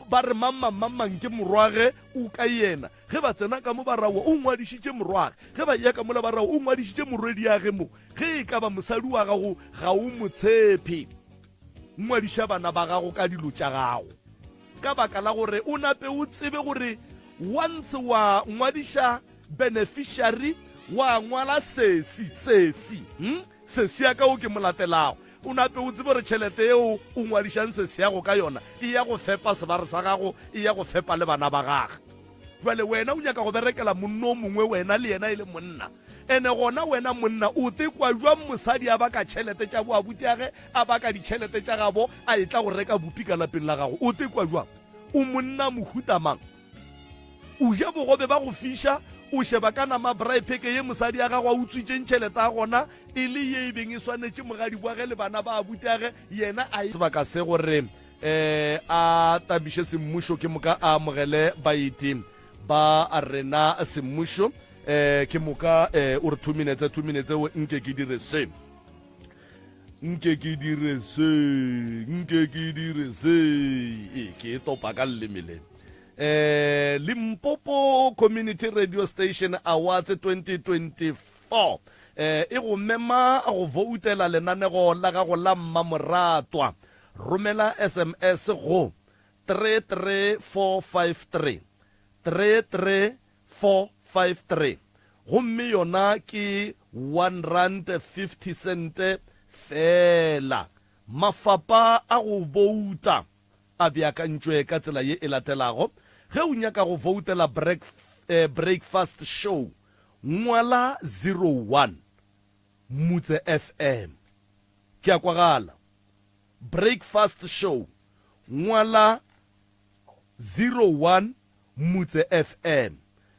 ba re mang mang mang mang ke morwage o ka yena. Ge ba tsena ka mo ba raowa o ngwadišitše morwage. Ge ba eya ka mola ba raowa o ngwadišitše morwediage mo. Ge e ka ba mosadi wa gago ga o mo tshepe, ngwadiša bana ba gago ka dilo tša gago. Ka baka la gore o nape o tsebe gore once wa ngwadiša beneficiary wa ngwala sesi, sesi, hm, sesi ya ka o ke mo latelago, o nape o tsebe gore tšhelete yeo o ngwadišang sesi yago ka yona e ya go fepa sebare sa gago, e ya go fepa le bana ba gage. Bjale wena o nyaka go berekela monna o mongwe, wena le yena e le monna. Ene gona wena monna o tekwa bjang mosadi a baka tšhelete tša boabutiage, a baka ditšhelete tša gabo, a etla go reka bupi ka lapeng la gago? O tekwa bjang? O monna mohuta mang? O ja bogobe ba go fiša, o sheba ka nama braai pheke ye mosadi ya gago a utswitšeng tšhelete ya gona e le ye e beng e swanetše mogadibwage le bana ba abutiage, yena a e. Sebaka se gore um a tabiše semmušo ke moka a amogele baeti ba rena semmušo um ke moka um o re two minutes two minutes o nke ke dire se nke ke dire se nke ke dire se e ke e topa ka leleme le um limpopo community radio station awards 2024 um e go mema go voutela lenanego la gago la mmamoratwa Romela SMS go 33453, 33453, gomme yona ke R1.50 sente feela. Mafapa a go bouta a beakantšwe ka tsela ye e latelago, Ge o nyaka go voutela Breakfast Show, ngwala 01 Mutse FM. Ke a kwagala. Breakfast Show, ngwala 01 Mutse FM,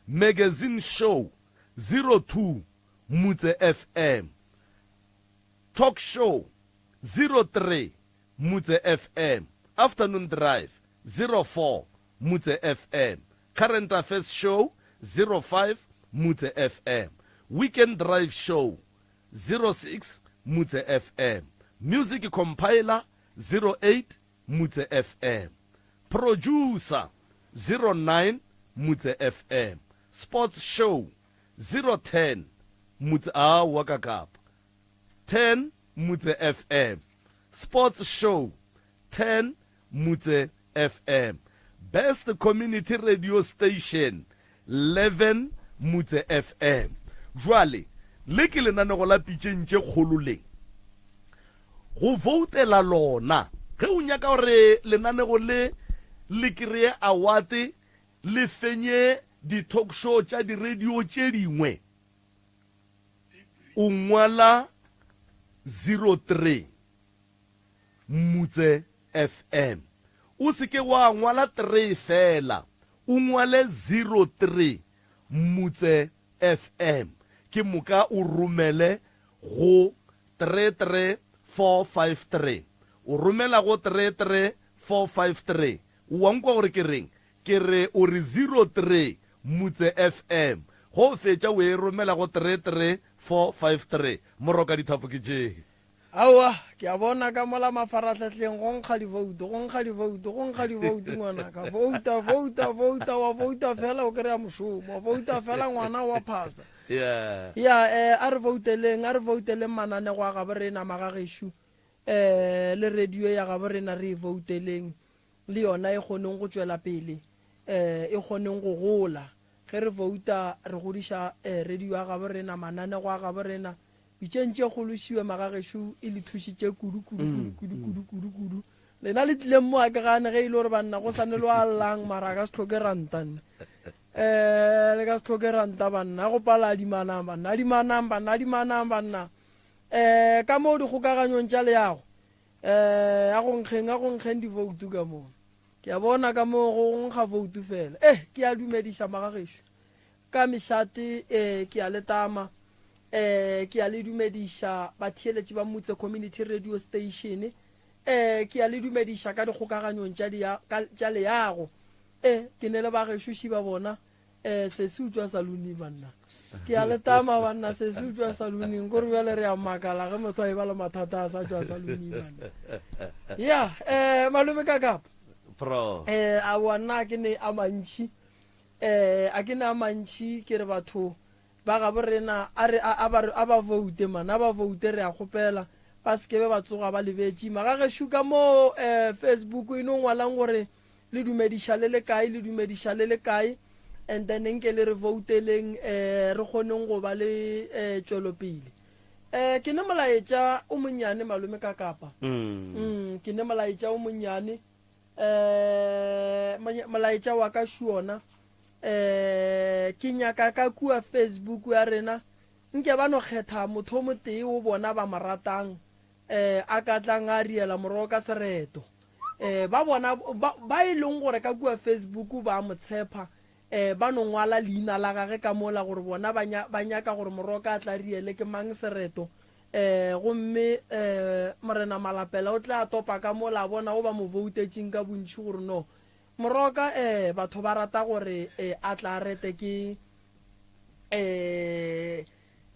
Magazine Show, 02 Mutse FM, Talk Show, 03 Mutse FM, Afternoon Drive, 04 Mutse FM, Current Affairs Show, 05 Mutse FM, Weekend Drive Show, 06 Mutse FM, Music Compiler, 08 Mutse FM, Producer, 09 Mutse FM, Sports Show, 010 Mutse aowa ka kapa 10 Mutse FM, Sports Show, 10 Mutse FM, Best Community Radio Station, 11 Mutse FM. Jwale, le ke lenanego la pitšeng tše kgolo le. Go voutela lona. Ge o nyaka gore lenanego le le kreye award, le fenye di-talk show tša di-radio tše dingwe, o ngwala 03. Mmutse FM. O se ke wa ngwala three feela, o ngwale 03 Mmutse FM. Ke moka o romele go 33453. O romela go 33453. O wa nkwa gore ke reng? Ke re o re 03 Mmutse FM. Ge o fetša o e romela go 33453. Moroka dithapo ke tše. Aowa, ke a bona ka mola mafarahlahleng go nkga divoutu, go nkga divoutu, go nkga divoutu ngwanaka. Vouta, vouta, vouta, wa vouta fela o kry-a mošomo, wa vouta fela ngwana wa phasa. Yeah. Ya, eh, a re vouteleng, a re vouteleng mananego a gabo rena magagešo, eh, le radio ya gabo rena re e vouteleng, le yona e kgoneng go tšwela pele, eh, e kgoneng go gola. Ge re vouta re godiša eh, radio ya gabo rena, mananego a gabo rena, Pitšeng tše kgolo šiwe magagešo e le thušitše kudu kudu kudu kudu kudu kudu kudu. Lena le tlileng mo a ke gane ge e le gore banna go sane lo a llang mara a ka se tlhoke ranta nne. Eh le ka se tlhoke ranta banna go pala adimanang banna adimanang banna adimanang banna. Eh ka mo dikgokaganyong tša leago eh a go nkgeng a go nkgeng divoutu ka mo. Ke a bona ka mo go nkga voutu fela. Eh ke a dumediša magagešo. Ka mešate e, ke a le tama, e, ke a le dumediša batheeletši ba Mutse Community Radio Station, e, ke a le dumediša ka dikgokaganyong tša dia, ka, tša leago. E, ke ne le bagešo šiba bona, e, sesi o tšwa saluning banna. Ke a le tama banna, sesi o tšwa saluning, kore bjale re a makala ge motho a e ba le mathata a sa tšwa saluning banna. Ya, e, malome ka kapa. Pro. Eh, aowa nna a ke ne a mantši. Eh, a ke ne a mantši ke re batho ba gabo rena a re a ba a ba voute man, a ba voute re a kgopela ba se ke be ba tsoga ba lebetše. Magagešo ka mo eh Facebook e no ngwalang gore le dumediša le le kae, le dumediša le le kae and then nke le re vouteleng eh re kgoneng go ba le eh tšwelopele. Eh ke ne molaetša o monnyane malome ka kapa. Mm. Ke ne molaetša o monnyane eh molaetša wa ka shuona eh ke nyaka ka kua Facebook ya rena nke ba no kgetha motho o motee o bona ba mo ratang eh a ka tlang a riela morogo ka sereto eh ba bona ba, ba e leng gore ka kua Facebook ba mo tshepa eh ba no ngwala leina la gage ka mola gore bona ba, ba nyaka gore moroka a tla riele ke mang sereto eh gomme eh morena Malapela o tla topa ka mola a bona o ba mo voutetšeng ka bontši gore no moroka eh batho ba rata gore eh a tla rete ke eh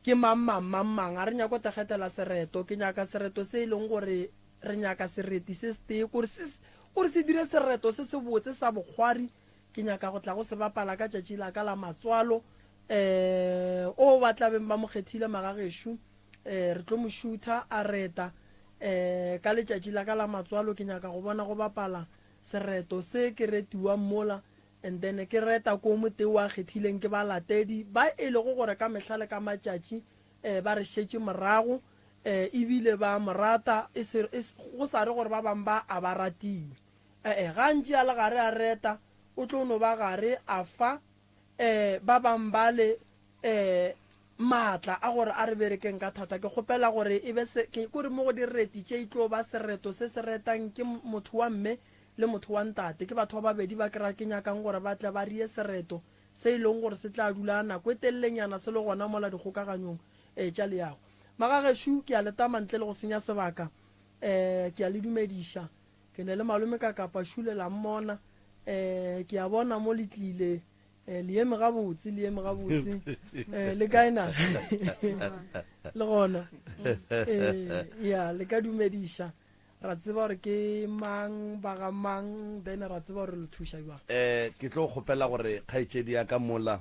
ke mang mang mang mang a re nyako tekgetela sereto ke nyaka sereto se e leng gore re nyaka sereti se setee kore se kore se dire sereto se se botse sa bokgwari Ke nyaka go tla go se bapala ka tšatši la ka la matswalo. Eh, o ba tla beng ba mo kgethile magagešo. Eh, re tlo mo šutha a reta. Eh, ka letšatši la ka la matswalo ke nyaka go bona go bapala sereto se ke retiwang mola and then ke reta ko motee wa kgethileng ke balatedi ba e lego gore ka mehla le ka matšatši eh, ba re šetše morago eh, ebile ba mo rata e se, e, go sa re gore ba bang ba a ba ratiwe. E-e, gantši a le gare a reta, o tlo no ba gare a fa e ba bang bale e maatla a gore a re berekeng ka thata. Ke kgopela gore e be se, ke kore mo go direti tše e tlo ba sereto se se retang ke motho wa mme le motho wa ntate. Ke batho ba babedi ba ke ra ke nyakang gore ba tle ba rie sereto se e leng gore se tla dula nako e telelenyana se le gona mola dikgokaganyong e tša leago. Magagešo, ke a le tama ntle le go senya sebaka. E ke a le dumediša. Ke ne le malome ka kapa šule la mmona. Eh, ke a bona mo le tlile. Eh, le eme gabotse, le eme gabotse. Eh, le kae na? Le gona. Eh, ya, le ka dumediša. Ra tseba gore ke mang, ba ga mang, then ra tseba gore le thuša bjang. Eh, ke tlo kgopela gore kgaetšedi ya ka mola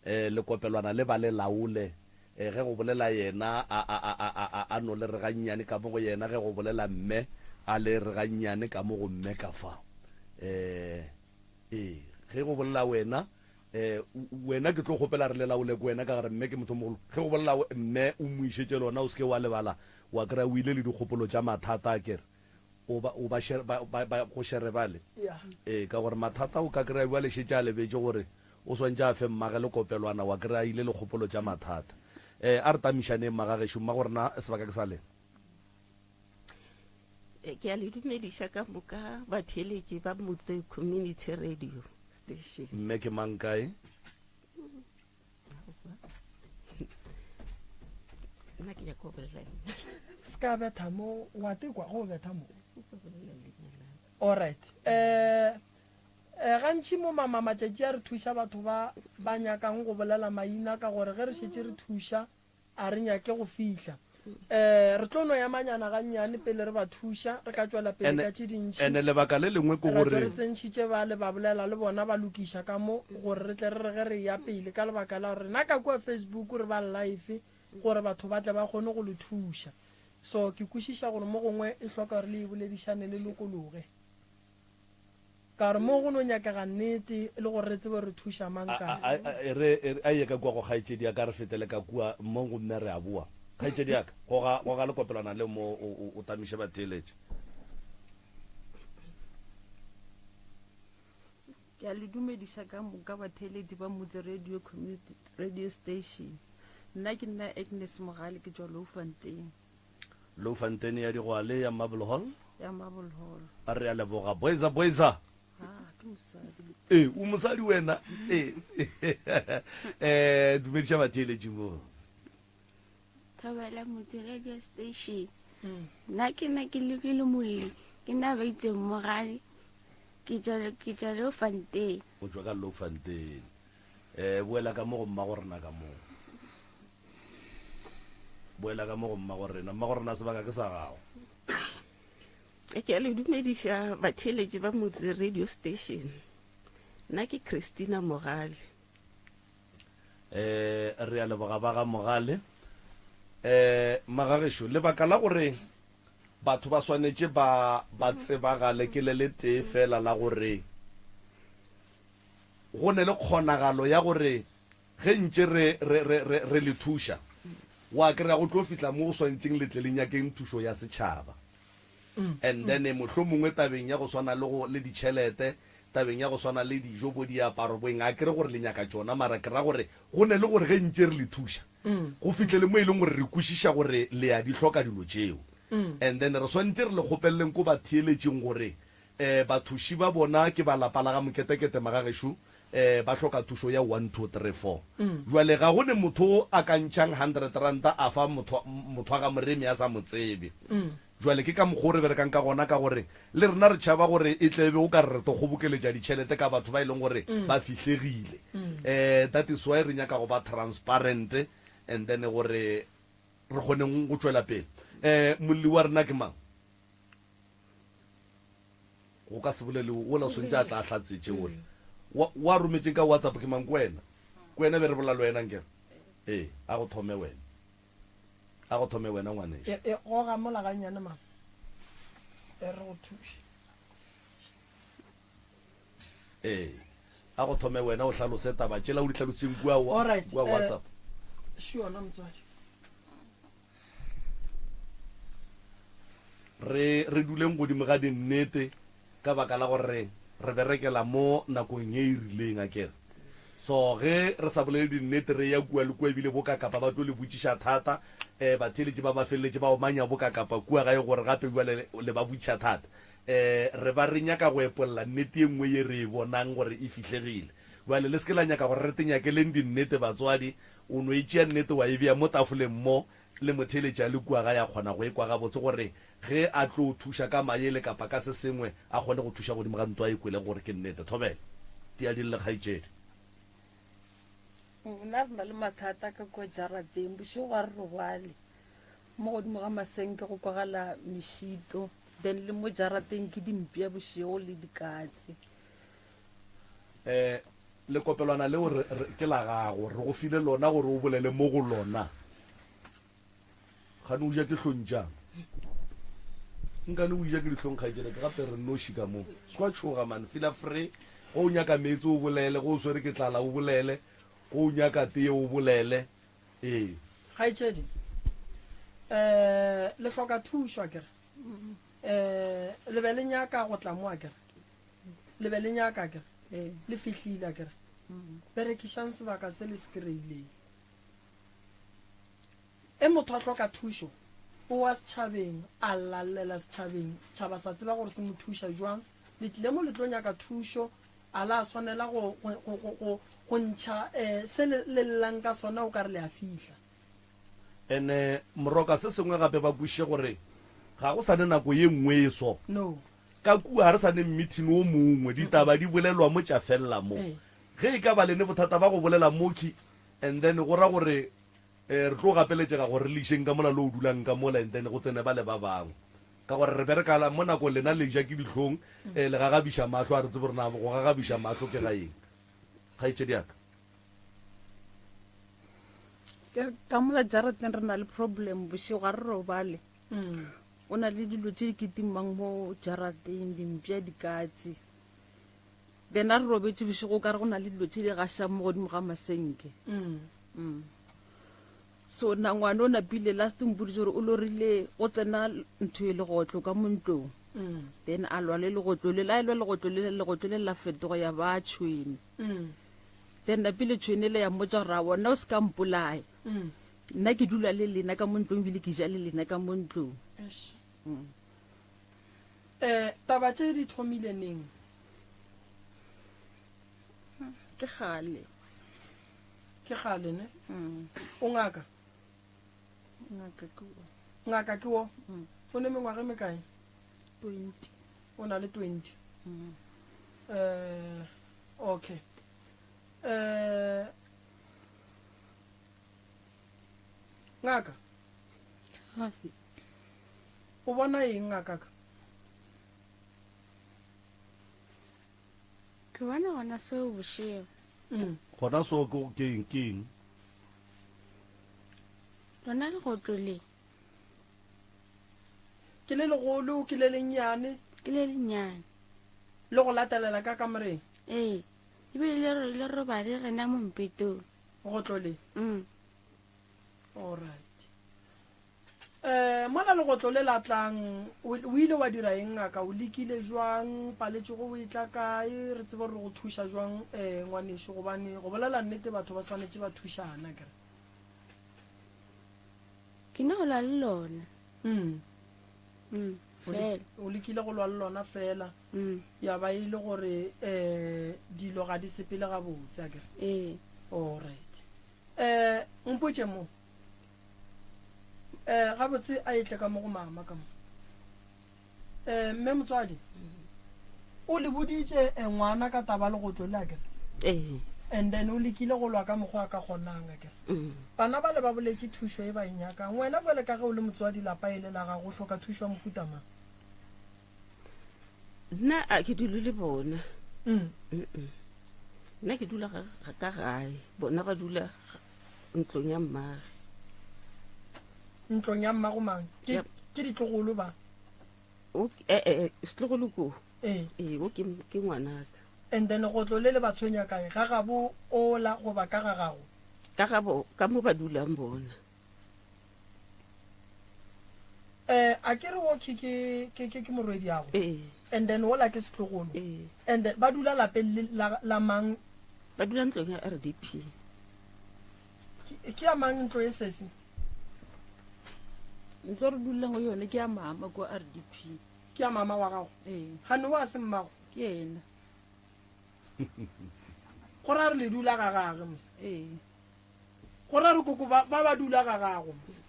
E, lekopelwana le ba le laole. E, ge go bolela yena, a, a, a, a, a, a, a no le re gannyane ka mo go yena, ge go bolela mme, a le re gannyane ka mo go mme ka fa. E, ee, ge go bolela wena, e, wena ke tlo kgopela re le laole ke wena ka gare mme ke motho mogolo. Ge go bolela mme o mo išetše lona, o se ke wa lebala, wa kry-a o ile le dikgopolo tša mathata, a ke re. O ba, o ba, ba, ba, ba go shere bale. Ee, ka gore mathata o ka kry-a bjale šetše a lebetše gore o swantše a fe mmage lekopelwana, wa kry-a a ile le kgopolo tša mathata. Ee, a re tamišaneng magagešo, mmagorena sebaka ke sa lena. Ke a le dumediša ka moka batheeletši ba Motse Community Radio Station. Mme ke mang kae? Nna ke nyaka go bolela leina. Se ka betha mo, wa tekwa go betha mo. Alright. Eh eh gantši mo mama matšatši a re thuša batho ba ba nyakang go bolela maina ka gore ge re šetše re thuša A re nyake go fihla. Um re tlo no emanyana gannyane pele re ba thuša, re ka tšwela pele ka tše dintši. Ene lebaka le lengwe ke Ra tšwa gore. re tsentšhitše bale ba bolela le bona ba lokiša ka mo gore re tle re re ge re eya pele ka lebaka la gore rena ka kua Facebook re ba live gore batho ba tle ba kgone go le thuša. So ke kwešiša gore mo gongwe e hloka gore le e boledišane le lokologe. Ka gore mo go no nyakega nnete le gore re tsebe re thuša mang A, ka. a, a, e re, e re, a ye ka kua go kgaetšedi ya ka, re fetele ka kua mo gomme re a boa. Kgaetšedi ya ka, goga, goga lekopelwana leo mo o, o, o tamiše batheeletši. Ke a le dumediša ka moka batheeletši ba Motse Radio Community Radio Station. Nna ke nna Agnes Mogale ke tšwa Louwfontein. Louwfontein ya Digwale ya Marble Hall. Ya Marble Hall. A re a leboga. Boyza boyza. Ah, ke mosadi. Ee, o mosadi wena. Ee. Eh, dumediša batheeletši mo. Thobela Motse Radio Station. Nna ke nna ke lokile molli, ke nna ba itseng mogale. Ke tšwa ke tšwa Louwfontein. O tšwa ka Louwfontein. Eh, boela ka mo go mma go rena ka mo. Boela ka mo go mma go rena. Mma go rena sebaka ke sa gago. Ke a le dumediša batheeletši ba Motse Radio Station. Nna ke Christina Mogale. Eh, re a leboga ba ga Mogale. Eh, magagešo, lebaka la gore batho ba swanetše ba ba tsebagale ke le le tee fela la gore go ne le kgonagalo ya gore ge ntše re, re, re, re, re le thuša, wa kry-a go tlo fihla mo go swanetšeng le tle le nyakeng thušo ya setšhaba. And then mohlomongwe tabeng ya go swana le go, le ditšhelete, tabeng ya go swana le dijo, bo diaparo, bo eng, a ke re gore le nyaka tšona, mara ke ra gore go ne le gore ge ntše re le thuša, go fihle le mo e leng gore re kwešiša gore le a di hloka dilo tšeo. And then re swanetše re le kgopeleleng ko batheeletšing gore um bathuši ba bona ke ba lapa la ga Moketekete magagešo, um ba hloka thušo ya one, two, three, four. Bjale ga go ne motho a ka ntšhang hundred ranta a fa motho, motho wa ga Moremi a sa mo tsebe. Bjale ke ka mokgwa o re berekang ka gona, ka gore le rena re tšhaba gore e tle e be o ka re re tlo kgobokeletša ditšhelete ka batho ba e leng gore ba fihlegile. Um that is why re nyaka go ba transparent and then gore re kgoneng go tšwela pele. Um molli wa rena ke mang? Go ka se bolele wola o swantše a tla a hlatsetše wola. Wa, wa rometšeng ka WhatsApp ke mang? Ke wena. Ke wena be re bolela le wena nkere? Ee, a go thome wena. A go thome wena ngwanešu. E, e goga mola gannyane mama. E re go thuše. Ee, a go thome wena o hlalose taba tšela o di hlalositseng kua, Alright, kua eh, WhatsApp. Še yona motswadi. Re, re duleng godimo ga dinnete, ka baka la gore re berekela mo nakong ye e rileng, a ke re. So ge re sa bolele dinnete, re eya kua le kua, ebile bokakapa ba tlo le botšiša thata, um batheeletši ba ba feleletše ba omanya bokakapa kua gae gore gape bjale le ba botšiša thata. Um re ba re nyaka go epolla nnete ye nngwe ye re e bonang gore e fihlegile. Bjale le se ke la nyaka gore re tenyakeleng dinnete, batswadi. O no e tšea nnete wa e bea mo tafoleng mo le motheeletši a le kua gae a kgona go e kwa gabotse gore ge a tlo thuša ka maele kapa ka se sengwe a kgone go thuša godimo ga nto a e kwelego gore ke nnete. Thobela. Tia di lle kgaetšedi. Nna re na le mathata ka kua jarateng, bošego ga re robale. Mo godimo ga masenke go kwagala mešito, then le mo jarateng ke dimpša bošego le dikatse. Eh, lekopelwana leo re, re, ke la gago, re go file lona gore o bolele mo go lona. Gane o ja ke hlong tšang? Nkane o ja ke dihlong kgaetšedi ka gape re noši ka mo. Se wa tšhoga man, feel free. Go o nyaka meetse o bolele, go o swere ke tlala o bolele, go o nyaka tee o bolele. Ee. Kgaetšedi, eh, le hloka thušo akere? Eh, le be le nyaka go tla mo akere? Le be le nyaka akere? Ee. Le fihlile akere? Berekišang sebaka se le se kry-ileng. E motho a hloka thušo, o wa setšhabeng, a lallela setšhabeng, setšhaba sa tseba gore se mo thuša jwang. Le tlile mo le tlo nyaka thušo, a la swanela go, go, go, go, go, go ntšha um se le, le llang ka sona o ka re le a fihla. Ene moroka se sengwe gape ba kwešiše gore ga go sa ne nako ye nngwe e so. No. Ka kua ga re sa ne mmithini wo mongwe, ditaba di bolelwa mo tša felela mo. Ge e ka ba le ne bothata ba go bolela mokhwi and then go ra gore re tlo gapeletšega gore re le išeng ka mola lo dulang ka mola and then go tsene bale ba bangwe. Ka gore re bereka mo nakong lena le ja ke dihlong, le gagabiša mahlo, ga re tsebe gore na go gagabiša mahlo ke ga eng. Kgaetšedi ya ka. Ka mola jarateng re na le problem bošego ga re robale. O na le dilo tše di kitimang mo jarateng, dimpša, dikatse. Then a re robetše bošego o ka re go na le dilo tše di gašang mo godimo ga masenke. Mm. So na ngwana o napile last mpoditše gore o lorile go tsena ntho e legotlo ka mo ntlong. Then a lwa le legotlo le, la elwa legotlo le, legotlo le la fetoga ya ba tšhwene. Then napile tšhwene le ya mmotša gore a bona o se ka mpolaya. Nna ke dula le lena ka mo ntlong ebile ke ja le lena ka mo ntlong. Eish. Eh, taba tše di thomile neng? Ke kgale. Ke kgale ne? O ngaka? Ngaka ke wo. Ngaka ke wo? O ne mengwaga e mekae? 20. O na le 20. Eh, okay. Eh, Ngaka, o bona eng ngakaka? Ke bona gona seo bošego. Mm. Gona so ke ke eng ke eng? Lona legotlo le. Ke le legolo, ke le lennyane? Ke le lennyane. Le go latelela ka kamoreng? Ee, ebile le ro- le robale rena mo mpetong. Legotlo le? Mm. Alright. Um mola legotlo le la tlang, o o ile wa dira eng ngaka? O lekile jwang? Paletšego o e tla kae? Re tsebe gore re go thuša jwang um ngwanešu, gobane go bolela nnete batho ba swanetše ba thušana akere. Ke no lwa le lona. Mm. Mm, O le- fela. O lekile go lwa le lona fela. Mm. Ya ba e le gore um dilo ga di sepele gabotse akere. Ee. Alright. Um mpotše mo. um gabotse a etle ka mo go mama ka mo um mme motswadi o le boditše eh, ngwana ka taba legotlo le akere ee and then o lekile go lwa ka mokgwa a ka kgonang akere mm. bana ba le ba boletše thušo e ba e nyakang wena bjale ka ge o le motswadi lapa e le la gago o hloka thušo ya mohuta mang nna a ke dule le bona mm. Mm-mm. nna ke dula ga- ga- ka gae bona ba dula ntlong ya mmage. Ntlong ya mmago mang? Ke, Ya. ke ditlogolo ba? O, eh, eh, setlogolo ko. Ee. Ee, o ke, ke ngwanaka. And then gotlo le le ba tshwenya kae? Ga gabo ola goba ka ga gago? Ka gabo, ka mo ba dulang bona. Eh, a ke re wo ke, ke, ke, ke, ke morwediago. Ee. And then wola ke setlogolo. Ee. And then ba dula lapeng le, la, la mang? Ba dula ntlong ya RDP. Ke, ke ya mang ntlo e sesi? Ntlo re dulang go yone ke ya mama ko RDP. Ke ya mama wa gago? Ee. Gane wa se mmago? Ke yena. Go ra re le dula ga gage mose. Ee. Go ra re koko ba, ba ba dula ga gago mose.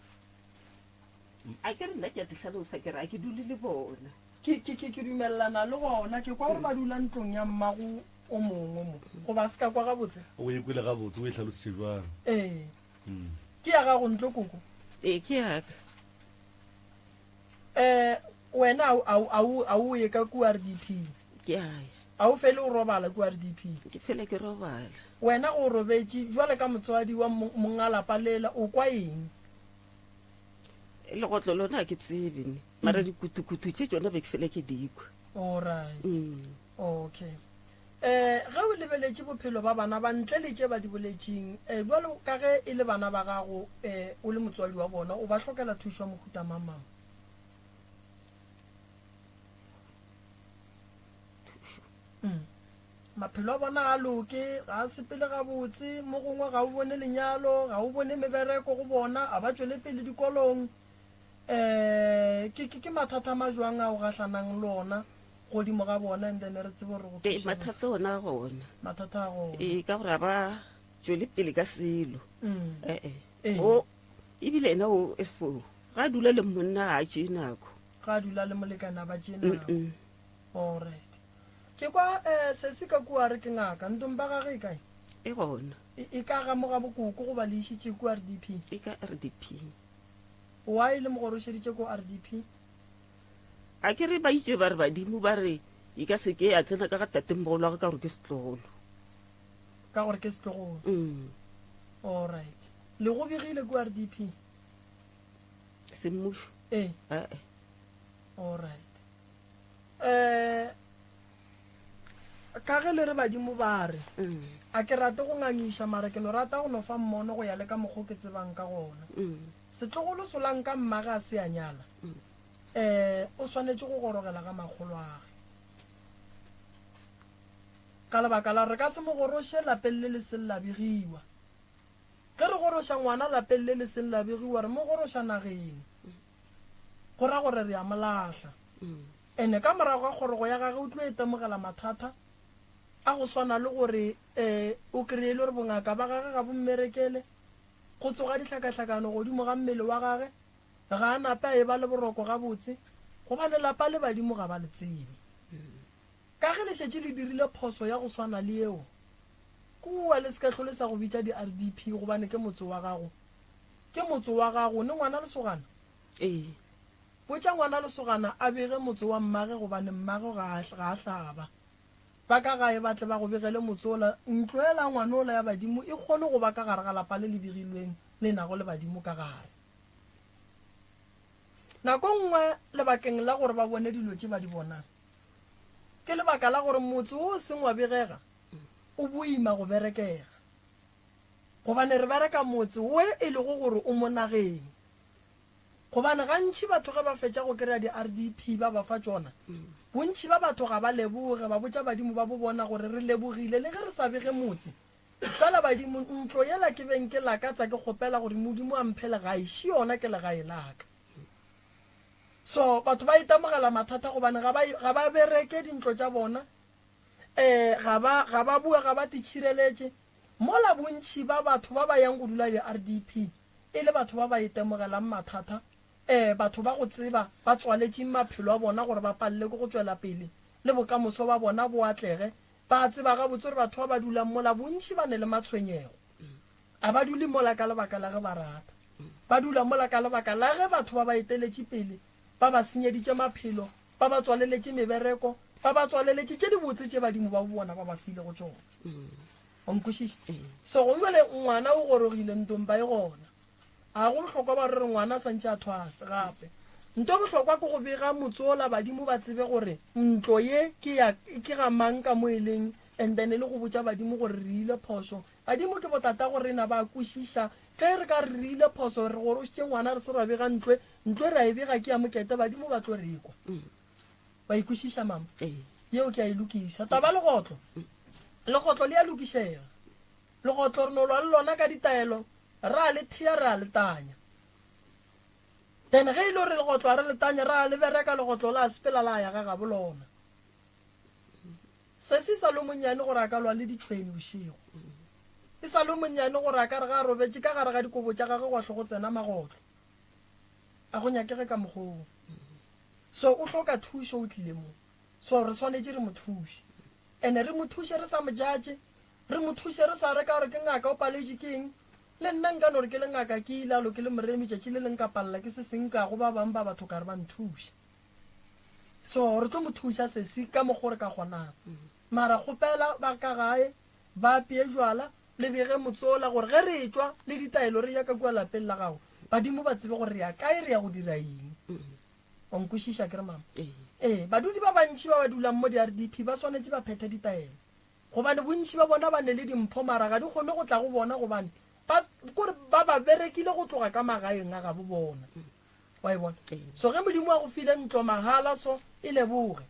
A ke re nna ke a te hlalosa ke re a ke dule le bona. Ke, ke, ke, ke dumelelana le gona. Ke kwa gore ba dula ntlong ya mmago o mongwe mo. Goba se ka kwa gabotse? O e kwele gabotse, o e hlalositše bjang? Ee. Ke ya gago ntlo, koko? Ee, ke ya ka. Eh, wena a o, a o, a o, a o ye ka kua RDP? Ke a ya. A o fele o robala kua RDP? Ke fele ke robala. Wena o robetše bjale ka motswadi wa monga lapa lela, o kwa eng? Legotlo lona ga ke tsebe ne mara dikutukutu tše tšona be ke fele ke dikwa. Alright. Mm. Okay. Eh ge o lebeletše bophelo ba bana ba ntle le tše ba di boletšeng eh bjalo ka ge e le bana ba gago eh o le motswadi wa bona o ba hlokela thušo ya mohuta mang mang? Mm. Maphelo a bona ga a loke, ga a sepele gabotse, mo gongwe ga o bone lenyalo, ga o bone mebereko go bona, a ba tšwele pele dikolong. Um ke, ke, ke mathata a majwang a o gahlanang le ona godimo ga bona and then re tsebe gore go Ee, thuša mathata ona a gona. Mathata a gona. Ee, ka gore ga ba tšwele pele ka selo. Mm. Ee. Ee. O, ebile ena o Espo, ga a dula le monna ga a tšee nako. Ga a dula le molekane a ba tšee nako. Mm-mm. Alright. Ke kwa eh, sesi ka kua re ke ngaka. Ntong ba gage e kae? E gona. E, e ka ga mo ga bokoko goba le išitše kua RDP? E ka RDP. Why le mo gorošeditše ko RDP? A ke re ba itše ba re badimo ba re e ka se ke ya tsena ka ga tatemogolo wa ka ka gore ke setlogolo. Ka gore ke setlogolo. Mm. Alright. Le go begile kua RDP? Semmušo? Ee. Ee. Alright. Um ka ge le re badimo ba re, mm. a ke rate go ngangiša mara ke no rata go no fa mmono go ya le ka mokgo ke tsebang ka gona. Mm. Setlogolo solanka mmage a se a nyala, Mm. um o swanetše go gorogela ga makgoloage. Ka lebaka la re ka se mo goroše lapeng le le seng la begiwa. Ge re goroša ngwana lapeng le le seng la begiwa, re mo goroša nageng. Go ra gore re a mo lahla. Ene ka morago ga kgorogo ya gage o tlo itemogela mathata a go swana le gore um o kreye le gore bongaka ba gage ga bo mmerekele, go tsoga dihlakahlakano godimo ga mmele wa gage, ga a nape a eba le boroko gabotse, gobane lapa le badimo ga ba le tsebe. Ka ge le šetše le dirile phoso ya go swana le yeo, kua le se ka hlole sa go bitša di-RDP gobane ke motse wa gago. Ke motse wa gago, ne ngwana lesogana? Ee. Botša ngwana lesogana a bege motse wa mmage gobane mmagwe ga a, ga a hlaba. Ba ka gae ba tle ba go begele motse wola, ntlo yela ya ngwana wola ya badimo e kgone go ba ka gare ga lapa le le begilweng le nago le badimo ka gare. Nako nngwe lebakeng la gore ba bone dilo tše ba di bonang, ke lebaka la gore motse wo o seng wa begega o boima go berekega. Gobane re bereka motse we e lego gore o mo nageng. Gobane gantši batho ge ba fetša go kry-a di-RDP ba ba fa tšona, bontši ba batho ga ba leboge, ba botša badimo ba bo bona gore re lebogile le ge re sa bege motse. Fela badimo, ntlo yela ke beng ke lakatsa ke kgopela gore Modimo a mphe legae, še yona ke legae la ka. So batho ba itemogela mathata gobane ga ba, ga ba bereke dintlo tša bona, um ga ba, ga ba bue, ga ba titšhireletše. Mola bontši ba batho ba ba yang go dula di-RDP e le batho ba ba itemogelang mathata, ee, batho ba go tseba ba tswaletšeng maphelo a bona gore ba palele ke go tšwela pele le bokamoso ba bona bo atlege, ba tseba gabotse gore batho ba ba dulang mola bontši ba ne le matshwenyego. A ba dule mola ka lebaka la ge ba rata. Ba dula mola ka lebaka la ge batho ba ba eteletše pele ba ba senyeditše maphelo, ba ba tswaleletše mebereko, ba ba tswaleletše tše dibotse tše badimo ba bo bona ba ba filego tšona. O nkwešiša? So go bjale ngwana o gorogile ntong ba e gona. A go bohlokwa ba re re ngwana a santše a thwase gape. Nto bohlokwa ke go bega motsola badimo ba tsebe gore ntlo ye ke ya ke ga mang ka mo e leng and then le go botša badimo gore re ile phošo. Badimo ke botatago rena ba kwešiša ge re ka re re ile phoso re gorošitše ngwana re se ra bega ntlo, ntlo re a e bega ke ya mokete badimo ba tlo re kwa. Wa e kwešiša mama? Yeo ke a e lokiša. Taba legotlo. Legotlo le a lokišega. Legotlo re no lwa le lona ka ditaelo, ra le thea ra le tanya. Then ge e le gore legotlo a re le tanya, ra le bereka legotlo la sepela la ya ga gabo lona. Sesi sa lo monnyane gore a ka lwa le ditšhweni bošego. E sa lo monnyane gore a ka re ga a robetše ka gare ga dikobo tša gagwe gwa hlo go tsena magotlo. A go nyakege ka mokgoo. So o hloka thušo o tlile mo. So re swanetše re mo thuše. Ene re mo thuše re sa mo judge, re mo thuše re sa re ka gore ke ngaka o paletšwe ke eng. Le nna nka no re ke le ngaka ke ile alo ke le moremi tšatši le leng ka palela ke se seng ka go ba bang ba batho ka re ba nthuše. So re tlo mo thuša sesi ka mokgo re ka kgonang. Mara kgopela ba ka gae ba apee jwala le bege motsola gore ge re etšwa le ditaelo re ya ka kua lapeng la gago badimo ba tsebe gore re ya kae re ya go dira eng. Wa nkwešiša ke re mama? Ee, badudi ba bantši ba ba dulang mo di-RDP ba swanetše ba phethe ditaelo gobane bontši ba bona ba ne le dimpho mara ga di kgone go tla go bona gobane ba kore ba ba berekile go tloga ka magaeng a gabo bona. Wa e bona? So ge Modimo a go file ntlo mahala so e leboge.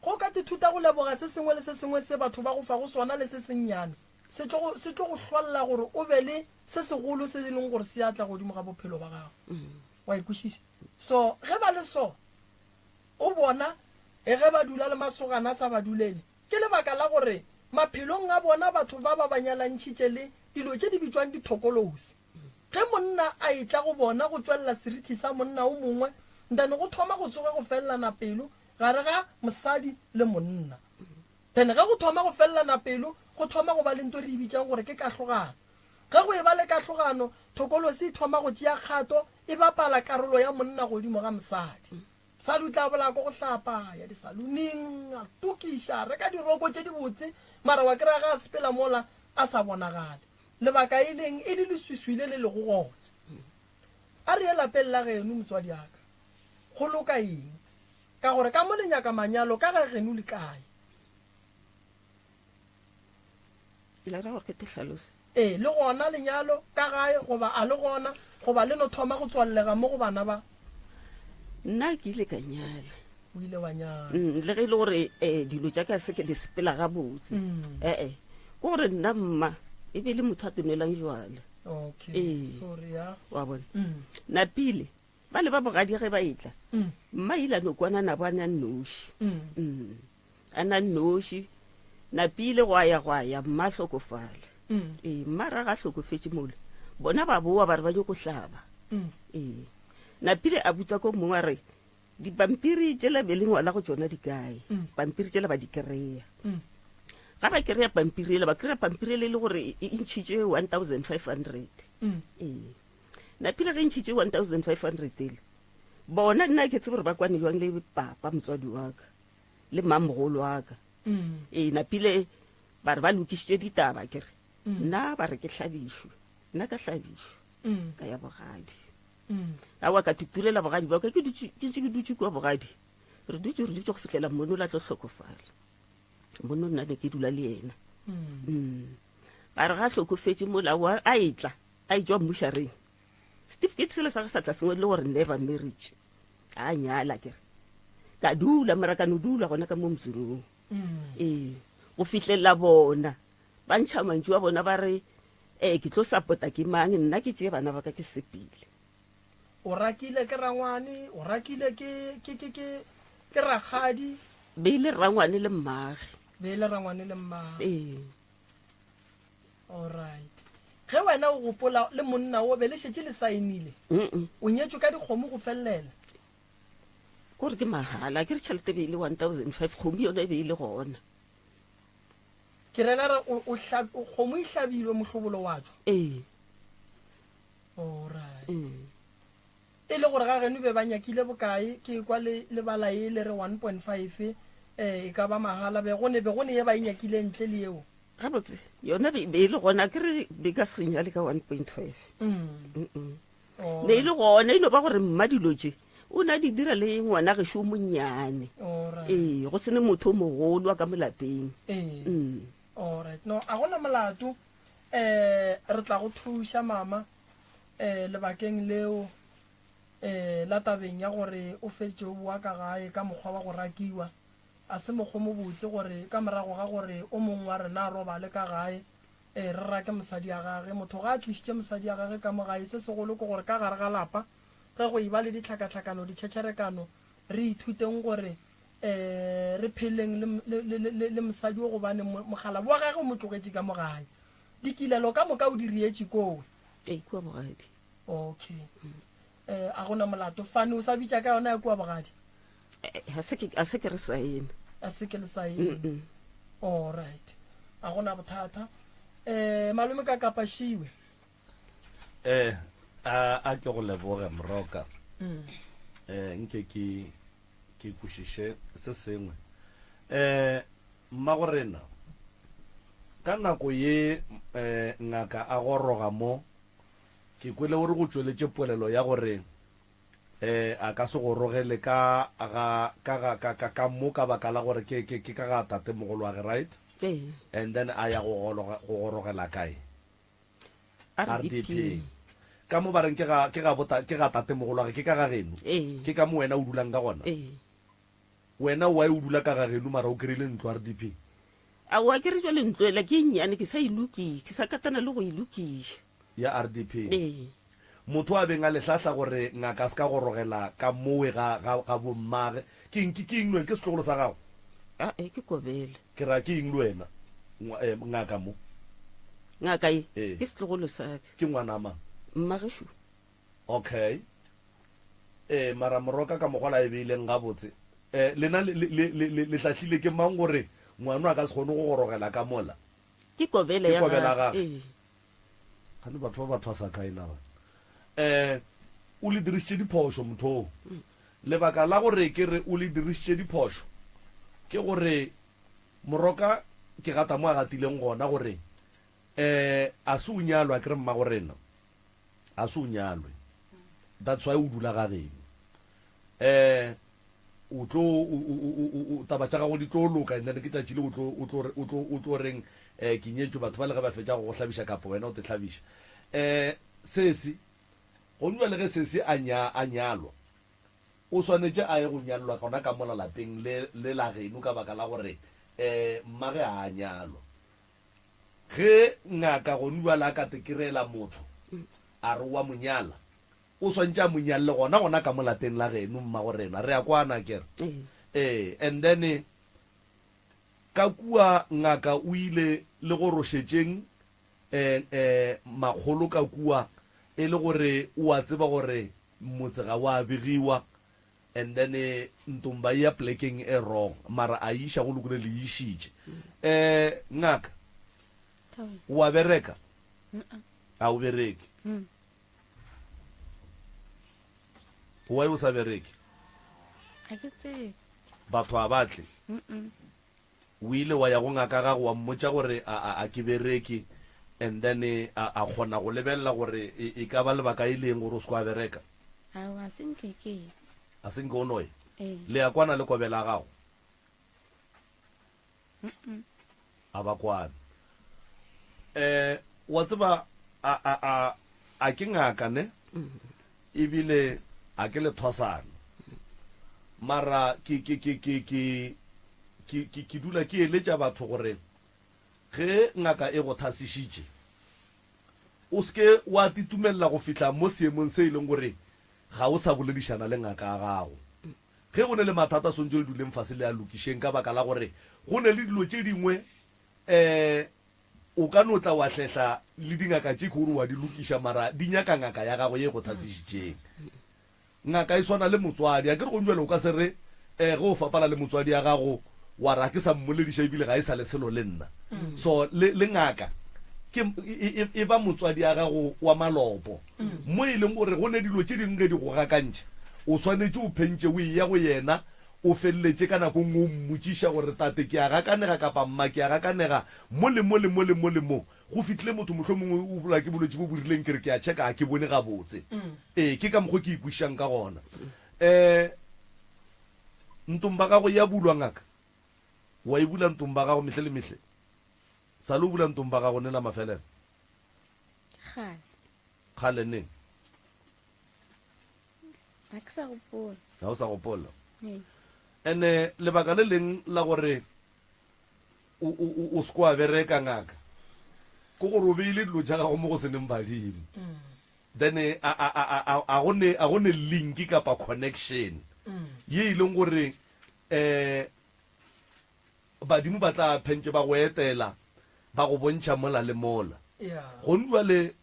Go ka tithuta go leboga se sengwe le se sengwe se batho ba go fago sona le se sennyane se tlo go se tlo go hlolla gore o be le se segolo se e leng gore se a tla godimo ga bophelo ba gago. Wa e kwešiša? So ge ba le so, o bona e ge ba dula le masogana a sa ba dulele, ke lebaka la gore maphelong a bona batho ba ba ba nyalantšhitše le dilo tše di bitšwang dithokolosi. Ge monna a etla go bona go tšwelela serithi sa monna o mongwe, then go thoma go tsoge go felelana pelo gare ga mosadi le monna. Then ge go thoma go felelana pelo, go thoma go ba le nto re e bitšang gore ke kahlogano. Ge go eba le kahlogano, thokolosi e thoma go tšea kgato, e bapala karolo ya monna godimo ga mosadi. Mosadi o tla bolaya ko go hlapa, ya disaluning, a tokiša, a reka diroko tše dibotse, mara wa kry-a ge a sepela mola a sa bonagale. Lebaka e leng e le leswiswi le le lego gona. A re ye lapeng la geno, motswadi wa ka. Go loka eng? Ka gore ka mo le nyaka manyalo, ka ga geno le kae? Le ra gore ke te hlalose? Ee, le gona lenyalo ka gae goba a le gona, goba le no thoma go tswallega mo go bana ba? Nna ke ile ka nyala. O ile wa nyala. Le ge e le gore um dilo tša ka se ke di sepela gabotse. Ee, ke gore nna mma e be le motho a tenwelang jwala. Okay, ee. Sorry, ya. Wa bona. Napile ba le ba bogadi ge ba etla. Mma ile a no kwana nabo a na nnoši. A na nnoši. Napile gwa ya gwa ya mma a hlokofala. Ee, mma ra ga hlokofetše mola. Bona ba boa ba re ba nyoko hlaba. Ee. Napile a botsa ko mongwe a re dipampiri tšela be le ngwala go tšona di kae? Pampiri tšela ba di kry-a. Ga ba kry-a pampiri ela, ba kry-a pampiri ele e le gore e ntšhitše 1500. Ee. Napile ge e ntšhitše 1500 ele, bona nna ke tsebe gore ba kwane jwang le papa motswadi wa ka le mmamogolo wa ka. Ee, napile ba re ba lokišitše ditaba ke re nna ba re ke hlabišwe, nna ka hlabišwa ka ya bogadi. Aowa ka tutulela bogadi ba ka ke dutše ke ntše ke dutše kua bogadi. Re dutše re dutše go fihlela mono la tlo hlokofala. Mono nna ne ke dula le yena. Mm. Ba re ga hlokofetše mola wa a etla a etšwa mmušareng. Certificate sela sa ge sa tla se ngwadile gore never marriage. A nyala ke re. Ka dula mara ka no dula gona ka mo motseng oo. Ee, go fihlelela bona ba ntšha mantšu a bona ba re ee ke tlo sapota ke mang nna ke tšee bana ba ka ke sepele. O rakile ke rangwane, o rakile ke ke ke ke ke rakgadi. Be e le rangwane le mmage. Be e le rangwane le mmage. Ee. Alright. Ge wena o gopola le monna o be le šetše le saenile? O nyetšwe ka dikgomo go felelela? Kore ke mahala, ke re tšhelete be e le 1005, kgomo yona e be e le gona. Ke rela re o, o hla, kgomo e hlabilwe mohlobolo wa tšwa? Ee. Alright. E le gore ga geno be ba nyakile bokae? Ke kwa le, le bala e le re 1.5 eh, e ka ba mahala. Be go ne, be go ne ye ba e nyakile ntle le yeo? Gabotse, yona be, be e le gona, ke re be ka se nyale ka 1.5. Mm. Ne e le gona, e no ba gore mma dilo tše o ne a di dira le ngwana gešo o monnyane. Ee, go se ne motho o mogolo wa ka mo lapeng. Ee. Mm. Alright. No, a gona molato. Eh, re tla go thuša mama eh lebakeng leo eh la tabeng ya gore o fetše o boa ka gae ka mokgwa wa go rakiwa. A se mokgwa o mobotse gore ka morago ga gore o mongwe wa rena a robale ka gae eh re rake mosadi ya gage. Motho ga a tlišitše mosadi ya gage ka mo gae se segolo ke gore ka gare ga lapa ge go eba le ditlhakatlhakano, ditšhetšherekano re ithuteng gore eh re pheleng le, le, le, le, le mosadi o gobane mogala wa gage o mo tlogetše ka mo gae. Dikilelo ka moka o di rietše kowe. Ee, kua bogadi. Okay. Eh, a gona molato. Fane o sa bitša ka yona ya kua bogadi? Eh, ga se ke, a se ke re saene. A se ke le saene. Mm All right. A gona bothata. Eh, malome ka kapa šiwe. Eh, a a ke go leboge Moroka. Mm. Eh, nke ke ke kwešiše se sengwe. Eh, mmagorena, ka nako ye eh, ngaka a goroga mo, ke kwele o re go tšweletše polelo ya gore eh, a ka se gorogele ka ga, ka ga, ka, ka, ka mo ka baka la gore ke, ke, ke ka ga tatemogolwage, right? Ee. And then a ya go gologa, go gorogela kae? RDP. RDP. Ka mo ba reng ke ga, ke ga bota, ke ga tatemogolwage, ke ka ga geno? Ee. Ke ka mo wena o dulang ka gona? Ee. Wena why o dula ka ga geno mara o kry-ile ntlo RDP? Aowa ke re jwale ntlo ela ke e nnyane ke sa e lokiša, ke sa katana le go e lokiša. Ya RDP. Ee. Motho a beng a le hlahla gore ngaka a se ka gorogela ka mowe ga, ga, ga bommage, ke eng, ke, ke eng le wena? Ke setlogolo sa gago? Ae, ke kobele. Ke ra ke eng le wena, ngwa, eh, ngaka mo? Ngaka ye, Ee. ke setlogolo sa ka. Ke ngwana mang? Mmagešo. Okay. Ee, mara Moroka ka mokgwa la e beileng gabotse. Eh, lena le, le, le, le, le hlahlile ke mang gore ngwano a ka se kgone go gorogela ka mola? Ke kobele Ke ya kobela gagwe. gagwe. Ee. Gane batho ba ba thwasa kae na ba? Eh, o le dirišitše diphošo motho o. Lebaka la gore ke re o le dirišitše diphošo ke gore Moroka ke gata mo a gatileng gona gore eh a se o nyalwe akere mmagorena a se o nyalwe that's why o dula ga geno eh o tlo o taba tša gago di tlo loka and then ke tšatši le o tlo o tlo o tlo o tlo reng eh ke nyetšwe batho ba le ge ba fetša go go hlabiša kapa wena o te hlabiša eh sesi go bjale ge sesi a nya a nyalwa O swanetše a ye go nyalelwa gona ka mola lapeng le, le la geno ka baka la gore um mmage ga a nyalwa. Ge ngaka gonu bjale a ka te kerela motho a re o a mo nyala, o swanetše a mo nyalele gona gona ka mo lapeng la geno mmagorena. Re a kwana akere? Ee. And then ka kua ngaka o ile le go rošetšeng um um makgolo ka kua e le gore o a tseba gore Motse ga wa begiwa and then ntomba e ya plekeng e wrong mara a e iša go lokile le e išitše. Eh ngaka wa bereka? A o bereke? Why o sa bereke? Ga ke tsebe. Batho a ba tle? O ile wa ya go ngaka gago wa mmotša gore a, a, a ke bereke, and then a, a kgona go lebelela gore e, e ka ba lebaka e leng gore o se ke wa bereka? Aowa, a se nke ke ye. A se nke o no ye? Ee. Le a kwana le kobela ya gago? A ba kwane. Um, wa tseba, a, a, a, a ke ngaka, ne? Ebile a ke lethwasana. Mara ke, ke, ke, ke, ke, ke, ke, ke dula ke eletša batho gore ge ngaka e go thasišitše, o se ke wa titumelela go fihla mo seemong se e leng gore ga o sa boledišana le ngaka ya gago. Ge go ne le mathata swantše le duleng fase le a lokišeng ka baka la gore go ne le dilo tše dingwe um o ka no tla wa hlehla le dingaka tše ke gore wa di lokiša mara di nyaka ngaka ya gago ye e go thasišitšeng. Ngaka e swana le motswadi. Akere gong bjale o ka se re um ge o fapana le motswadi ya gago wa re ga ke sa mmolediša ebile ga e sa le selo le nna. So le, le ngaka ke e, e, e ba motswadi ya gago wa malopo mo e leng gore go ne dilo tše dingwe ge di go gakantšha o swanetše o phentše o eya go yena o feleletše ka nako nngwe o mmotšiša gore tate ke a gakanega kapa mma ke a gakanega mo le mo le mo le mo le mo go fihlile motho mohlomongwe o bolwa ke bolwetši bo bo rileng ke re ke a checka ga ke bone gabotse ee ke ka mokgo ke ikwešišang ka gona um ntomba gago ya bulwa ngaka wa e bula ntomba gago mehle le mehle sa le o bula ntomba gago ne la mafelelo Kgale. Kgale neng? Ga ke sa gopola. Ga o sa gopola. Ee. Ene lebaka le leng la gore o, o, o, o se ke wa bereka ngaka ke gore o beile dilo tša gago mo go se neng badimo. Then a, a, a, a, a, a go ne, a go ne link kapa connection ye e leng gore um Badimo ba tla phentše ba go etela, ba go bontšha mola le mola. Gone bjale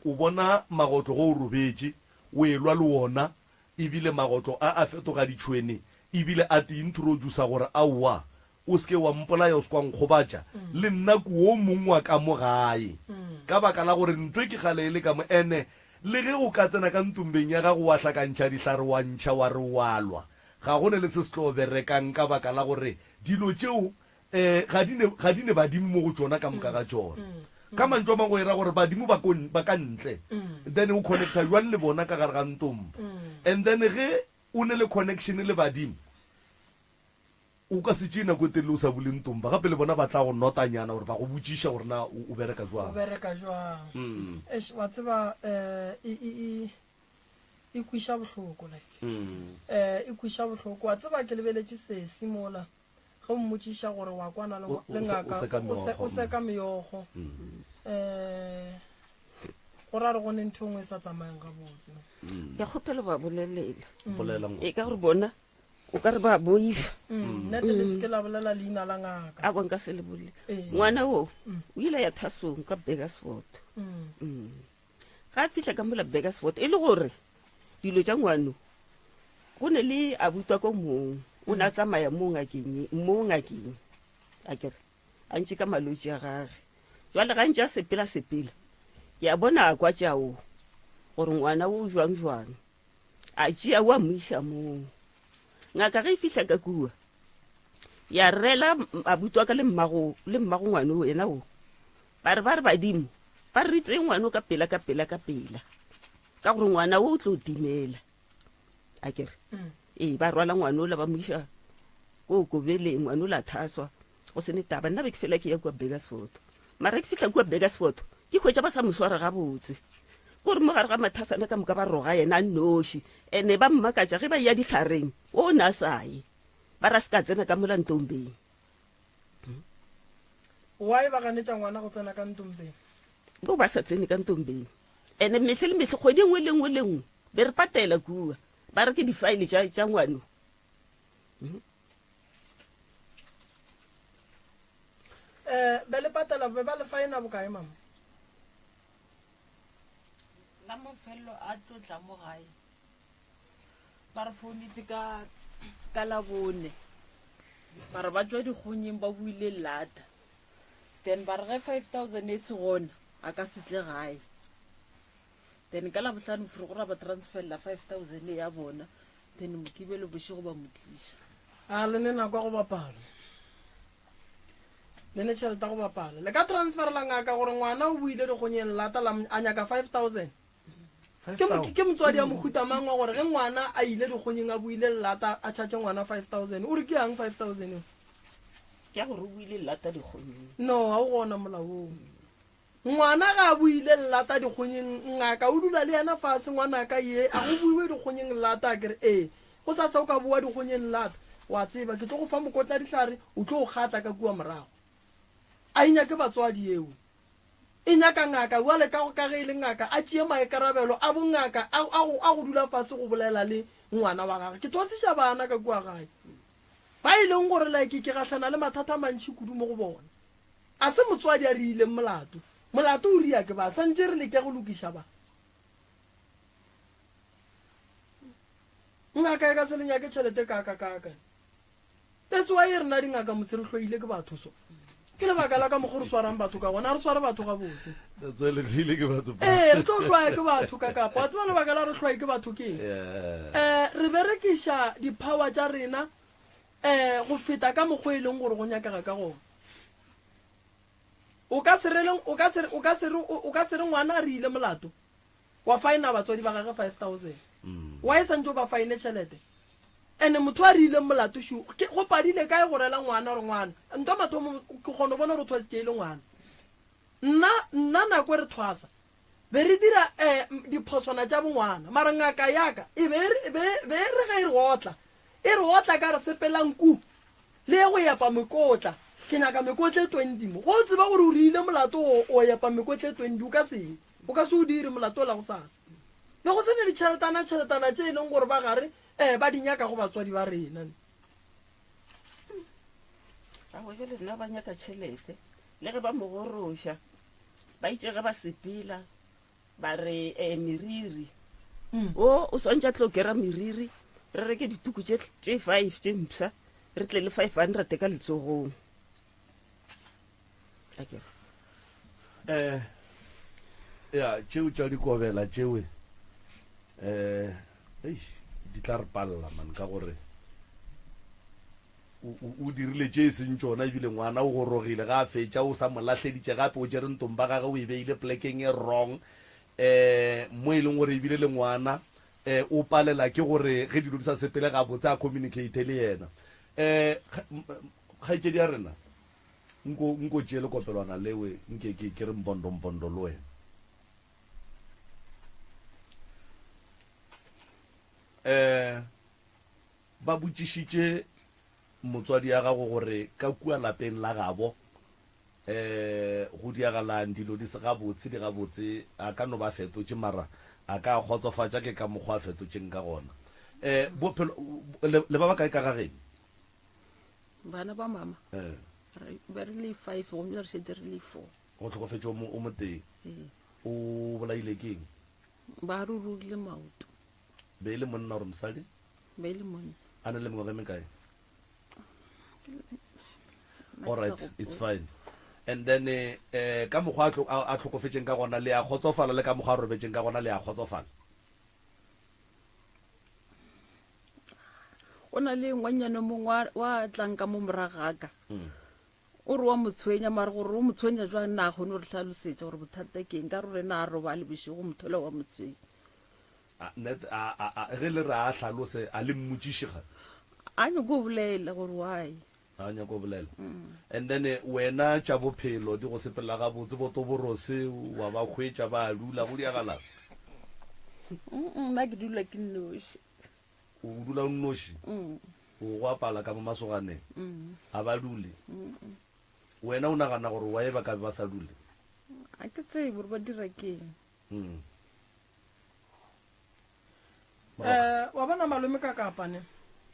o bona magotlo ge o robetše, o elwa le wona, ebile magotlo a a fetoga ditšhwene, ebile a te introducer gore aowa, o se ke wa mpolaya, o se ke wa nkgobatša, le nna ke wo mong wa ka mo gae. Ka baka la gore ntwe ke kgale e le ka mo, ene le ge o ka tsena ka ntombeng ya gago wa hlakantšha dihlare wa ntšha wa re wa lwa, Ga go ne le se se tlo berekang ka baka la gore dilo tšeo um ga di ne, ga di ne badimo mo go tšona ka moka ga tšona. Ka mantšu a mangwe go e ra gore badimo ba ko, ba ka ntle. Then o connecta bjang le bona ka gare ga ntomba? And then ge o ne le connection le badimo, o ka se tšee nako e telele o sa bule ntomba. Gape le bona ba tla go notanyana gore ba go botšiša gore na o, o bereka O jwang. bereka jwang? Eish, wa tseba um e, e, e, e kwiša bohloko like mm. eh e kwiša bohloko wa tseba ke lebeletše sesi mola ge o mmotšiša gore wa kwana le ngaka o seka meokgo mm. eh go ra re go ne ntho e nngwe e sa tsamayeng gabotse mm. ke kgopelo ba bolelela e ka gore bona o ka re ba boifa nnete le seke la bolela leina la ngaka a bonka se le bolele ngwana o o ile ya thasong ka Burgersfort Ga a fihla ka mola Burgersfort e le gore dilo tša ngwano go ne le abutwa ko mong o ne a tsamaya mo ngakeng mo ngakeng a kere a ntše ka malwetši a gage jwale ga ntše a sepela sepela ke a bona a kwa tšao gore ngwana o jwang jwang a tšea wa mo iša moo ngaka ge e fihla ka kua ya rela abuti wa ka le mmago le mmago ngwane o yena o ba re ba re badimo ba re ritse ngwane o ka pela ka pela ka pela ka gore ngwana o o tlo timela a kere mm. ee ba rwala ngwane ola ba mo iša ko kobeleng ngwane ola thaswa go sene taba nna be ke fela ke ya kua Burgersfort mara ke fihla kua Burgersfort ke hwetša ba sa mo sware gabotse kore mo gare ga mathasana ka moka ba roga yena a nnoši ene ba mmakatša ge ba ya ditlhareng o ne a sa ye ba ra se ka tsena ka mola ntombeng why ba ganetša ngwana go tsena ka ntombeng bo ba sa tsene ka ntombeng ene mehle le mehle kgwedi nngwe le nngwe le nngwe be re patela kua ba re ke difaele tša ngwano um be le patela be ba le faena bokae mama la mafelelo a tlo tla mo gae ba re founitse ka ka labone ba re ba tswa dikgonyeng ba buile lata then ba re ge 5000 e se gona a ka se tle gae then ka labohlano fore go ra ba transferela 5000 ya bona then mokibelo bošego ba mo tliša a le ne nako ya go bapala. Le ne tšhelete ya go bapala. Le ka transferela ngaka gore ngwana o boile dikgonyeng lata la a nyaka 5000. Ke ke motswadi ya mohuta mang wa gore ge ngwana a ile dikgonyeng a boile lata a charge ngwana 5000? O re ke yang 5000 eo? Ke ya gore o boile lata dikgonyeng. No, ga o gona molao oo. Ngwana ga a boile lata dikgonyeng, ngaka o dula le yena fase, ngwanaka ye, a go buiwe dikgonyeng lata? A ke re, ee, gosasa o ka boa dikgonyeng lata, wa tseba, ke tlo go fa mokotla dihlare, o tlo o kgatla ka kua morago. A e nyake batswadi yeo. E nyaka ngaka, bjale ka, ka ge e le ngaka, a tšee maikarabelo a bongaka a, a go, a go dula fase go bolela le ngwana wa gagwe. Ke twasiša bana ka kua gae, ba e leng gore like ke gahlana le mathata a mantši kudu mo go bona. A se motswadi a riileng molato. Molato o ria ke ba. Santše re leke go lokiša ba. Ngaka e ka se le nyake tšhelete kaka kaka. That's why rena dingaka motse re hloile ke batho so. Ke lebaka la ka mokgo re swarang batho ka gona, a re sware batho gabotse. That's why le hloile ke batho. Ee, re tlo hlwaya ke batho ka kapa. Wa tseba lebaka la re hlwaye ke batho ke eng? Eh, re berekiša di-power tša rena eh go feta ka mokgo e leng gore go nyakega ka gona. O ka se re o ka se o ka se re o ka se re ngwana a re ile molato wa faena batswadi ba gage 5000. Mm. Wa e santse o ba faene tšhelete. Ene motho a re ileng molato shu ke go padile kae go rela ngwana gore ngwana nto mathomo ke kgona go bona gore o thwasitše e le ngwana. Nna nna nako e re thwasa be re dira um diphoswana tša bongwana mara ngaka yaka e be e be e re ge e re otla E re otla ka re sepelang ku le ye go epa mekotla. Ke nyaka mekotla e 20 mo. Go o tseba gore o riile molato o, o epa mekotla e 20, o ka se ye. O ka se o dire molato ola gosasa. Be go se ne ditšheletana tšheletana tše e leng gore ba gare eh, ba di nyaka go batswadi ba rena. Aowa, jwale rena ba nyaka tšhelete. Le ge ba mo goroša, ba itše ge ba sepela, ba re eh, meriri mm. o o swantse a tlo kera meriri re reke dituku tše five tše mpsha re tle le 500 ka letsogong akere eh ya tšeo tša dikobela tšewe eh eish di tla re palela man ka gore O dirile tše e seng tšona, ebile ngwana o gorogile ga a fetša, o sa mo lahleditše gape, o tšere ntomba gage o e beile plekeng e wrong, um mo e leng gore ebile le ngwana um o palela ke gore ge dilo di sa sepele gabotse a communicate le yena. Um kgaetšedi ya rena, nko nko tšee lekopelwana lewe nke ke ke re mpondo mpondo le wena. Um Ba botšišitše motswadi ya gago gore ka kua lapeng la gabo um go diagalang, dilo di se gabotse, di gabotse, a ka no ba a fetotše mara a ka kgotsofatša ke ka mokgwa a fetotšeng ka gona. Um bophelo, le, le ba bakae ka ga geno? Bana ba mama Eh. re be re le five gomme re šetše re le four. Go hlokofetše o mo, o motee. Ee. O bolaile ke eng? Ba rurugile maoto. Be e le monna or mosadi? Be e le monna. A na le mengwaga e mekae? All right, it's fine. And then eh, eh ka mokgwa a hlokofetšeng ka gona le a kgotsofala le ka mokgwa a robetšeng ka gona le a kgotsofala? O na le ngwanyana mongwe wa tlang ka mo morago ga ka. Mm. O re wa mo tshwenya mara gore o mo tshwenya jwang na kgone go re hlalosetša gore bothata ke eng ka gore na a robale bošego mothola wa mo tshwenya. A, net, a, a, a, ge le re a hlalose, a le mmotšiše ga? A nyako bolela gore why. A nyako bolela. And then eh, wena tša bophelo di go sepelela gabotse, bo Toborose wa ba hwetša ba a dula, go diagalang? Mm, nna ke dula ke nnoši. O dula o nnoši? Mm. O go apala ka mo masoganeng? Mm. A ba dule? Mm. Wena o nagana gore why ba ka be ba sa dule? A ke tsebe gore ba dira keng. Mm. Eh, wa bona malome ka kapa ne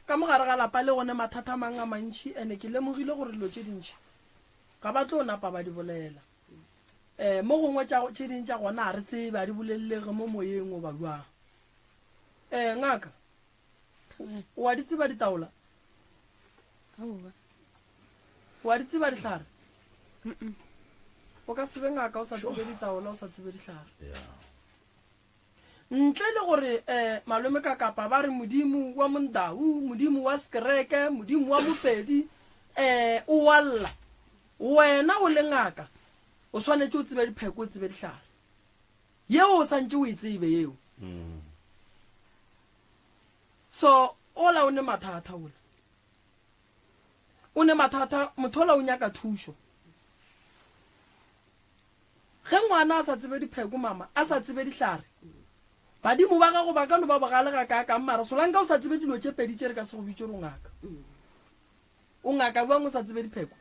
ka mo gare ga lapa le gone mathata a mang a mantšhi ene ke lemogile gore dilo tše dintšhi ga ba tlo napa ba di bolela um mo gongwe tše ding tša gona ga re tsebe a di bolelelege mo moyeng goba jwang um ngaka wa di tseba ditaola wa di tseba dihlare o ka se be ngaka o sa tsebe ditaola o sa tsebe dihlare ntle le gore um malome ka kapa ba re modimo wa mondau modimo wa sekereke modimo wa mopedi um o walla. Wena o le ngaka o swanetše o tsebe dipheko o tsebe dihlare. Yeo o santše o e tsebe yeo. So ola o ne mathata ola. O ne mathata motho ola o nyaka thušo. Ge ngwana a sa tsebe dipheko mama, a sa tsebe dihlare, badimo ba gago ba ka no ba bogale gakaakang mara solanka o sa tsebe dilo tše pedi tše re ka se go bitše gore o ngaka. O ngaka bjang o sa tsebe dipheko?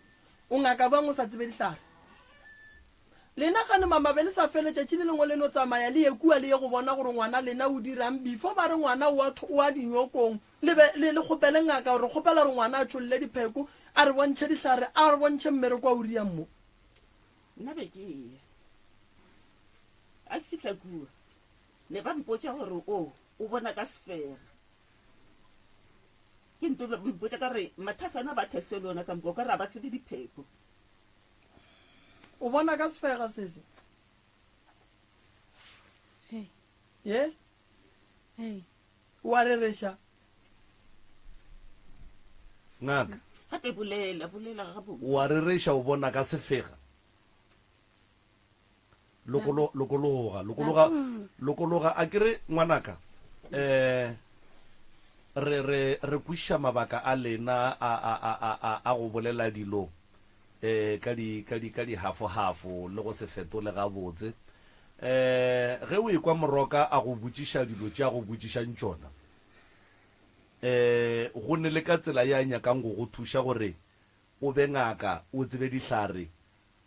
O ngaka bjang o sa tsebe dihlare? Lena gane mama be le sa fele tšatši le lengwe le no tsamaya le ye kua le ye go bona gore ngwana lena o dirang before ba re ngwana o a o a dinyokong le be le le kgopele ngaka gore kgopela gore ngwana a tšholle dipheko a re bontšhe dihlare a re bontšhe mmereko a o riang mo. Nna be ke eya. A ke fihla kua ne ba mpotša gore o o bona ka sefega. Ke nto mpotša ka re mathasana ba these le ona ka moka o ka re a ba tsebe dipheko. O bona ka sefega sese? Hey. Ye? Hey. O a rereša? Ngaka. Gape bolela, bolela gabotse. O a rereša o bona ka sefega? Lokolo, lokologa, lokologa, lokologa. A ke re ngwanaka, eh, re, re, re kwešiša mabaka a lena a, a, a, a, a, a go bolela dilo, eh, ka di, ka di, ka dihafohafo le go se fetole gabotse. Eh, ge o ekwa Moroka a go botšiša dilo tše a go botšišang tšona, eh, go ne le ka tsela ye a nyakang go go thuša gore o be ngaka, o tsebe dihlare,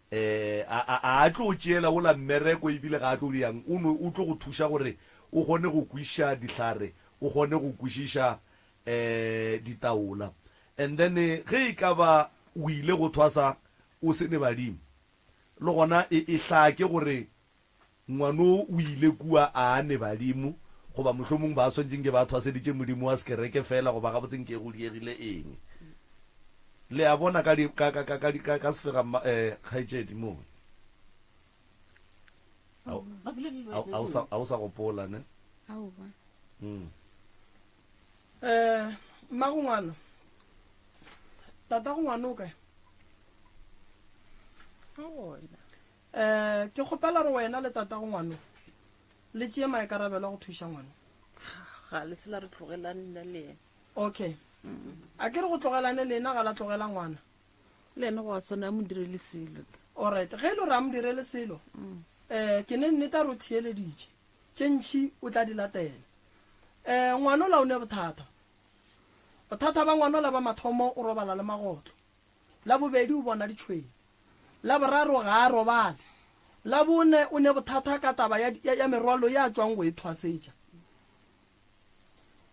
Eh, a, a, a a tlo o tšeela wola mmereko ebile ga a tlo diang, o no, o tlo go thuša gore o kgone go kwešiša dihlare, o kgone go kwešiša eh, ditaola. And then ge e ka ba o ile go thwasa o se ne badimo, le gona e, e hlake gore Ngwano o ile kua a ne badimo, goba mohlomong ba swantše nke ba thwaseditše modimo wa sekereke feela, goba gabotse nke go diegile eng. Le a bona ka di, ka, ka, ka, ka, ka, ka sefega mma, eh, kgaetšedi mo. A, a, a o sa, a o sa gopola, ne? Aowa. Mm. Eh, mmago ngwana, tatago ngwana o kae? O gona. Um ke kgopela gore wena le tatago ngwano le tšee maikarabelo a go thuša ngwano. Ga le se la re tlogelane nna le yena. Okay. A ke re go tlogelane lena ga la tlogela ngwana. Le yena go a swana a mo direle selo. Alright, ge e le gore a mo direle selo, um ke ne nnete a re o theeleditše, tše ntši o tla di latela. Um ngwanola o ne bothata. Bothata ba ngwanola ba mathomo o robala le magotlo. La bobedi o bona ditšhwene. La boraro ga a robale. La bone o ne bothata ka taba ya, ya, ya merwalo ye a tšwang go e thwasetša.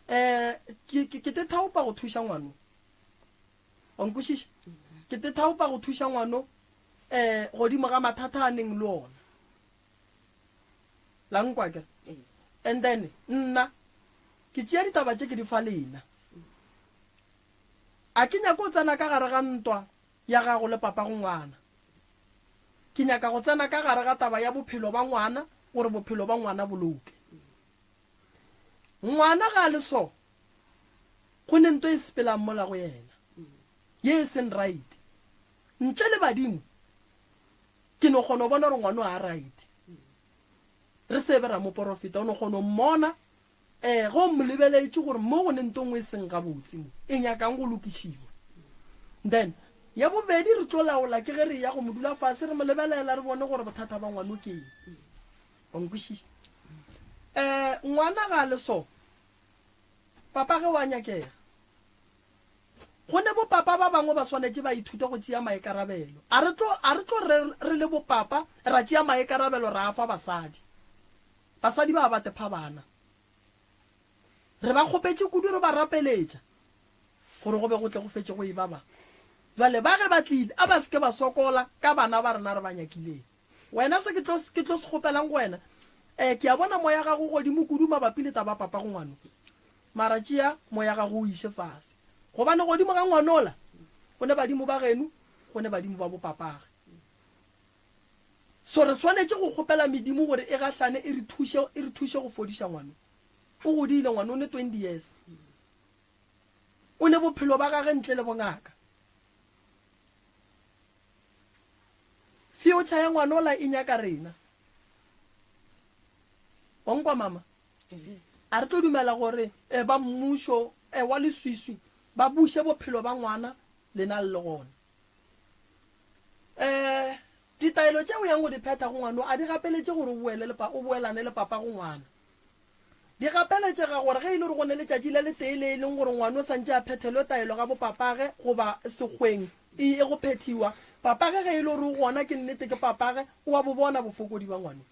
Um ke, ke, ke te thaopa go thuša ngwano. Wa nkwešiša? Ke te thaopa go thuša ngwano um godimo ga mathata a neng le ona. La nkwa ke? And then nna ke tšea ditaba tše ke di fa lena. A ke nyake go tsena ka gare ga ntwa ya gago le papago ngwana. Ke nyaka go tsena ka gare ga taba ya bophelo ba ngwana gore bophelo ba ngwana bo loke. Ngwana ga a le so, go ne nto e sepelang mola go yena ye e seng right. Ntle le badimo, ke no kgona go bona gore ngwano ga a right. Re se be ra mo porofeta, o no kgona go mmona Ee, ge o mo lebeletše gore mo go ne nto nngwe e seng gabotse mo, e nyakang go lokišiwa. Then, ya bobedi re tlo laola ke ge re eya go mo dula fase re mo lebelela re bone gore bothata ba ngwano ke eng. Wa nkwešiša? Eh, ngwana ga a le so, papa ge wa nyakega. Go ne bopapa ba bangwe ba swanetše ba ithute go tšea maikarabelo. A re tlo, a re tlo re re le bopapa ra tšea maikarabelo ra a fa basadi. Basadi ba ba tepha bana. Re ba kgopetše kudu re ba rapeletša gore go be go tle go fetše go eba ba. Bjale ba ge ba tlile, a ba se ke ba sokola ka bana ba rena re ba nyakileng. Wena se ke tlo, ke tlo se kgopelang go wena, eh, ke a bona moya gago godimo kudu mabapi le taba ya papago ngwano. Mara tšea moya gago o iše fase. Gobane godimo ga ngwanola, go ne badimo ba geno, go ne badimo ba bopapage. So re swanetše go kgopela medimo gore e gahlane e re thuše, e re thuše go fodiša ngwano. O godile ngwano, o ne 20 years. O ne bophelo ba gage ntle le bongaka. Future ya ngwanola e nyaka rena. Wa nkwa mama? A re tlo dumela gore eh, ba mmušo eh, wa leswiswi ba buše bophelo ba ngwana lena le le gona. Eh, ditaelo tše o yang go di phetha go ngwano a di gapeletše gore o boele le o boelane le papa go ngwana. Di gapeletšega gore ge e le gore go ne letšatši le letee le e leng gore ngwana o santše a phethelwe taelo ga bopapage goba sekgweng e ye go phethiwa, papage ge e le gore o gona ke nnete ke papage, o a bo bona bofokodi ba ngwano.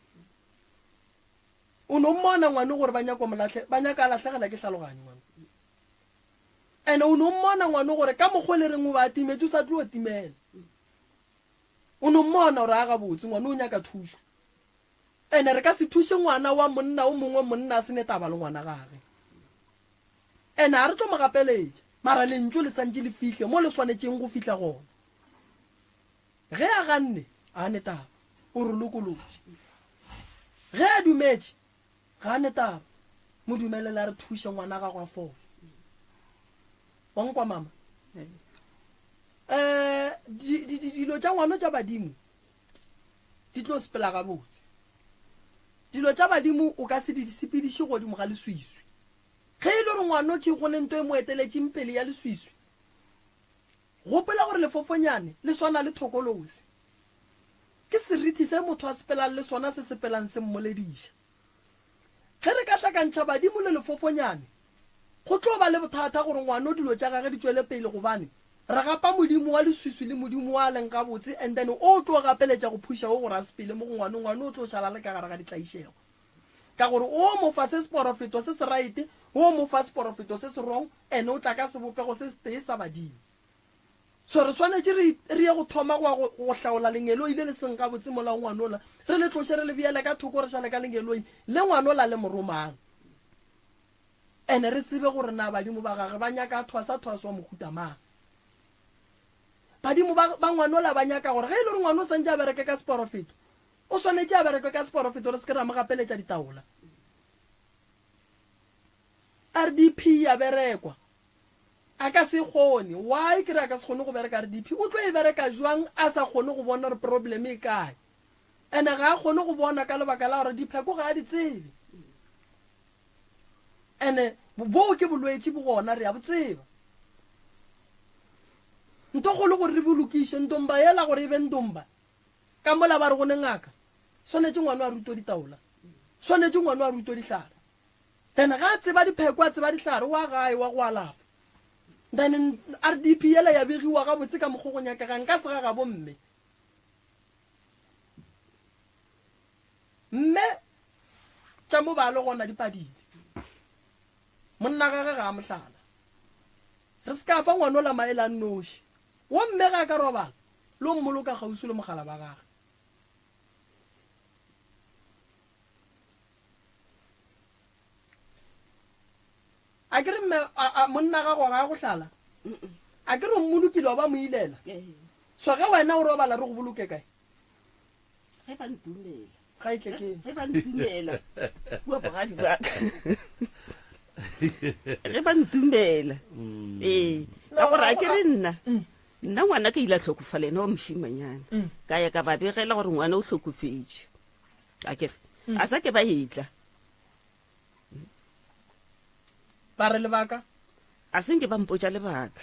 O no mmona ngwano gore ba nyako mo lahle, ba nyaka a lahlegela ke hlaloganyo ngwano. Ene o no mmona ngwano gore ka mokgwa le reng o ba a timetše o sa tlo timela. O no mmona gore a gabotse ngwano o nyaka thušo. Ene re ka se thuše ngwana wa monna o mongwe monna a se ne taba le ngwana gage. Ene a re tlo mo gapeletša, mara lentšu le santše le fihle mo le swanetšeng go fihla gona. Ge a ganne, a ne taba, o re lokolotše. Ge a dumetše, ga a ne taba, mo dumelele a re thuše ngwana gago a fole. Wa nkwa mama? Um dilo tša ngwano tša badimo di tlo sepela gabotse. Dilo tša badimo o ka se di sepediše godimo ga leswiswi. Ge e le gore ngwano ke go ne nto e mo eteletšeng pele ya leswiswi, gopola gore lefofonyane le swana le thokolosi. Ke seriti se motho a sepelang le sona se sepelang se mmolediša. Ge re ka hlakantšha badimo le lefofonyane, go tlo ba le bothata gore ngwano dilo tša gage di tšwele pele gobane re gapa modimo wa leswiswi le modimo wa leng gabotse and then o tlo gapeletša go phuša wo gore a sepele mo go ngwano, ngwano o tlo šala le ka gare ga ditlaišego ka gore o mo fa se seporofeto se se right, o mo fa seporofeto se se wrong and o tla ka sebopego se setee sa badimo. So re swanetše re, re ye go thoma go, go, go hlaola lengeloi le le seng gabotse mola go ngwanola, re le tloše re le beele ka thoko re šale ka lengeloi le ngwanola le mo romang. Ene re tsebe gore na badimo ba gage ba nyaka a thwasa thwaso wa mohuta mang. Badimo ba, ba ngwanola ba nyaka gore ge e le gore ngwana o santše a bereke ka seporofeto, o swanetše a bereke ka seporofeto re se ke ra mo gapeletša ditaola. RDP ya berekwa. A ka se kgone. Why ke re a ka se kgone go bereka RDP? O tlo e bereka jwang a sa kgone go bona gore problem e kae? Ene ga a kgone go bona ka lebaka la gore dipheko ga a di tsebe. Ene boo ke bolwetši bo gona re a bo tseba. Nto kgolo gore re bolokiše ndomba yela gore e be ndomba. Ka mola ba re go ne ngaka. Swanetše ngwana a rutwe ditaola. Swanetše ngwana a rutwe dihlare. Then ga a tseba dipheko a tseba dihlare wa gae wa go alafa. Then RDP yela ya begiwa gabotse ka mokgo go nyakegang ka sega gabo mme. Mme tša mo ba le gona di padile. Monna gage ga a mohlala. Re se ka fa ngwanola maele a nnoši. Wo mme ga a ka robala lo mmoloka kgauswi le mogala ba gage. A ke re mme monna gago ga a go hlala? A ke re o mmolokile wa ba mo ilela? So ge wena o robala re go boloke kae? Ge ba ntumela. Ga e tle ke. Ge ba ntumela. Kua bogadi ba ka. Ge ba ntumela. Mm. Ee, ka gore a ke re nna. Mm. Nna ngwana ka ile a hlokofala ena wa mošimanyana. Mm. Ka ya ka ba begela gore ngwana o hlokofetše. A ke re a sa ke ba etla. Ba re lebaka? A se nke ba mpotša lebaka.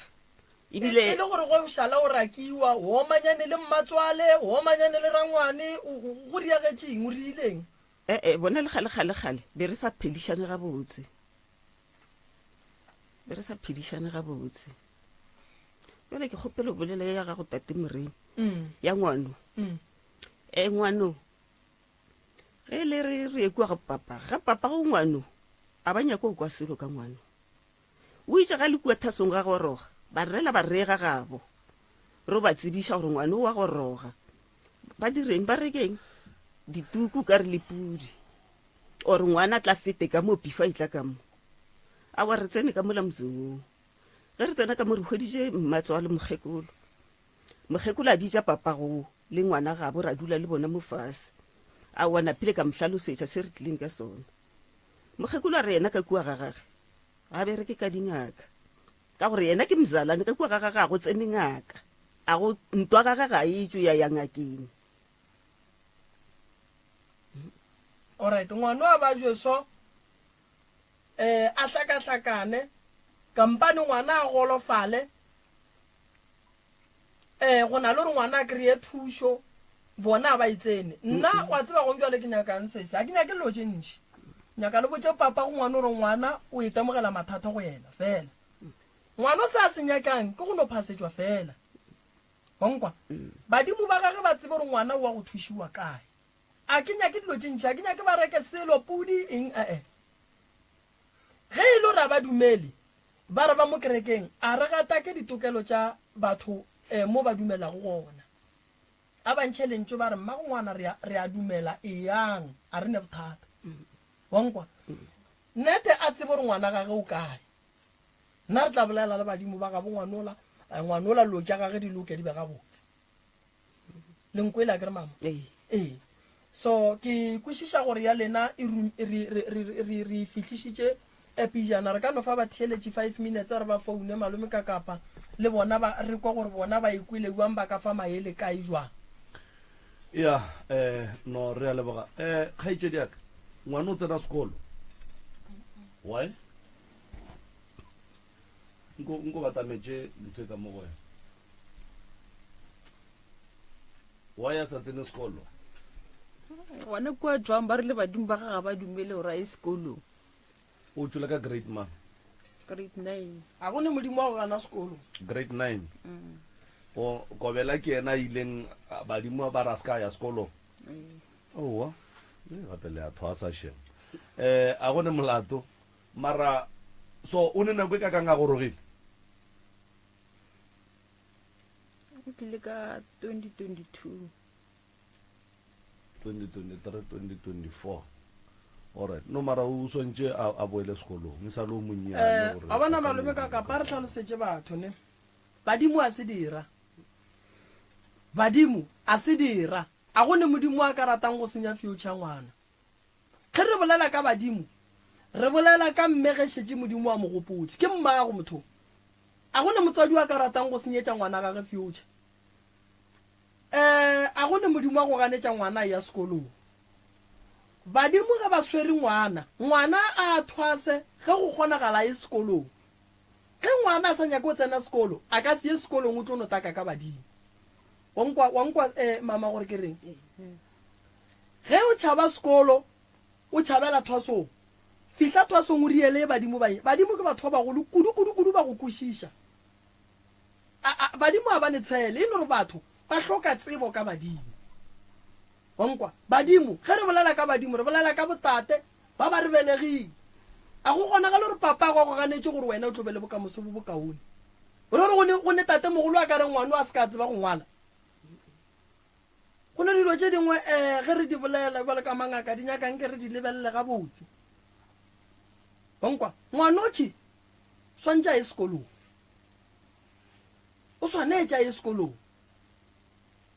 Ebile e le gore go šala o rakiwa, o omanyane le mmatswale, o omanyane le rangwane, go riagetšeng, o riileng? Ee, bona le kgale kgale kgale be re sa phedišane gabotse. Be re sa phedišane gabotse. Jale ke kgopelo bolela ya gago tate Moremi. Mm. Ya ngwano. Mm. E ngwano. Ge le re re ye kua ga papa, ga papa go ngwano, a ba nyake go kwa selo ka ngwano. O itše ga le kua thasong ga goroga, ba rela ba rega gabo. Re ba tsebiša gore ngwano wa goroga. Ba direng ba rekeng dituku ka re le pudi. Or ngwana tla fete ka mo pifa e tla ka mo. Awa re tsene ka mola motseng oo. Ge re tsena ka mo re hweditše mmatswalo mokgekolo. Mokgekolo a bitša papago le ngwana gabo ra dula le bona mo fase. Aowa napile ka mo hlalosetša se re tlileng ka sona. Mokgekolo a re yena ka kua ga gage ga bereke ka dingaka ka gore yena ke mzalane ka kua ga gage ga go tsene ngaka a go ntwa gage ga e tšwe ya ya ngakeng. Alright, ngwano a ba jwe so eh a hlakahlakane kampane ngwana a golofale eh go na le gore ngwana a kry-e thušo bona ba itsene nna wa tseba gong jale ke nyakang sese a ke nyake dilo tše ntši nyaka le botse papa go ngwana gore ngwana o itemogela mathata go yena fela ngwana o se a se nyakang ke go no phasetšwa fela wankwa badimo ba gage ba tsebe gore ngwana o wa go thušiwa kae A ke nyake dilo tše ntši, a ke nyake ba reke selo, pudi, eng, e-e. Ge e le gore a ba dumele, ba re ba mo kerekeng, a re gatake ditokelo tša batho eh, mo ba dumelago gona. A ba ntšhe lentšu ba re, mmago ngwana re a, re a dumela, eyang, a re ne bothata. Wa nkwa? Nete a tsebe gore ngwana gage o kae. Nna re tla bolela le badimo ba gabo ngwanola, eh, ngwanola lo tša gage di loke di be gabotse. Le nkwele akere mama? Ee. Ee. So ke kwešiša gore ya lena e rum, re, re, re, re, re e fihlišitše eh, pejana. Re ka no fa batheeletši five minutes re ba foune malome ka kapa le bona ba re kwa gore bona ba ikwele jwang ba ka fa maele kae jwang. Ya, eh, no re a leboga. Eh, kgaetšedi ya ka, ngwana o tsena sekolo? Why? Nko, nko batametše ntho e ka mo go wena. Why a sa tsene sekolo? Gona kua jwang ba rile badimo ba ga ga ba dumele gore a ye sekolong. O tšwele ka grade mang? Grade 9. A go ne modimo wa go gana sekolo. Grade 9. O kobela ke yena a ileng badimo ba re a se ka ya sekolong. Owa. E gape le a thwasa shem. Eh a go ne molato mara so o ne nako e ka kang a gorogile? O tlile ka 2022. 2023 2024 alright no mara o swantše a, a boele sekolong e sa le o monnyane Eh, gore a bona a ka malome no ka kapa re tlhalosetše batho ne badimo a se dira badimo a se dira a go ne modimo a ka ratang go senya future ngwana Ge re bolela ka badimo, re bolela ka mme ge šetše Modimo a mo gopotše. Ke mmago motho. A go ne motswadi wa ka ratang go senyetša ngwana gage future? Eh, a go ne Modimo wa go ganetša ngwana a eya sekolong? Badimo ge ba swere ngwana, ngwana a thwase ge go kgonagala a ye sekolong. Ge ngwana a sa nyake go tsena sekolo, a ka se ye sekolong o tlo no taka ka badimo. Wa nkwa, wa nkwa eh, mama gore ke reng? Ge o tšhaba sekolo, o tšhabela thwasong. Fihla thwasong o riele badimo ba ye. Badimo ke batho ba bagolo kudu, kudu, kudu ba go kwešiša. A, a, badimo ga ba ne tshele, e no re batho ba hloka tsebo ka badimo. Wa nkwa? Badimo, ge re bolela ka badimo, re bolela ka botate ba ba re beleging. A go kgonagale gore papago a go ganetše gore wena o tlo be le bokamoso bo bokaone. O re gore go ne, go ne tatemogolo a ka re ngwano a se ka tseba go ngwala. Go ne dilo tše dingwe um ge re di bolela bjalo ka mangaka di nyaka nke re di lebelele gabotse. Wankwa, ngwanokhi swantše a ye sekolong. O swanetše a ye sekolong.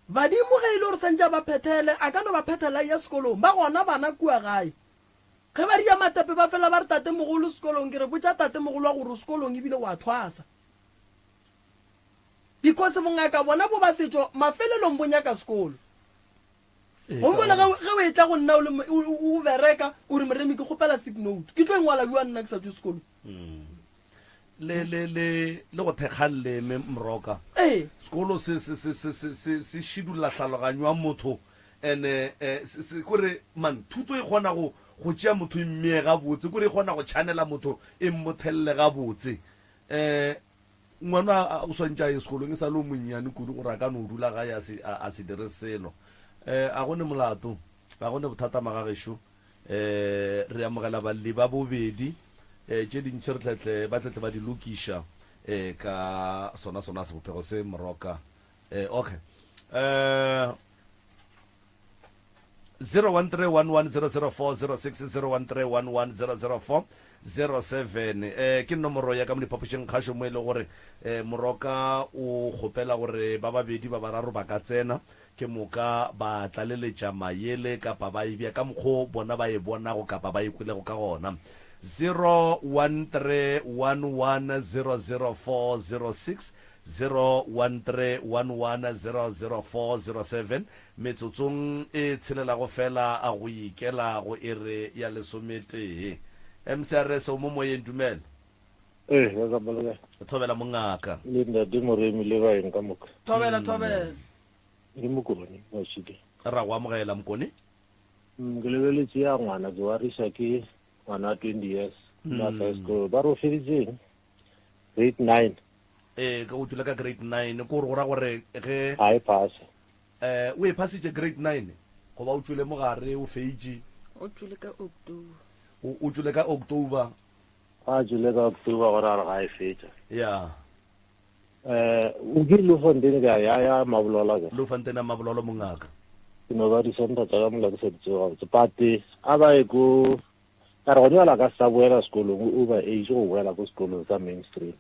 Badimo ge e le gore santše a ba phethele, a ka no ba phethela a eya sekolong. Ba gona bana kua gae. Ge ba ria matepe ba fela ba re tatemogolo sekolong, ke re botša tatemogolo wa gore o sekolong ebile wa thwasa. Because bongaka bona bo ba setšo mafelelong bo nyaka sekolo. Gomme ge ge o etla go nna o le o bereka o re Moremi ke kgopela sick note. Ke tlo e ngwala bjang nna ke sa tšwe sekolong? Le le le le go thekga leme Mroka. Ee. Sekolo se se se se se se se šidulla hlaloganyo ya motho ene eh, se se kore man thuto e kgona go go tšea motho e mmee gabotse kore e kgona go chanela motho e mmothelle gabotse. Eh Ngwana o swantše a ye sekolong e sa le o monnyane kudu gore a ka no dula gae a se, a, a se dire selo. Eh, a go ne molato, ga go ne bothata magagešo. Eh, re amogela balli ba bobedi. Eh, tše dintši re tletle, ba tletle ba di lokiša eh, ka sona sona sebopego se moroka. Eh, okay. Eh, 0131100406 0131100407 eh ke nomoro ya ka mo diphapošing kgašo mo e le gore eh moroka o kgopela gore ba babedi ba bararo ba ka tsena ke moka ba tlaleletša mayele kapa ba e bea ka mokgo bona ba e bonago kapa ba e kwelego ka gona 0131100406. 0131100407 metsotsong e tshelelago fela go ikela go iri ya lesometee. MCRS o mo moyeng, dumela. Ee, ba ka boloka. Thobela mongaka. Le ntate Moremi le baeng ka moka. Thobela, thobela. Ke Mokone, Mashidi. Ra go amogela Mokone. Ke lebeletše ya ngwana, ke wariša ke ngwana wa 20 years. Ba sa sekolo. Ba re o feditše eng? Grade 9. Ee, ka o tšwele ka grade 9, ko go ra gore ge Ga e phase. Eh, o e phasitše grade 9 goba o tšwele mo gare o feitše? O tšwele ka October. O, o tšwele ka October. Ga a tšwele ka October gore a re ga e fetša. Ya. Eh, o ke Bloemfontein ka ya ya Mabololo ke. Bloemfontein ya Mabololo mongaka. Ke no ba di-center tša ka mola ke sa di tsebe gabotse. But a ba ye ko ka re gone bjale a ka se sa boela sekolong, o over age go boela ko sekolong sa mainstream.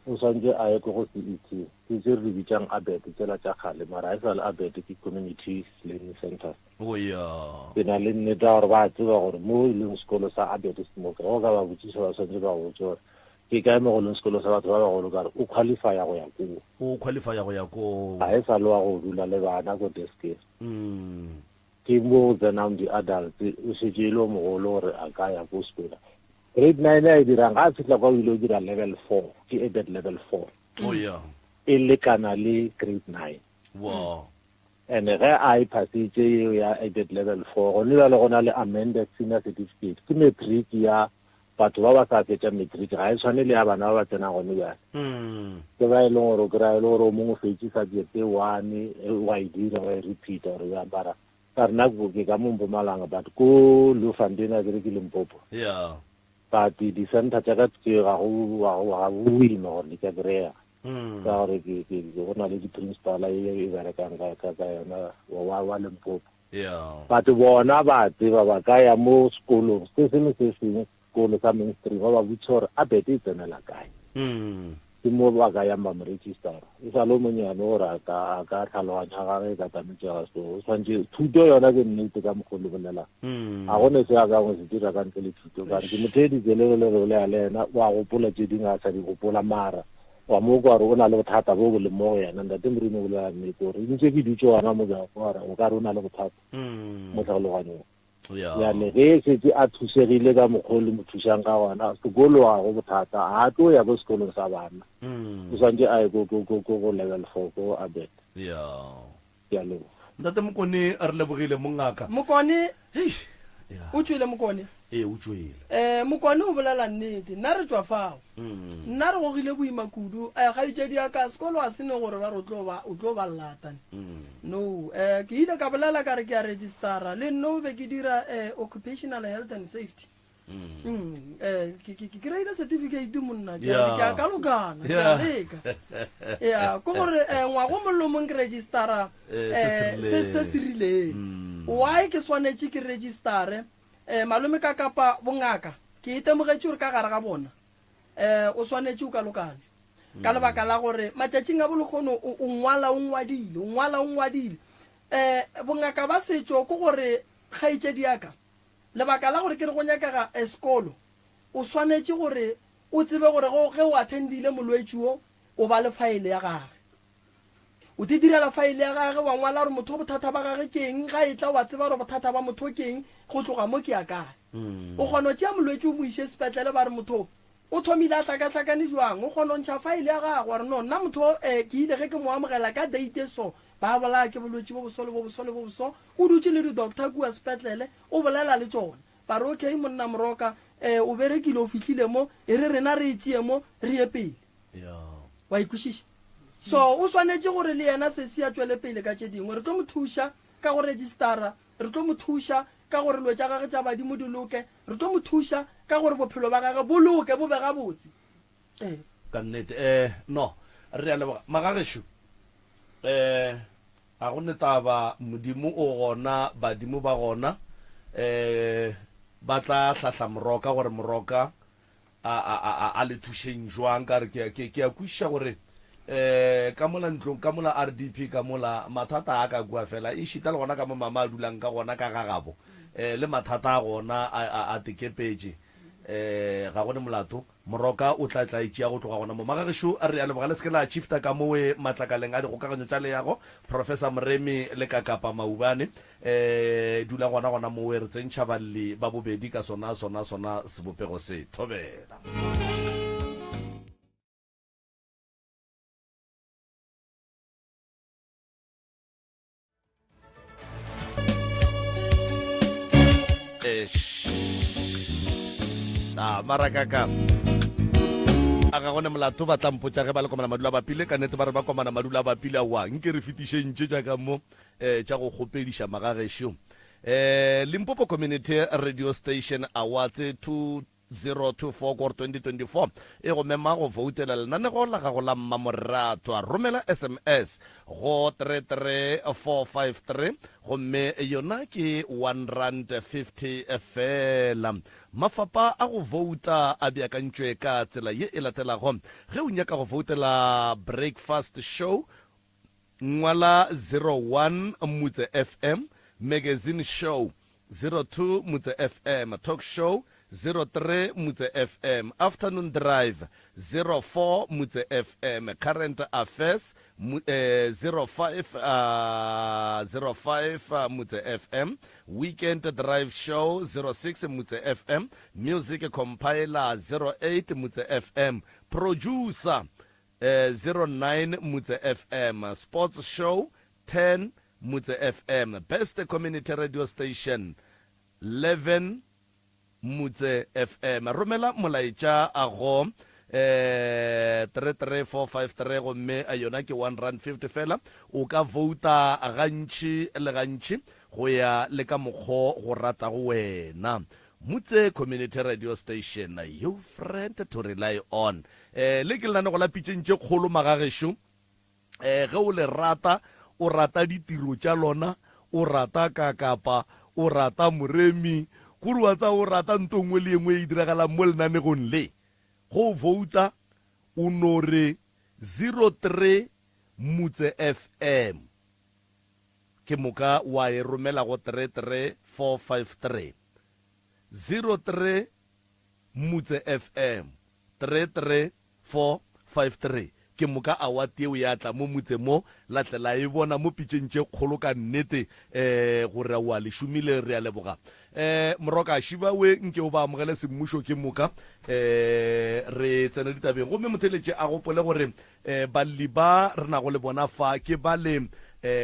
O swantše a ye ko go CET, ke tše re di bitšang ABET tšela tša kgale, mara ga e sa le ABET ke Community Learning Centres. Oh ya. Ke na le nnete ya gore ba tseba gore mo e leng sekolo sa ABET se mo kae. Ge o ka ba botšiša ba swantše ba go botše gore ke kae mo go leng sekolo sa batho ba bagolo ka re o qualifya go ya koo. O qualifya go ya koo. Ga e sa le wa go dula le bana ko deskeng. Ke mo go tsenang di-adults, o šetše e le o mogolo gore a ka ya ko sekola. Grade 9 a e dirang, ga a fihla kwa o ile o dira level 4, ke ABET level 4. Oh yeah. E lekana le grade 9. Wow. And ge a e phasitše yeo ya ABET level 4, gone bjale go na le amended senior certificate, ke matric ya batho ba ba sa fetša matric, ga e tshwane le ya bana ba ba tsenang gone bjale. Ke ba e leng gore o kry-a e le gore o mongwe o fetše subject e one, wa e dira, wa e repeat-a gore bjang, mara Ka re nna ke ka mo Mpumalanga but ko Leeufontein akere ke Limpopo. Yeah. But di center tša ka tše ga go ga go ga go boima gore di ka kry-ega. Ka gore ke ke go na le di principal e e berekang ka ka ka yona wa wa Limpopo. Yeah. But bona ba tseba ba ka ya mo sekolong se sengwe se sengwe sekolo sa mainstream ba ba botšiša gore ABET e tsenela kae. Ke mo ba ka yang ba mo registera. E sa le o monyane gore a ka a ka tlhaloganya ya gage e ka tametšega so o tshwanetse thuto yona ke nnete ka mokgwa o le bolelang. Ga go ne se a ka go se dira ka ntle le thuto ka re ke mo theeditse le re le re bolela le yena o a gopola tše dingwe a sa di gopola mara wa mo kwa gore o na le bothata bo bo leng mo go yena ntate Morimo o bolela nnete gore ntse ke dutše gona mo bjang gore o ka re o na le bothata mo tlhaloganyong. Bjale ge e šetše a thušegile ka mokgwa o le mo thušang ka gona, sekolo ga go bothata, ga a tlo ya ko sekolong sa bana. O swantše a ye ko, ko, ko, ko go level four, ko ABET. Ke a leboga. Ntate Mokone, re lebogile mongaka. Mokone, Eish, ya. o tšwele Mokone? Ee, o tšwele. Eh, Mokone o bolela nnete. Nna re tšwa fao. Nna re gogile boima kudu. Eh, kgaetšedi ya ka, sekolo ga se ne gore ba re o tlo ba, o tlo ba llata. No. Eh, ke ile ka bolela ka re ke a registera. Le nna o be ke dira eh, occupational health and safety. Mm, eh, ke ke ke kry-ile certificate monna ke a- ke a kalokana ke a leka ya ko gore eh, ngwago mong le mong ke registera Eh, se se eh, se se se rileng why ke swanetše ke registere um malome ka kapa bongaka ke itemogetše gore ka gare ga bona um o swanetše o kalokane ka lebaka la gore matšatšing a bolekgono o ngwala o ngwadile o ngwala o ngwadile um bongaka ba setšo ke gore kgaetšedi ya ka lebaka la gore ke re go nyakega um sekolo o swanetše gore o tsebe gore ge o attendile molwetši wo o ba le faele ya gage O te direla faele ya gage, wa ngwala gore motho bothata ba gage ke eng, ga e tla wa tseba gore bothata ba motho ke eng, go tloga mo ke ya kae. O kgona go tšea molwetši o mo iše sepetlele ba re motho o thomile a hlakahlakane jwang, o kgona go ntšha faele ya gagwe wa re no nna motho o ke ile ge ke mo amogela ka date e so, ba bolaya ke bolwetši bo boso le bo boso le bo boso, o dutše le di-doctor kua sepetlele o bolela le tšona, ba re okay monna Moroka o berekile o fihlile mo, e re rena re e tšee mo re ye pele. Wa e kwešiša? So o swanetše gore le yena sesi a tšwele pele ka tše dingwe. Re tlo mo thuša ka go registara, re tlo mo thuša ka gore dilo tša gage tša badimo di loke, re tlo mo thuša ka gore bophelo ba gage bo loke, bo be gabotse. Ee. Ka nnete. Eh, no. Re a leboga. Magagešo, eh, ga go ne taba, Modimo o gona, badimo ba gona, eh, ba tla hlahla Moroka gore Moroka a, a, a, a, a le thušeng jwang? Ka re ke, ke, ke a kwešiša gore um ka mola ntlong, ka mola RDP, ka mola mathata a ka kua fela, ešita le gona ka mo mama a dulang ka gona ka gagabo, um le mathata a gona a, a, a tekepetše, um ga go ne molato. Moroka o tla tla e tšea go tloga gona mo. Magagešo, re a leboga le se ke la shifta ka mowe matlakaleng a dikgokaganyo tša leago. Professor Moremi le Kakapa Maubane, eh, dula gona gona mowe re tsentšha balli ba bobedi ka sona sona sona sebopego se. Thobela. A mara kaka a ga gone molato ba tla mpotša ge ba le komana madula a bapile ka nnete ba re ba komana madula a bapile aowa nke re fetišeng tše tša ka mo um tša go kgopediša magagešo um Limpopo Community Radio Station Awards 2024 kor 2024 e go mema go voutela lenanego la gago la mmamoratwa. Romela sms go 33453 gomme yona ke R1.50 feela. Mafapa a go vouta a beakantšwe ka tsela ye e latelago. Ge o nyaka go voutela Breakfast Show, ngwala 01 Mutse FM, Magazine Show, 02 Mutse FM, Talk Show, 03 Mutse FM, Afternoon Drive, 04 Mutse FM, Current Affairs, 05 05 Mutse FM, Weekend Drive Show, 06 Mutse FM, Music Compiler, 08 Mutse FM, Producer, 09 Mutse FM, Sports Show, 10 Mutse FM, Best Community Radio Station, 11 Mutse FM. Romela molaetša a go eh 33453 gomme yona ke R1.50 fela. O ka vouta gantši le gantši go ya le ka mokgo go ratago wena. Mutse Community Radio Station, your friend to rely on. Eh le ke lenanego la pitšeng tše kgolo magagešo. Eh ge o le rata, o rata ditiro tša lona, o rata kakapa, o rata moremi, kore wa tseba o rata nto nngwe le ye nngwe e diragalang mo lenanegong le. Go vouta o no re 03 Mutse FM ke moka wa e romela go 33453. 03 Mutse FM 33453 Ke moka award yeo ya tla mo motse mo, la tle la e bona mo pitšeng tše kgolo ka nnete um gore aowa le šomile re a leboga. Um Moroka Šiba we nke o ba amogele semmušo ke moka um re tsene ditabeng. Gomme motheeletši a gopole gore um balli ba re nago le bona fa ke bale um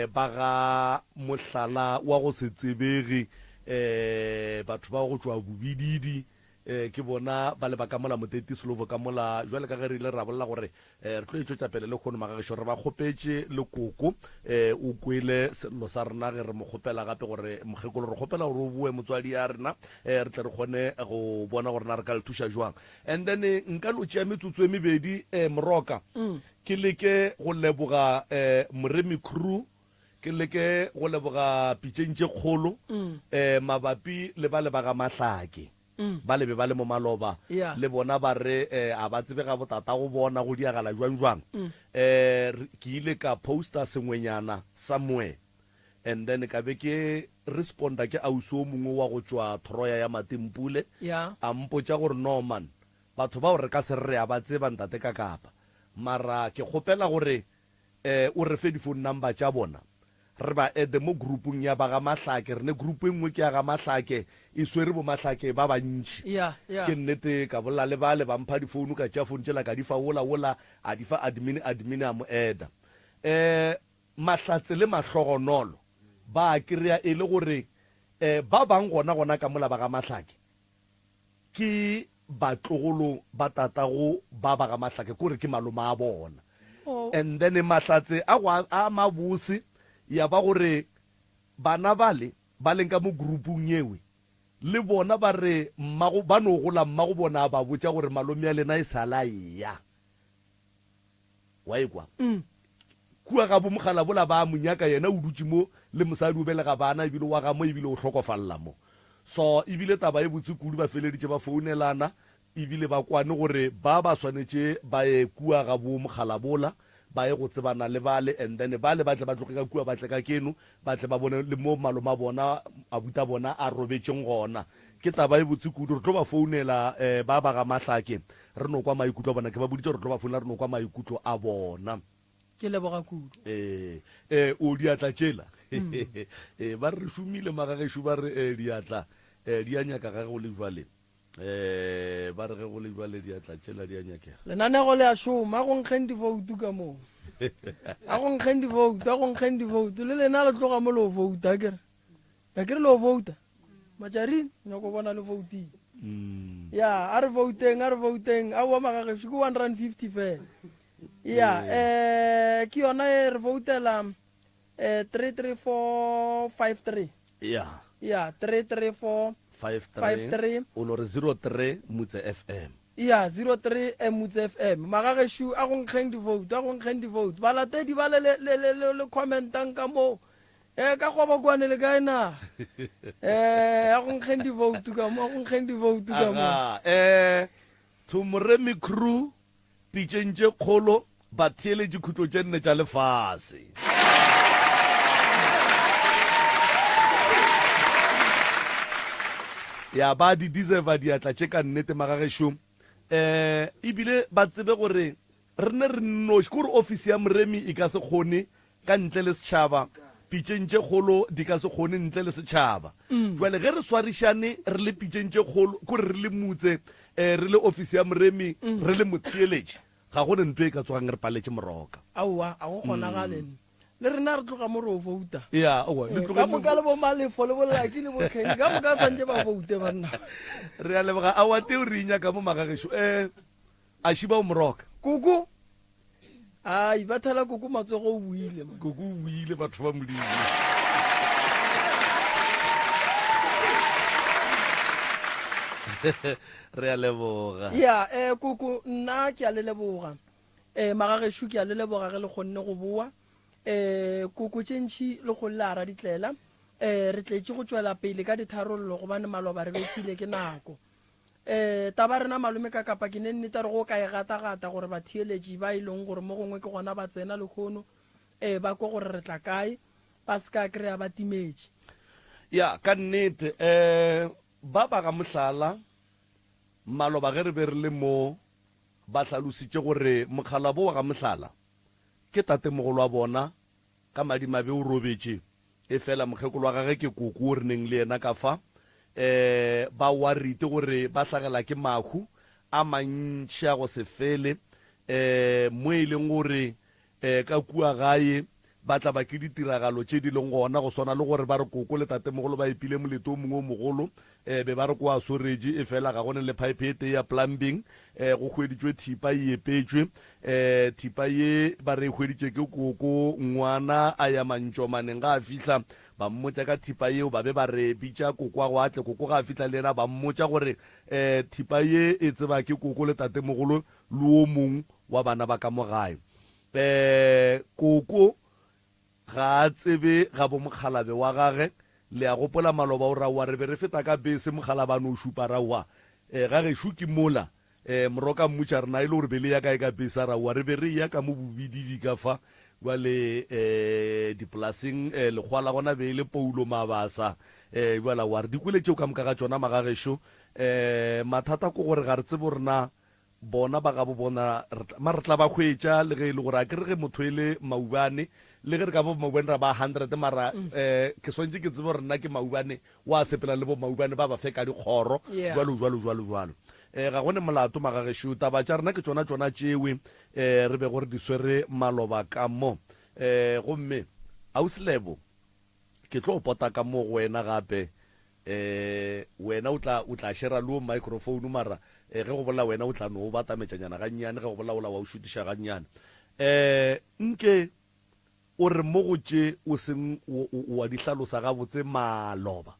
ba ga mohlala wa go se tsebege um batho ba go tšwa Bobididi Ee, ke bona ba le ba ka mola Moteti Slovo ka mola. Bjale ka ge re ile ra bolela gore re tlo e tšwetša pele lehono, magagešo, re ba kgopetše le koko. Ee, o kwele sello sa rena ge re mo kgopela gape gore, Mokgekolo, re kgopela gore o boe motswadi ya rena, ee, re tle re kgone go bona gore na re ka le thuša jwang. And then nka no tšea metsotso e mebedi, ee, Moroka, ke leke go leboga, ee, Moremi Crew, Ke leke go leboga pitšeng tše kgolo um mabapi le ba le ba ga Mahlake. Ba le be ba le mo maloba le bona ba re um a ba tsebe ga botata go bona go diagala jwang jwang. Um ke ile ka poster sengwenyana somewhere and then ka be ke responda ke ausi o mongwe wa go tšwa Troya ya Matimpule a mpotša gore no man batho bao re ka se re re a ba tseba ntate Kakapa mara ke kgopela gore Eh, o re fe di-phone number tša bona, re ba add-e mo group-ong ya ba ga Mahlake. Re ne group e nngwe ke ya ga Mahlake, e swere bo Mahlake ba bantši. Ya, ya. Ke nnete, ka bolela le bale, ba mpha di-phone, ka tšea phone tšela ka di fa wola, wola a di fa admin, admin a mo add-a. Eh, Mahlatse le Mahlogonolo ba a kry-a e le gore, eh, ba bang gona gona ka mola ba ga Mahlake, Ke batlogolo ba tatago ba ba ga Mahlake, kore ke malome a bona. And then Mahlatse a go a mabose ya ba gore bana bale ba leng ka mo groupung yewe le bona ba re mmago ba no gola mmago bona a ba botša gore malome ya lena e sala eya. Wa ekwa? Kua ga bo mogala bola ba mo nyaka yena o dutše mo le mosadi o belega bana ebile wa ga mo ebile o hlokofalla mo. So ebile taba e botse kudu ba feleditše ba founelana ebile ba kwane gore ba ba swanetše ba ye kua ga bo mogala bola ba ye go tsebana le bale and then bale ba tle ba tloge ka kua ba tle ka keno ba tle ba bone le mo maloma bona abuta bona a robetšeng gona. Ke taba e botse kudu. Re tlo ba founela um ba ba ga Mahlake re no kwa maikutlo a bona. Ke ba boditše gore re tlo ba founela re no kwa maikutlo a bona. Ke leboga kudu. Ee, ee, o diatla tšela. Ee, ba re re šomile magagešo ba re ee, diatla ee, di a nyaka ga go le jwale. Ee, ba re ge go le jwale diatla tšela di a nyakega. Lenanego le a šoma, a go nkgeng divoutu ka moo. A go nkgeng divoutu, a go nkgeng divoutu. Le lena le tloga mo le o vouta, akere? Akere le o vouta? Matšarine, nyako bona le voutile. Mm. Ya, a re vouteng, a re vouteng. Aowa magagešo ke 150 fela. Ya, eh ke yona e re voutela eh 33453. Ya. Ya, 334 53 o no re 03 Motse FM. Ya, 03 eh, Motse FM. Magagešo a go nkgeng di-vote, a go nkgeng di-vote. Balatedi ba le le le le le commentang ka moo. Eh ka kgobokwane le kae na? Eh a go nkgeng di-vote ka mo, a go nkgeng di-vote ka mo. Aga, eh to Moremi crew Pitšeng tše kgolo, batheeletši khutlo tše nne tša lefase. Ya ba di deserva diatla tše ka nnete magagešo. Um ebile ba tsebe gore re ne re nnoši, ke gore ofisi ya Moremi e ka se kgone ka ntle le setšhaba, pitšeng tše kgolo di ka se kgone ntle le setšhaba. Jwale ge re swarišane re le pitšeng tše kgolo, ke gore re le motse, eh, re le ofisi ya moremi, re le motheeletši, ga go ne ntho e ka tsogang re paletše moroka. Aowa, a go kgonagale. Le rena re tloga mo re o vouta. Ya, aowa, le Eh, tloge ka moka le bo Malefo le bo Lucky le bo Kenny, ka moka santše ba voute banna. Re a leboga. Aowa, teo re e nyaka mo magagešo. Eh, A šiba o moroka. Koko. Ai, ba thala koko matsogo o buile. Koko o buile batho ba Modimo. Re a leboga. Ya, eh koko nna ke a le leboga. Eh magageshu ke a le leboga ge le kgonne go boa. Eh koko tše ntši le go lla ra ditlela. Eh re tletše go tšwela pele ka ditharollo gobane maloba re bethile ke nako. Um taba rena malome ka kapa ke ne nnete re go ka e gata-gata gore batheeletši ba e leng gore mo gongwe ke gona ba tsena lehono um ba kwe gore re tla kae, ba se ka kry-a ba timetše. Ya, ka nnete. Um ba ba ga mohlala, maloba ge re be re le mo, ba hlalositše gore mokgalabo wa ga mohlala ke tatemogolo wa bona, Ka madimabe o robetše, efela mokgekolo wa gagwe ke koko wo re neng le yena ka fa. Um ba worried gore ba hlagela ke mahu a mantši a go se fele, um mo e leng gore um ka kua gae ba tla ba ke ditiragalo tše di leng gona, go swana le gore ba re koko le tatemogolo ba epile molete o mongwe o mogolo, um be ba re ko a soretše, efela ga go ne le phaephe e tee ya plumbing, um go hweditšwe thipa e epetšwe. Um thipa ye ba re e hweditše ke koko, ngwana a ya mantšomaneng, ga a fihla ba mmotša ka thipa yeo, ba be ba re bitša kokoago a tle, koko ga a fihla le yena ba mmotša gore um thipa ye e tseba ke koko le tatemogolo le wo mong wa bana ba ka mo gae. Um koko ga a tsebe ga bo mokgalabe wa gage, le a gopola maloba o raowa re be re feta ka bese mokgalaba a no šupa raowa um ga gešo ke mola E, Moroka mmotša re na e le gore be le ya kae ka bese? A re aowa, re be re eya ka mo Bobididi ka fa. Bjale e, dipolaseng e, lekgowa la gona be e le Paulo Mabasa. E, bjale aowa, re di kwele tšeo ka moka ga tšona magagešo. E, mathata ke gore ga re tsebe gore na bona ba gabo bona re tla, mara re tla ba hwetša le ge e le gore a ke re ge motho e le maubane, le ge re ka ba maubane ra ba 100 mara e, ke swanetše ke tsebe gore nna ke maubane wa sepela le bo maubane ba ba fe ka dikgoro, Yeah. jwalo jwalo jwalo jwalo. E, ga go ne molato, magagešo. Taba tša rena ke tšona tšona tšewe e, re bego re di swere maloba ka mo. E, gomme, Ausi Lebo, ke tlo pota ka mo go wena gape. E, wena o tla, o tla shera le wo microphone, mara e, ge go bolela wena o tla no o batametšanyana gannyane, ge go bolela wola wa o šutiša gannyane. E, nke O re mo go tše o seng wa di hlalosa gabotse maloba,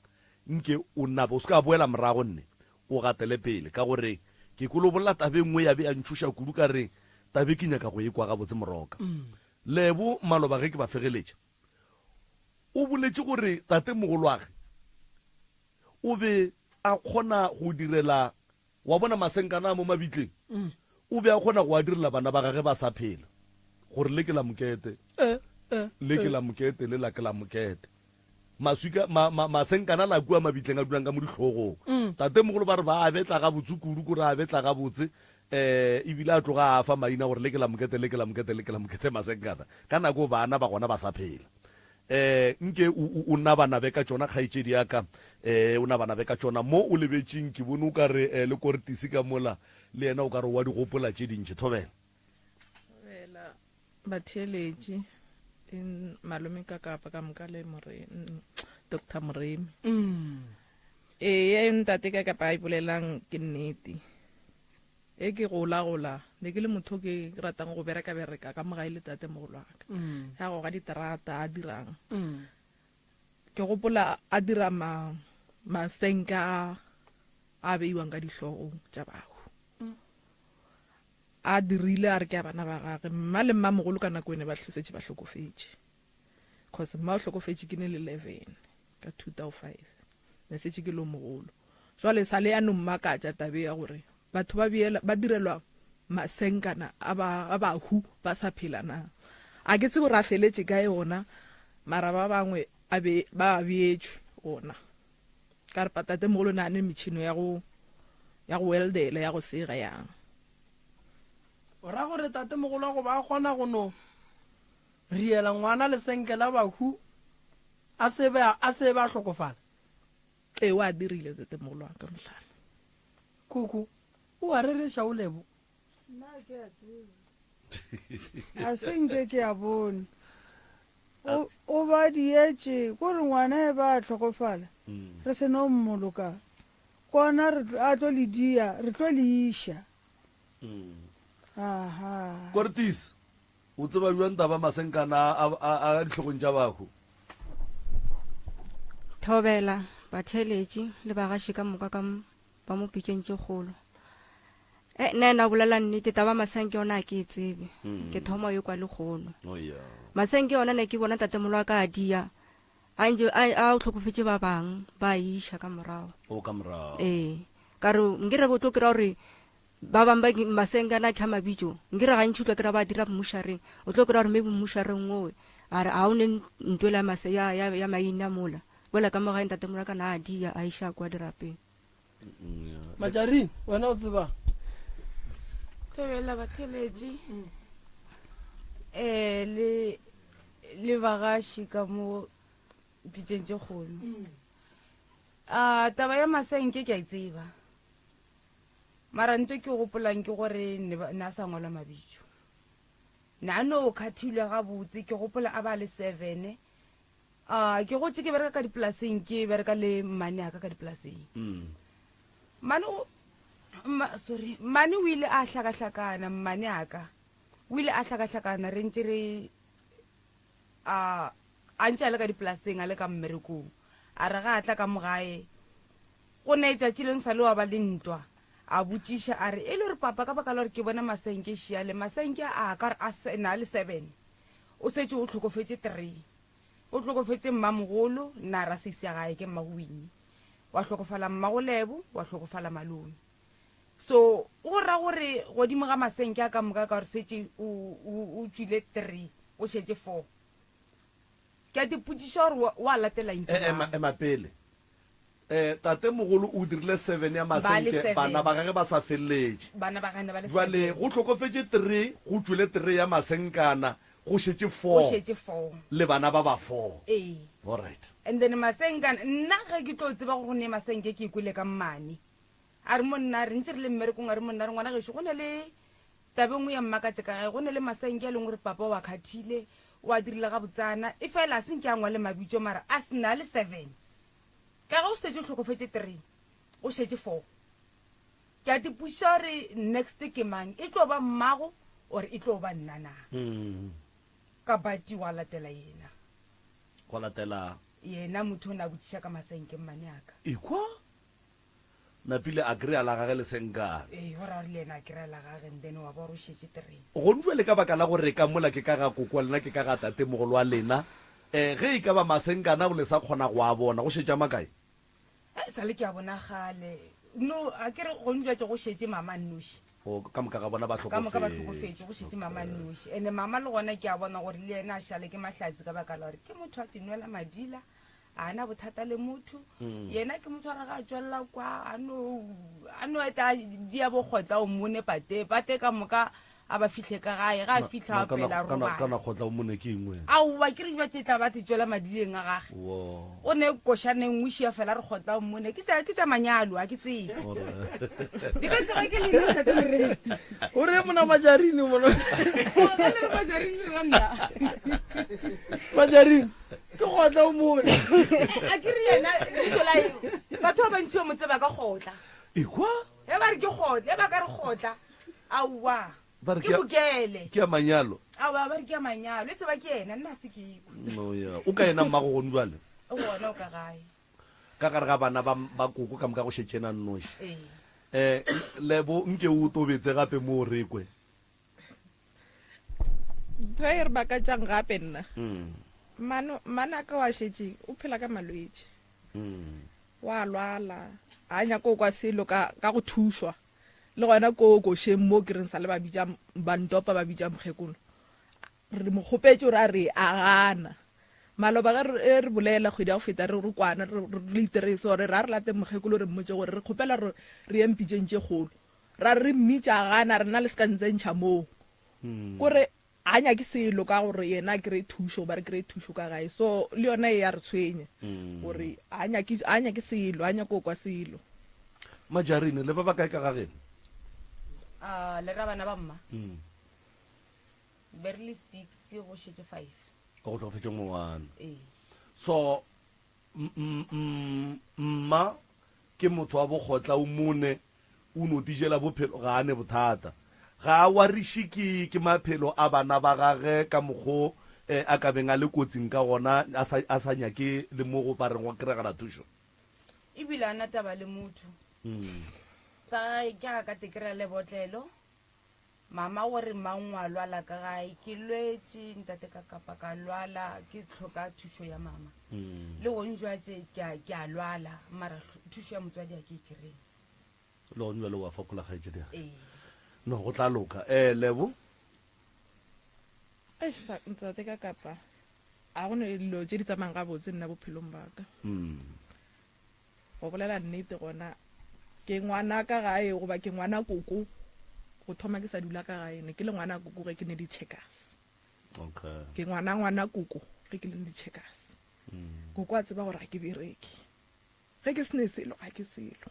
nke o nape o se ka boela morago nne o gatele pele, ka gore ke kwele o bolela taba e nngwe ya be ya ntšhoša kudu ka re taba e ke nyaka go e kwa gabotse Moroka. Lebo maloba ge ke ba fegeletša o boletše gore tatemogolwage o be a kgona go direla Wa bona masenkana a mo mabitleng? O be a kgona go a direla bana ba gage ba sa phela, gore le ke la mokete, le ke la mokete, le la ke la mokete. Maswika, ma, ma, masenkana la kua mabitleng a dulang ka mo dihlogong. Tatemogolo ba re ba a betla gabotse kudu, kore a betla gabotse, um ebile a tloga a fa maina gore le ke la mokete, le ke la mokete, le ke la mokete masenkana. Ka nako bana ba gona ba sa phela. Um nke o, o, o nabanabe ka tšona, kgaetšedi ya ka, um o nabanabe ka tšona. Mo o lebetšeng, ke bone o ka re um le Kortisi ka mola, le yena o ka re o a di gopola tše dintši. Thobela. Thobela. Batheeletši, in malome ka kapa ka moka le more, Doctor Moremi. Ee, ye ntate ka kapa a e bolelang ke nnete. E ke gola gola, ne ke le motho ke ratang go bereka bereka ka mogae le tate mogolo wa ka. Ya goga diterata a dirang. Ke gopola a dira ma masenka a a beiwang ka dihlogong tša bahu. A dirile a re ke a bana ba gage. Mma le mmamogolo ka nako ene ba šetše ba hlokofetše. Cause mma o hlokofetše ke ne le 11 ka 2005. Ne setše ke le o mogolo. Jwale sa le ya no mmakatša tabe ya gore batho ba beela ba direlwa masenkana a ba a bahu ba sa phela na. A ke tsebe gore a feletše kae ona mara ba bangwe a be ba a beetšwe ona. Ka re tatemogolo ne a ne metšhino ya go ya go weldela ya go sega yang. O ra gore tatemogolo wa go ba a kgona go no riela ngwana lesenke la bahu a se be a se be a hlokofala? Ee, o a dirile tatemogolo wa ka mohlala. Khukhu, o a rereša o Lebo? Nna ke a tseba. A se nke ke a bone. O, o ba dietše, ko re ngwana e ba a hlokofala, re se no mmoloka. Kona re, a tlo le dia, re tlo le iša. Aha. Kortis, o tseba bjang taba masenkana a, a, a dihlogong tša bahu? Thobela, batheeletši le bagaši ka moka ka ba mo pitšeng tše kgolo. E, nna ena o bolela nnete, taba masenke yona a ke e tsebe. Mm. Ke thoma yo kwa lekgono. Oh, yeah. Masenke yona ne ke bona tatemolo wa ka a dia. A ntše a a o hlokofetše ba bang ba iša ka morago. O ka morago. Ee. Ka re nke re bo tlo kry-a gore ba bang ba masenke ana kha mabitso. Nke re gantši o tlo kry-a ba dira mmušareng. O tlo kry-a gore maybe mmušareng owe. A re a o ne ntwela ya mase ya ya ya maina mola. Boela ka mo gae ntatemolo wa ka na a dia a iša kwa dirapeng. Majarine, wena o tsebang? Thobela batheletši um le le bagaši ka mo pitšeng tše kgolo. A taba ya masenke ke a e tseba. Mara nto ke gopolang ke gore ne ne a sa ngwala mabitso. Ne a no khathilwe gabotse ke gopola a ba le 7. A ke gotše ke bereka ka dipolaseng ke bereka le mmane aka ka dipolaseng. Mm. Mmane o ma, sorry, mmane o ile a hlakahlakana mmane aka. O ile a hlakahlakana re ntše re a a ntše a le ka dipolaseng a le ka mmerekong. A re ga a tla ka mogae go ne tšatši leng sa le wa ba le ntwa a botšiša a re e le gore papa ka baka la gore ke bona masenke šiale masenke a ka re a se na le seven o setše o hlokofetše three O hlokofetše mmamogolo, nna ra se ise gae ke mmago Winnie. Wa hlokofala mmago Lebo, wa hlokofala malome. So go ra gore godimo ga masenke a ka moka ka gore setše o, o, o tšwile three, o šetše four. Ke a tipotšiša gore wa, wa latelang ke E, ema, mang. ema pele. Eh, tatemogolo o dirile seven ya Ba le masenke, bana seven. ba gage ba sa feleletše. Bana ba gane ba le Bjale seven. go hlokofetše three, go tšwele three ya masenkana, go šetše Go four šetše four. le bana ba ba four. Ee. Alright. And then masenkana, nna ge ke tlo tseba gore go ne masenke ke kwele ka mmane. A re monna, re ntše re le mmerekong, a re monna, re ngwana gešo, go ne le taba e nngwe ya mmakatše ka gae, go ne le masenke a leng gore papa o a khathile, o a dirile gabotsana, e fela a se nke a ngwale mabitso mara a se na le seven. Ka ge o šetše o hlokofetše three, o šetše four. Ke a tipuša gore next ke mang, e tlo ba mmago or e tlo ba nna na? Ka bati wa latela yena. Gwa latela. Yena motho o ne a botšiša ka masenke mmane a ka. Ekwa? Napile a kry-a la gage lesenkana. Ee, go ra gore le yena a kry-a la gage and then wa ba gore o šetše three. Gonu bjale ka baka la gore ka mola ke ka ga koko wa lena ke ka ga tatemogolo wa lena, um ge e ka ba masenkana ao le sa kgona go a bona, go šetše a makae? E sa le ke a bona kgale. No, a ke re gonu bjatše go šetše mama a nnoši. O, ka moka ga bona ba Ka moka ba hlokofetše. hlokofetše, go šetše mama a nnoši. And-e mama le gona ke a bona gore le yena a šale ke mahlatse ka baka la gore ke motho a tinwela madila. A na bothata le motho. Yena ke motshwara ga a tšwelela kwa a no a no eta dia bokgotla o mmone pate pate ka moka a ba fihle ka gae ga a fihla a pela robala. Kana kgotla o mone ke eng wena? Aowa ke re jwa tše tla ba te tšwela madileng a gage. O ne košana e nngwe šia fela re kgotla o mmone ke tša ke tša manyalo a ke tsebe. Di ka tseba ke lena tate Morena. O re mona majarini mona. O ka le re majarini ra nna. Majarini. Ke kgotla o mone. A ke re yena leiso la batho ba bantši ba mo tseba ka kgotla. Ekwa? Ge ba re ke kgotla, ge ba ka re kgotla, aowa. Ba re Ke bokele. Ke ya manyalo. Aowa, ba re ke ya manyalo. E tseba ke yena, nna ga se ke ikwe. No ya. O ka yena mmago gone jwale? O gona o ka gae. Ka gare ga bana ba ba koko ka moka go šetše yena nnoši. Ee. Eh, Lebo, nke o tobetse gape mo re kwe. Ntho e re bakatšang gape nna. Mano, manaka wa šetše o phela ka malwetši. Wa lwala, a nyaka go kwa selo ka ka go thušwa. Le gona ko košeng mo ke reng sa le ba bitša ba ntopa ba bitša mokgekolo. Re mo kgopetše gore a re a gana. Maloba ge re, re bolela kgwedi ya go feta re re kwana re re iterese gore ra re late mokgekolo re mmotše gore re kgopela re re ye mpitšeng tše kgolo. Ra re re mmitša a gana a re nna le se ka ntsentšha moo. Kore ga nyake selo ka gore yena a kry-e thušo goba re kry-e thušo ka gae. So le yona e ya re tshwenya gore ga nyake, ga nyake selo, ga nyake go kwa selo. Majarine, le ba ba kae ka ga geno? Ah, le ra bana ba mma? Be re le six, go šetše five. Go hlokofetše ngwana. Ee. So mma ke motho wa bokgotla o mone O no tijela bophelo, ga a ne bothata. Ga a wariše ke, ke maphelo a bana ba gage ka mokgo a ka beng a le kotsing ka gona, a sa, a sa nyake le mo go ba reng go kregela thušo. Ebile a na taba le motho. Sa gae ke ga ka te kry-a lebotlelo. Mama o re mang wa lwala ka gae? Ke lwetše ntate ka kapa ka lwala ke hloka thušo ya mama. Le gong jwatše ke a, ke a lwala mara thušo ya motswadi a ke e kry-e. Le gone bjale wa fokola kgaetšedi ya Ee. No, go tla loka. Eh, Lebo? Eish, ntate ka kapa a go ne dilo tše di tsamayang gabotse nna bophelong ba ka. Go bolela nnete gona ke ngwana ka gae goba ke ngwana koko go thoma ke sa dula ka gae ne ke le ngwana koko ge ke ne di-checkers. Okay. Ke ngwana ngwana koko ge ke le di-checkers. Koko a tseba gore ga ke bereke. Ge ke se ne selo, ga ke selo.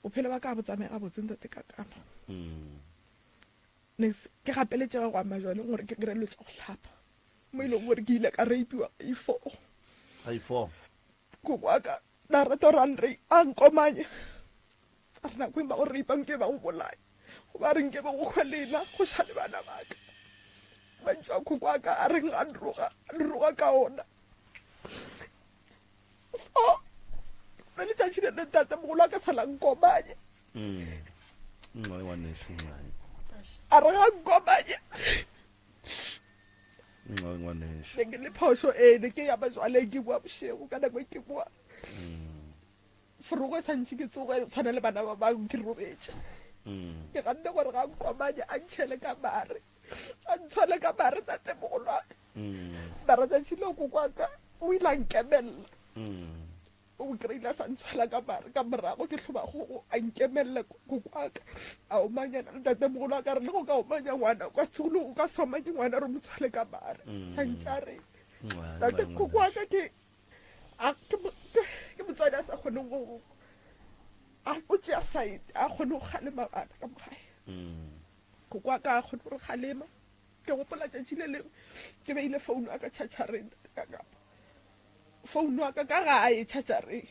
Bophelo ba ka bo tsamaye gabotse ntate ka kama. Ne ke gapeletšega go ama jwaleng gore ke kry-e dilo tša go hlapa. Mo e leng gore ke ile ka rapiwa ga i-four. Ga i-four. Koko wa ka na rata gore a nkomanye. A re nako e ba go rape nke ba go bolaya. Goba a re nke be go hwe lena go šale bana ba ka. Mantšu a koko wa ka a reng a nroga, a nroga ka ona. So, le letšatši le le ntate mogolo a ka sala nkomanye. Nxai ngwanešu, nxai. A re ga nkomanye. Nxai ngwanešu. Ne ke le phošo ee, ne ke ya majwaleng ke boa bošego ka nako e ke boa. Forogo e sa ntše ke tsoge tshwana le bana ba bangwe ke robetše. Ke ganne gore ga nkomanye a ntšhele ka mare. A ntshwele ka mare tate mogolwaka. Mara tšatši leo koko wa ka o ile a nkemelela. O kry-ile a sa ntshwela ka mare ka morago ke hloba kgogo a nkemelela koko wa ka. A omanyana le tate mogolo wa ka re le go ka omanya ngwana o ka se o ka se omanye ngwana re mo tshwele ka mare. Sa ntše a re tate koko wa ka ke A ke ke motswadi a sa kgoneng go a o tšea side a kgone go kgalema bana ka mo gae. Koko wa ka a kgone go re kgalema. Ke gopola tšatši le lengwe ke beile founu ya ka chargereng ka kapa founu ya ka ka gae chargereng.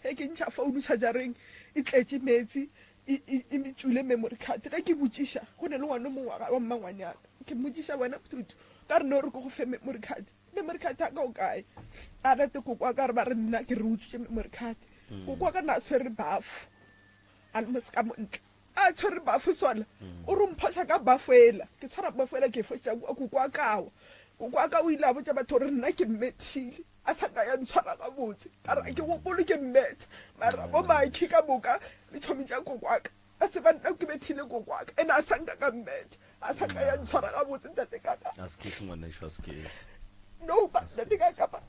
Ge ke ntšha founu chargereng e tletše meetse e e e tšwile memory card. Ge ke botšiša go ne le ngwana o mongwe wa mmangwane ya ka ke mmotšiša wena Mthuthu ka re no re ke go fe memory card. Memory card ya ka o kae? A rete koko wa ka re ba re nna ke re utswitše memory card. Koko wa ka na tshwere bafo a le moseka montle a tshwere bafo sona o re mphoša ka bafo ela ke tshwara bafo ela ke foša kua koko wa ka wa koko wa ka o ile a botša batho gore nna ke mmethile a sa ka ya ntshwara gabotse ka re ke gopole ke mmetha mara bo makhi ka moka le tšhomi tša koko wa ka A tseba nna ke bethile koko wa ka, ene a sa nka ka mmetha, a sa ka ya ntshwara gabotse ntate ka ka. A se kese ngwanešu, a se kese. No ba ntate ka kapa.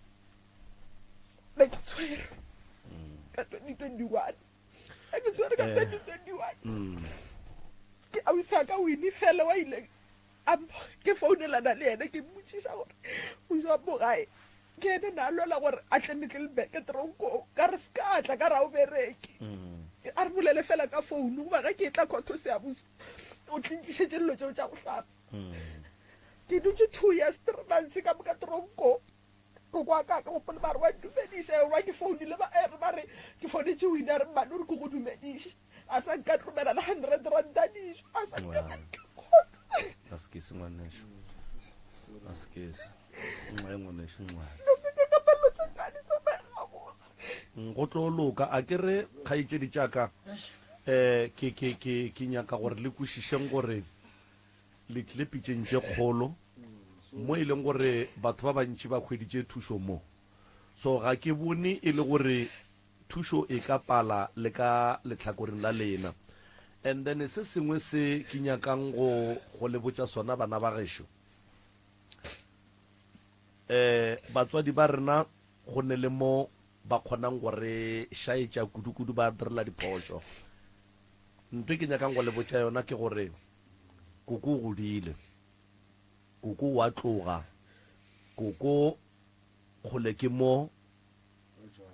Be ke tshwerwe ka 2021. Ge ke tshwerwe ka 2021. Mm. Ke ausi a ka Winnie fela wa ile a ke founelana le yena ke mmotšiša gore o jwa mo gae. Ke ene na lwela gore a tle Middelburg tronkong. Ka re se ka tla ka re a o bereke. A re bolele fela ka founu goba ge ke etla khotho Seabuso o tle ntlišetše dilo tšeo tša go hlapa. Ke dutše 2 years 3 months ka mo ka tronkong. Koko wa ka, ke gopole ba re wa ntumediša, e ba ke founile ba ere ba re ke founetše o ile a re mmane o re ke go dumediše. A sa nka tlomela le 100 ranta dijo, a sa nka ba nka khotho. A se ke se ngwanešu. A se ke se. Nngwe ngwanešu nngwe. Ka pelo tše ka di tsamaye gabotse. Go tlo loka a ke re kgaetšedi tša ka. Eh ke ke ke ke nyaka gore le kwešišeng gore Le tlile pitšeng tše kgolo mo e leng gore batho ba bantši ba hweditše thušo mo. So ga ke bone e le gore thušo e ka pala le ka lehlakoreng la lena. And then se sengwe se ke nyakang go go le botša sona bana ba gešo, eh batswadi ba rena go ne le mo ba kgonang go re šaetša kudu-kudu ba direla diphošo. Ntho e ke nyakang go le botša yona ke gore Koko o godile. Koko o a tloga. Koko kgole ke mo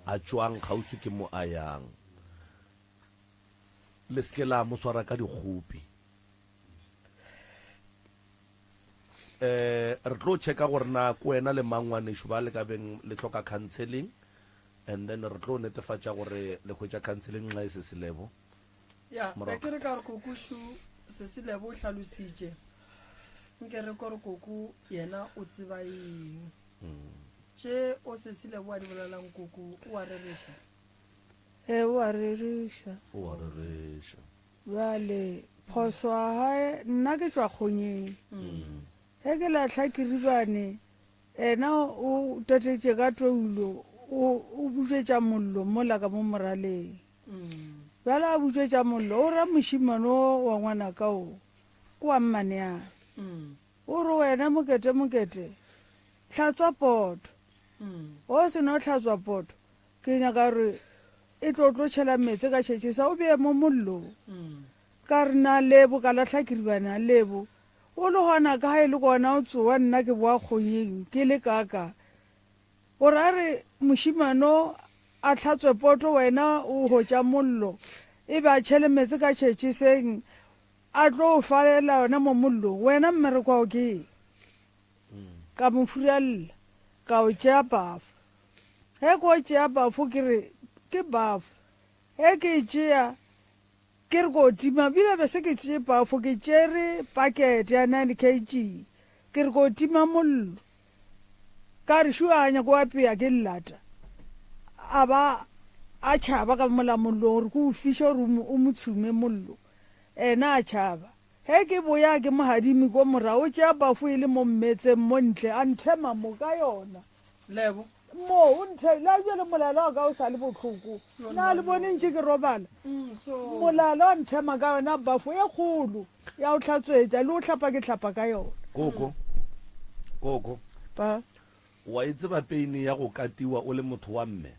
a tšwang, kgauswi ke mo a yang. Le se ke la mo swara ka dikgopi. Um re tlo checka gore na ke wena le mang ngwanešu ba le ka beng le hloka counseling and then re tlo netefatša gore le hwetša counseling nxa e se selebo. Ya, Moroka. be ke re ka gore koko šu Sesilebo o hlalositše. Nke re kore koko yena o tseba eng. Tše o Sesilebo a di bolelang koko o a rereša? Ee, o a rereša. O a rereša. Bjale phoso a gae nna ke tšwa kgonyeng. Ge ke lahla kiribane Ena o tatetše ka toulo, o, o butšwetša mollo mola ka mo moraleng. Bjale a butšwetša mollo, o ra mošemane o wa ngwanaka o, ke wa mmaneage. O re wena mokete mokete, hlatswa poto. O se no hlatswa poto, ke nyaka gore e tlo tlo tšhela meetse ka tšhetšhesa o bee mo mollong. Ka re na lebo, ka lahla kiribane a lebo. O le gona ka e le gona o tsowa nna ke boa kgonyeng ke le kaka. O ra re mošimano a hlatswe poto wena o hotša mollo e be a tšhele meetse ka tšhetšeseng a tlo o falela yona mo mollong wena mmereko wa ke eng? Ka mo furalela ka o tšea bafo. Ge ke o tšea bafo ke re ke bafo ge ke e tšea Ke re ko tima, bile be se ke tšee pafo, ke tšere pakete ya 9 kg. Ke re ko tima mollo. Ka re shu a nyako apea ke llata. A ba a tšhaba ka mola mollong gore ke o fiše gore o mo tshume mollo. Ena a tšhaba. Ge ke boya ke mo gadime ko morago, o tšea pafo e le mo mmetseng mo ntle, a nthema mo ka yona. Lebo. Mo, o nthe, la bjale molala wa ka o sa le bohloko. Na le bone ntše ke robala? Molala wa nthema ka yona bafo e kgolo ya go hlatswetša, le go hlapa ke hlapa ka yona. Koko, koko. Pa. Wa e tseba peine ya go katiwa o le motho wa mme?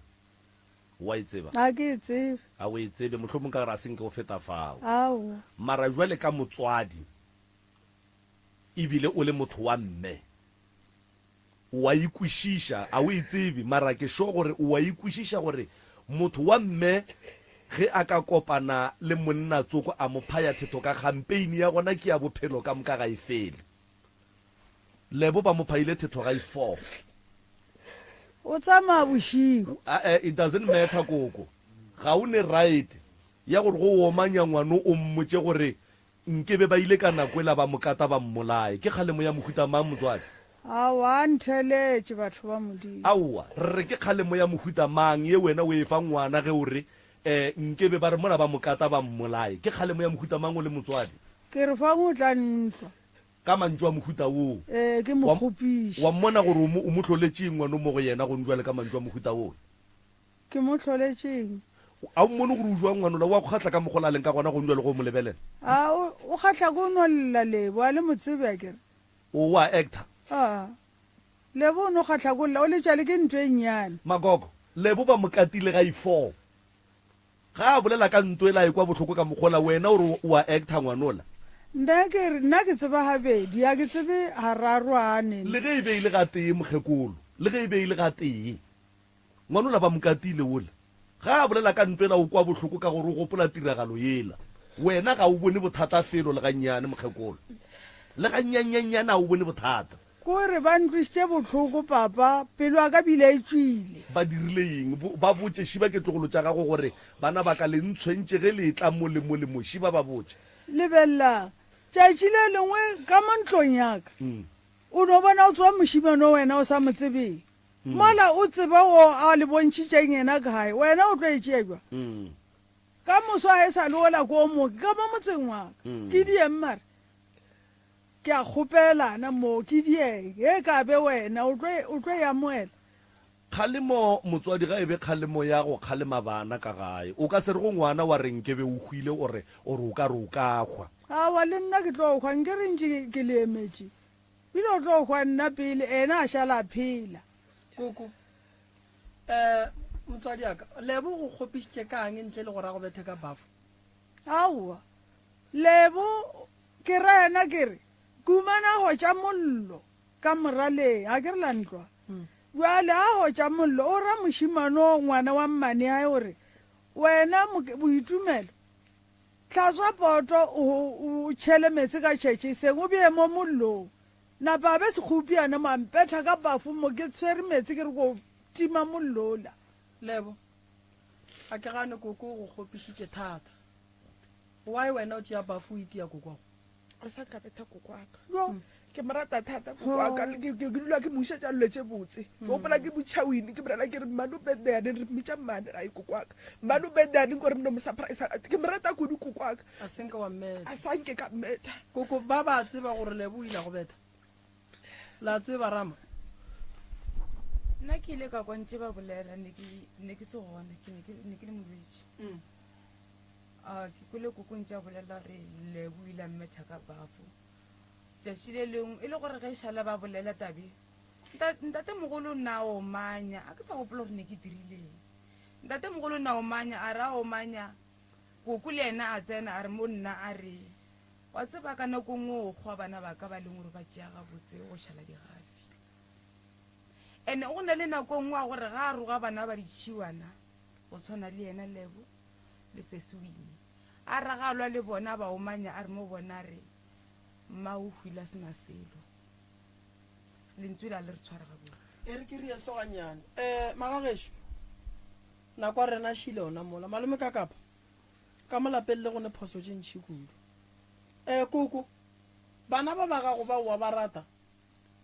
Wa e tseba? Ga ke e tsebe. Ga o e tsebe, mohlomong ka gore a se nke o feta fao. Aowa. Mara jwale ka motswadi, ebile o le motho wa mme, O a e kwešiša, a o e tsebe, mara ke sure gore o a e kwešiša gore motho wa mme ge a ka kopana le monna tsoko a mo phaya thetho ka kgang, pain ya gona ke ya bophelo ka moka ga e fele. Lebo ba mo phayile thetho ga e fo. O tsamaya bošego. Ae, it doesn't matter koko. Ga o ne right ya gore go omanya ngwano o mmotše gore Nke be ba ile ka nako ela ba mo kata ba mmolaye. Ke kgalemo ya mohuta mang, motswadi? Aowa, a ntheeletše, batho ba Modimo. Aowa, re re ke kgalemo ya mohuta mang ye wena o e fang ngwana ge o re, Eh, nke be ba re mola ba mo kata ba mmolaye? Ke kgalemo ya mohuta mang o le motswadi? Ke re fang o tla ntlwa. Ka mantšu a mohuta woo. Ee, ke mo Wa, kgopiše. wa mmona gore o mo, o mo hloletše eng ngwano mo go yena gonjwale ka mantšu a mohuta woo? Ke mo hloletšeng? A o mmone gore o jwang ngwanola? O a go kgahla ka mokgwa o a leng ka gona gong bjale ge o mo lebelela? A o, o kgahla ke o no lla, Lebo? A le mo tsebe a ke re? O, o a actor? A, Lebo o no kgahla ke o lla, o letša le ke ntho e nnyane. Magogo. Lebo ba mo katile ga i-four. Ga a bolela ka nto ela a ekwa bohloko ka mokgola, wena o re o a actor ngwanola. Nna ke re, nna ke tseba gabedi, ga ke tsebe gararo a ne. Le ge e be e le gatee, mokgekolo, le ge e be e le gatee. Ngwanola ba mo katile wola. Ga a bolela ka nto ela o kwa bohloko ka gore o gopola tiragalo yela. Wena ga o bone bothata felo le gannyane, mokgekolo. Le gannyannyanyane ga o bone bothata. Ko re ba ntlwišitše bohloko papa, pelo ya ka bile e tšwile. Ba dirile eng? Bo, ba botše, šiba ke tlogolo tša gago gore, Bana ba ka, le ntshwentše ge le etla mo le mo le mo. Šiba ba botše. Lebelelang, tšatši le lengwe ka mo ntlong ya ka, o no bona o tsoga mošemane o wena o sa mo tsebeng. Mola o tseba wo a le bontšhitšeng yena kae, wena o tlo e tšea bjang? Ka moso ga e sa le wola ko mo, ke ka mo motseng wa ka. Ke dieng mara? Ke a kgopelana mo, ke dieng? Ge e ka be wena, o tlo, o tlo e amoela? Kgalemo, Motswadi ga e be kgalemo ya go kgalema bana ka gae. O ka se re go ngwana wa re nke be o hwile o re, o re o ka re o ka hwa. Aowa, le nna ke tlo hwa, nke re ntše ke le emetše. Bile o tlo hwa nna pele, ena a šala a phela. Koko, Eh, motswadi wa ka, Lebo o go kgopišitše ka'ng ntle le gore a go bethe ka bafo? Aowa, Lebo, ke ra yena ke re, Kumana a hotša mollo ka moraleng, ga ke re la ntlwa. Bjale a hotša mollo, o ra mošemane o ngwana wa mmaneae o re, Wena Boitumelo, Hlatswa poto o o tšhele meetse ka tšhetšeseng o bee mo mollong. Napa a be sekgopiana mo a mpetha ka bafo mo ke tshwere meetse ke re ko tima mollo ola. Lebo, Ga ke gane koko o go kgopišitše thata. Why wena o tšea bafo o itia kokwago? A sa nka betha koko wa ka. Yo, ke mo rata thata koko wa ka. Ke ke dula ke mo išetša dilo tše botse. Ke gopola ke botšha wini ke bolela ke re mmane o birthday yaneng re mmitša mmane ga e koko wa ka. Mmane o birthday yaneng ko re nno mo surprise. Ke mo rata kudu koko wa ka. A se nka wa mmetha. A sa nke ka mmetha. Koko ba ba tseba gore Lebo o ile a go betha. La tseba Rama? Nna ke ile ka kwa ntše ba bolela ne ke ne ke se gona ke ne ke ne ke le molwetši. A ke kwele koko ntše a bolela re Lebo o ile a mmetha ka bafo. Tšatši le lengwe e le gore ge šala ba bolela tabe ntatemogolo na omanya a ke sa gopola gore ne ke dirileng. Ntatemogolo na omanya a re a omanya koko le yena a tsena a re mo nna a re wa tseba ka nako nngwe o kgwa bana ba ka ba leng gore ba tšea gabotse go šala digafi. Ene go na le nako nngwe a gore ga a roga bana ba ditšhiwana go tshwana le yena Lebo le sesi Winnie. A ra ga a lwa le bona a ba omanya a re mo bona a re mma o hwile a se na selo. Lentswe la le re tshware gabotse. E re ke re eso gannyane. Eh, magagešo, nako ya rena šile ona mola. Malome ka kapa, ka mo lapeng le go ne phoso tše ntši kudu. Eh, koko, bana ba ba gago ba oa ba rata?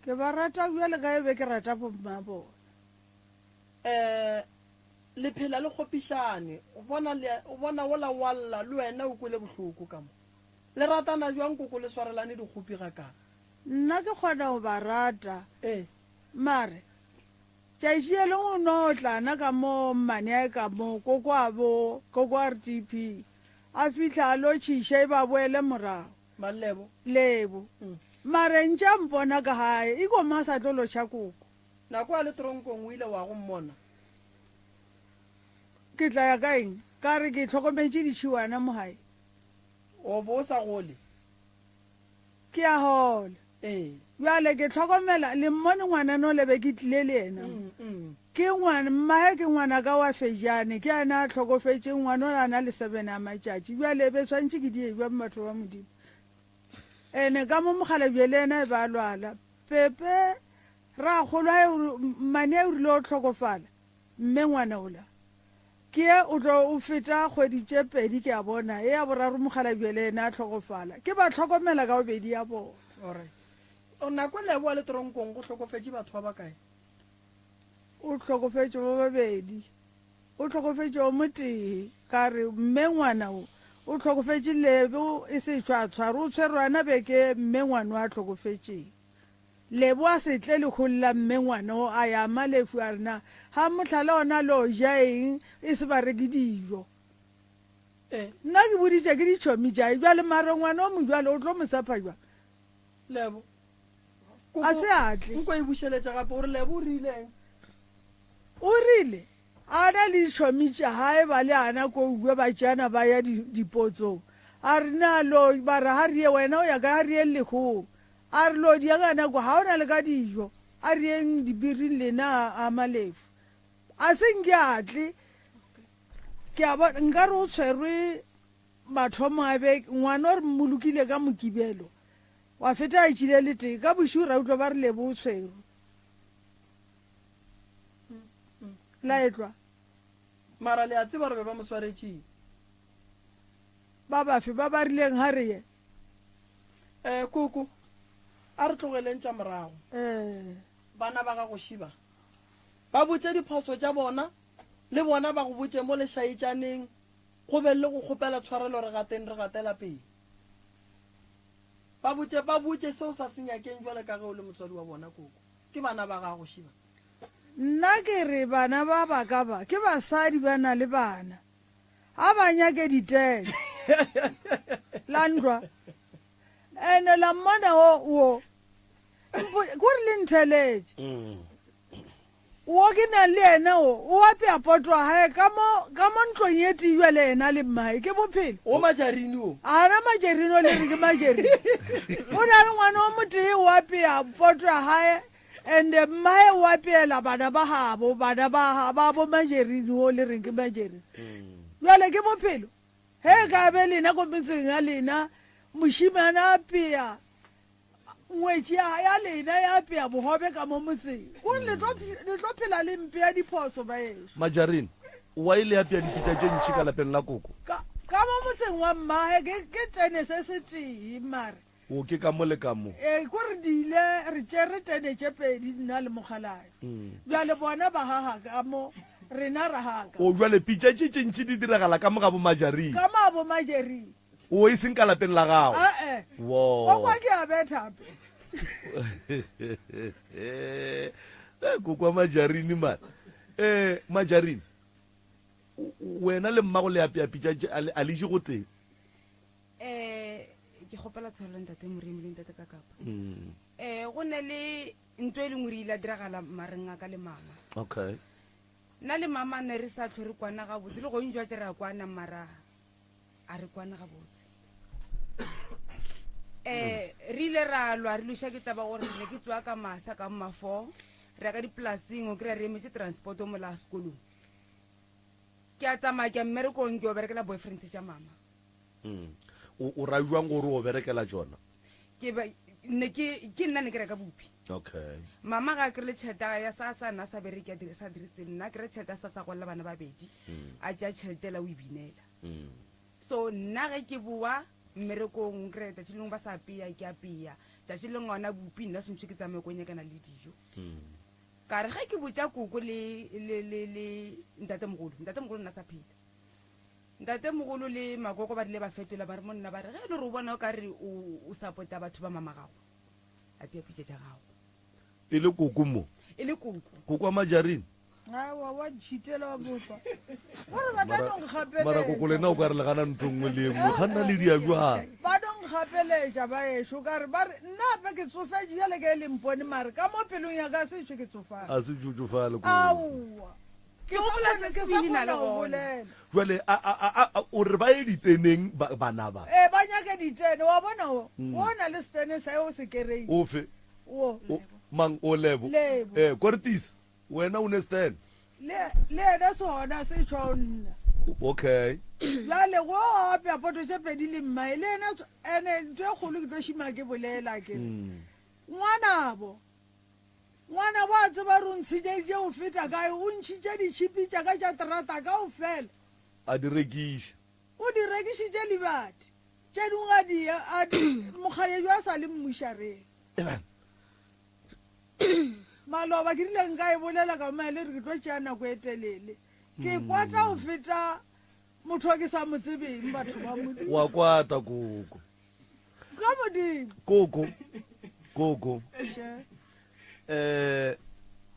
Ke ba rata bjale ka e be ke rata bomma bona. Eh, Le phela le kgopišane, o bona le, o bona wola wa lla, le wena o kwele bohloko ka mo. Le ratana bjang koko le swarelane dikgopi gakana? Nna ke kgona go ba rata. Ee. Mare, tšatši ye lengwe o no tlana ka mo mmaneae ka mo, koko a bo, koko a re TP. A fihla a lotšhiša e ba boele morago. Mang Lebo? Lebo. Mare ntše a mpona ka gae, iko mo a sa tlo lotšha koko. Nako a le tronkong o ile wa go mmona? Ke tla ya ka eng? Ka re ke hlokometše ditšhiwana mo gae. O bo o sa gole? Ke a gola. Ee. Bjale ke hlokomela, le mmone ngwanana ole be ke tlile le yena mo. Ke ngwana, mmage ke ngwanaka wa Fejane, ke yena a hlokofetšeng, ngwana ola a na le sebene a matšatši. Bjale be tshwanetše ke die bjang batho ba Modimo? Ene ka mo mokgalabje le yena e ba a lwala. Pepe, rakgolo, mmane o rile o hlokofala. Mme ngwana ola ke ye o tlo o feta kgwedi tše pedi ke a bona, ye ya boraro mokgalabje le yena a hlokofala. Ke ba hlokomela ka bobedi ya bona. Alright. O nako e leboa le tronkong go hlokofetše batho ba bakae? O hlokofetše ba babedi. O hlokofetše o motee. Ka re mme ngwana o o hlokofetše lebo e se tšwa tshwaro o tshwerwe ana beke mme ngwana o a hlokofetšeng. Lebo a se tle lehung la mme ngwana o a ya Malefu a re na ga mohlala ona lo ja eng e se ba reke dijo. Nna ke boditše ke ditšhomi tša bjale mare ngwana o mojwalo o tlo mo tshepa jwang? Lebo. A se a tle. Nko e bušeletša gape o re Lebo o rileng? O rile. A na le ditšhomi tša gae ba le ana ko uwe ba tšeana ba ya dipotsong. A re na lo ba re ha re ye wena o ya kae ha re yeng lehong. A re lo diang ana ko ha o na le ka dijo a re yeng dibiring lena a malefu. A se nke a tle ke a bona nka re o tshwerwe mathomo a beke ngwana o re mmolokile ka mokibelo wa feta a tšile le tee ka bošego ra utlwa ba re lebo o tshwerwe. La etlwa. Mara le a tseba gore be ba mo swaretšeng? Ba bafe ba ba rileng ga re ye? Eh, koko, a re tlogeleng tša morago. Eh. Bana ba gago šiba. Ba botše diphoso tša bona, le bona ba go botše mo lešaetšaneng, go be le go kgopela tshwarelo re gateng re gatela pele. Ba botše, ba botše se o sa se nyakeng bjale ka ge o le motswadi wa bona, koko. Ke bana ba gago, Shiba. Nna ke re bana ba ba ka ba ke basadi ba na le bana. A ba nyake ditene. La ndlwa. Ene la mmona wo wo. Ko re le ntheletše. Wo ke nang le yena wo, o apea poto ya gae ka mo, ka mo ntlong ye tee bjale yena le mmae. Ke bophelo. Wo majarine wo. A na majerine o le re ke majerine. O na le ngwana o motee o apea poto ya gae and mmae o apeela bana ba gabo, bana ba, ba bo majerine o le reng ke majerine. Bjale ke bophelo. Ge e ka be lena ko metseng ya lena mošemane a apea Ngwetši ya, ya lena ya apea bogobe ka mo motseng. Gore le tlo, le tlo phela le mpea diphoso, baešo. Majarine, Wa le apea dipitša tše ntši ka lapeng la koko? Ka, ka mo motseng wa mmage ke, ke tene se setee, mare. O, ke ka mo le ka mo. Ee, kore di ile, re tšere tene tše pedi, nna le mokgalabje. Bjale bona ba gaga ka mo, rena ra gaga ka O, bjale pitša tše tše ntši di diragala ka mo ga bo Majarine. Ka mo ga bo Majarine. O e seng ka lapeng la gago. Ae. Wo. O kwa ke a betha hape. Eh, koko wa majarini man. Eh, majarini. Wena le mmago le apea pitša tše a le je go tee. Eh, ke kgopela tshwarelo ntate Moremi le ntate Kakapa. Mm. Eh, go ne le ntho e lengwe re ile diragala mareng a ka le mama. Okay. Nna le mama ne re sa tlhore kwana gabotse le gong jwa tse re a kwana mara a re kwane gabotse um re ile ra lwa re loša ke taba gore ne ke tsoa ka masa ka mmafo re ya ka dipolaseng o kry-a re emetse transport mo la sekolong ke a tsamaya ke ya mmerekong ke o berekela boyfriend tša mama mm. o ra jwang gore o berekela tsona ke ne ke ke nna ne ke reka bupi okay mama ga a kry-le tšhelete ya sa sa nna sa bereke a sa dirise nna kry tšhelete ya sa sa golela bana babedi mm. a tšea tšhelete la o e binela Mm. So nna ge ke boa mmerekong kry tšatši lengwe ba sa apea ke apea tšatši lengwe gona bupi nna swantšhe ke tsamaye ko nyakana le dijo mm. ka re ge ke botša koko le, le, le, le ntatemogolo ntatemogolo nna sa phela ntatemogolo le makoko ba rile ba fetola ba re monna ba re ge e le gore o bona o ka re o support-a batho ba mama gago apea pitša tša gago E le koko mo? E le koko. Koko wa majarine? Aowa, wa ntšhitela wa bopa. Gore ba tla no nkgapeletša. Mara koko lena o ka re le gana ntho nngwe le nngwe. Ga nna le dia jwang? Ba no nkgapeletša ba ešo ka re ba re nna gape ke tsofetše bjale ka e le mpone mare ka mo pelong ya ka a se tšwe ke tsofale. A se tšwe tsofale koko. Aowa. Ke sa kgona ke sa kgona go bolela. Jwale a a a a o re ba ye diteneng ba bana ba. Ee ba nyake ditene wa bona wo. Wo o na le setene sa o se kereile. Ofe? Wo. O, mang o Lebo? Lebo. Eh, Kortis, wena o ne stand. Le, le yena sona se tšwa nna. Okay. Bjale go apea poto tše pedi le mmae le yena ene ntho e kgolo ke tlo šima ke bolela ke re. Mm. Ngwanabo. Ngwanabo a tseba re o ntshenyeditše go feta kae, o ntšhitše ditšhipi tša ka tša terata kaofela. A di rekiša. O di rekišitše Liberty. Tše dingwe a di, a di, mokgalebje a sa le mmušareng. Amen. Maloba ke rile nka e bolela ka maele re ke tlo tšea nako e telele. Ke kwata go feta motho o ke sa mo tsebeng batho ba Modimo. Wa kwata koko. Ka Modimo. Koko. Koko. Še. Eh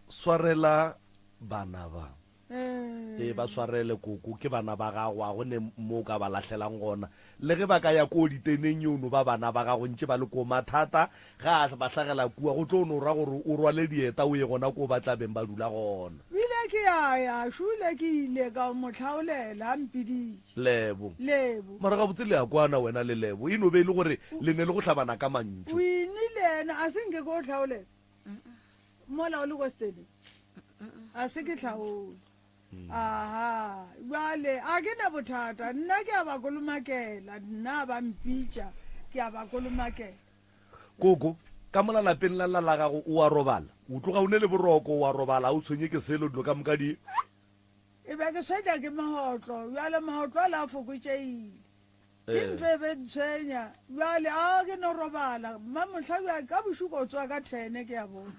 swarela bana ba. Ee, ba swarele koko, ke bana ba gago, a go ne mo o ka ba lahlelang gona. Le ge ba ka ya koo diteneng yo no ba bana ba gago ntše ba le koo, mathata ge a ba hlagela kua, go tlo no ra gore o rwale dieta o ye gona koo ba tla beng ba dula gona. Bile ke ya ya šule ke ile ka mo hlaolela a mpiditše. Lebo. Lebo. Mara gabotse le a kwana wena le Lebo, e no be e le gore le ne le go hlabana ka mantšu. Wini le yena a se nke ke o hlaolela mola o le ko Stanley. A se ke hlaole. Aha, bjale a ke na bothata, nna ke a ba kolomakela, nna ba mpitša ke a ba kolomakela. Koko, ka mola lapeng la la la gago o a robala? O tloga o ne le boroko, o a robala, ga o tshwenye ke selo, dilo ka moka di. E be ke tshwenya ke mahotlo, bjale mahotlo ale a fokotšegile. Ke ntho e be ntshwenya, bjale a ke no robala. Mma mohla bjale ka bošego o tsoga ka thene ke a bona.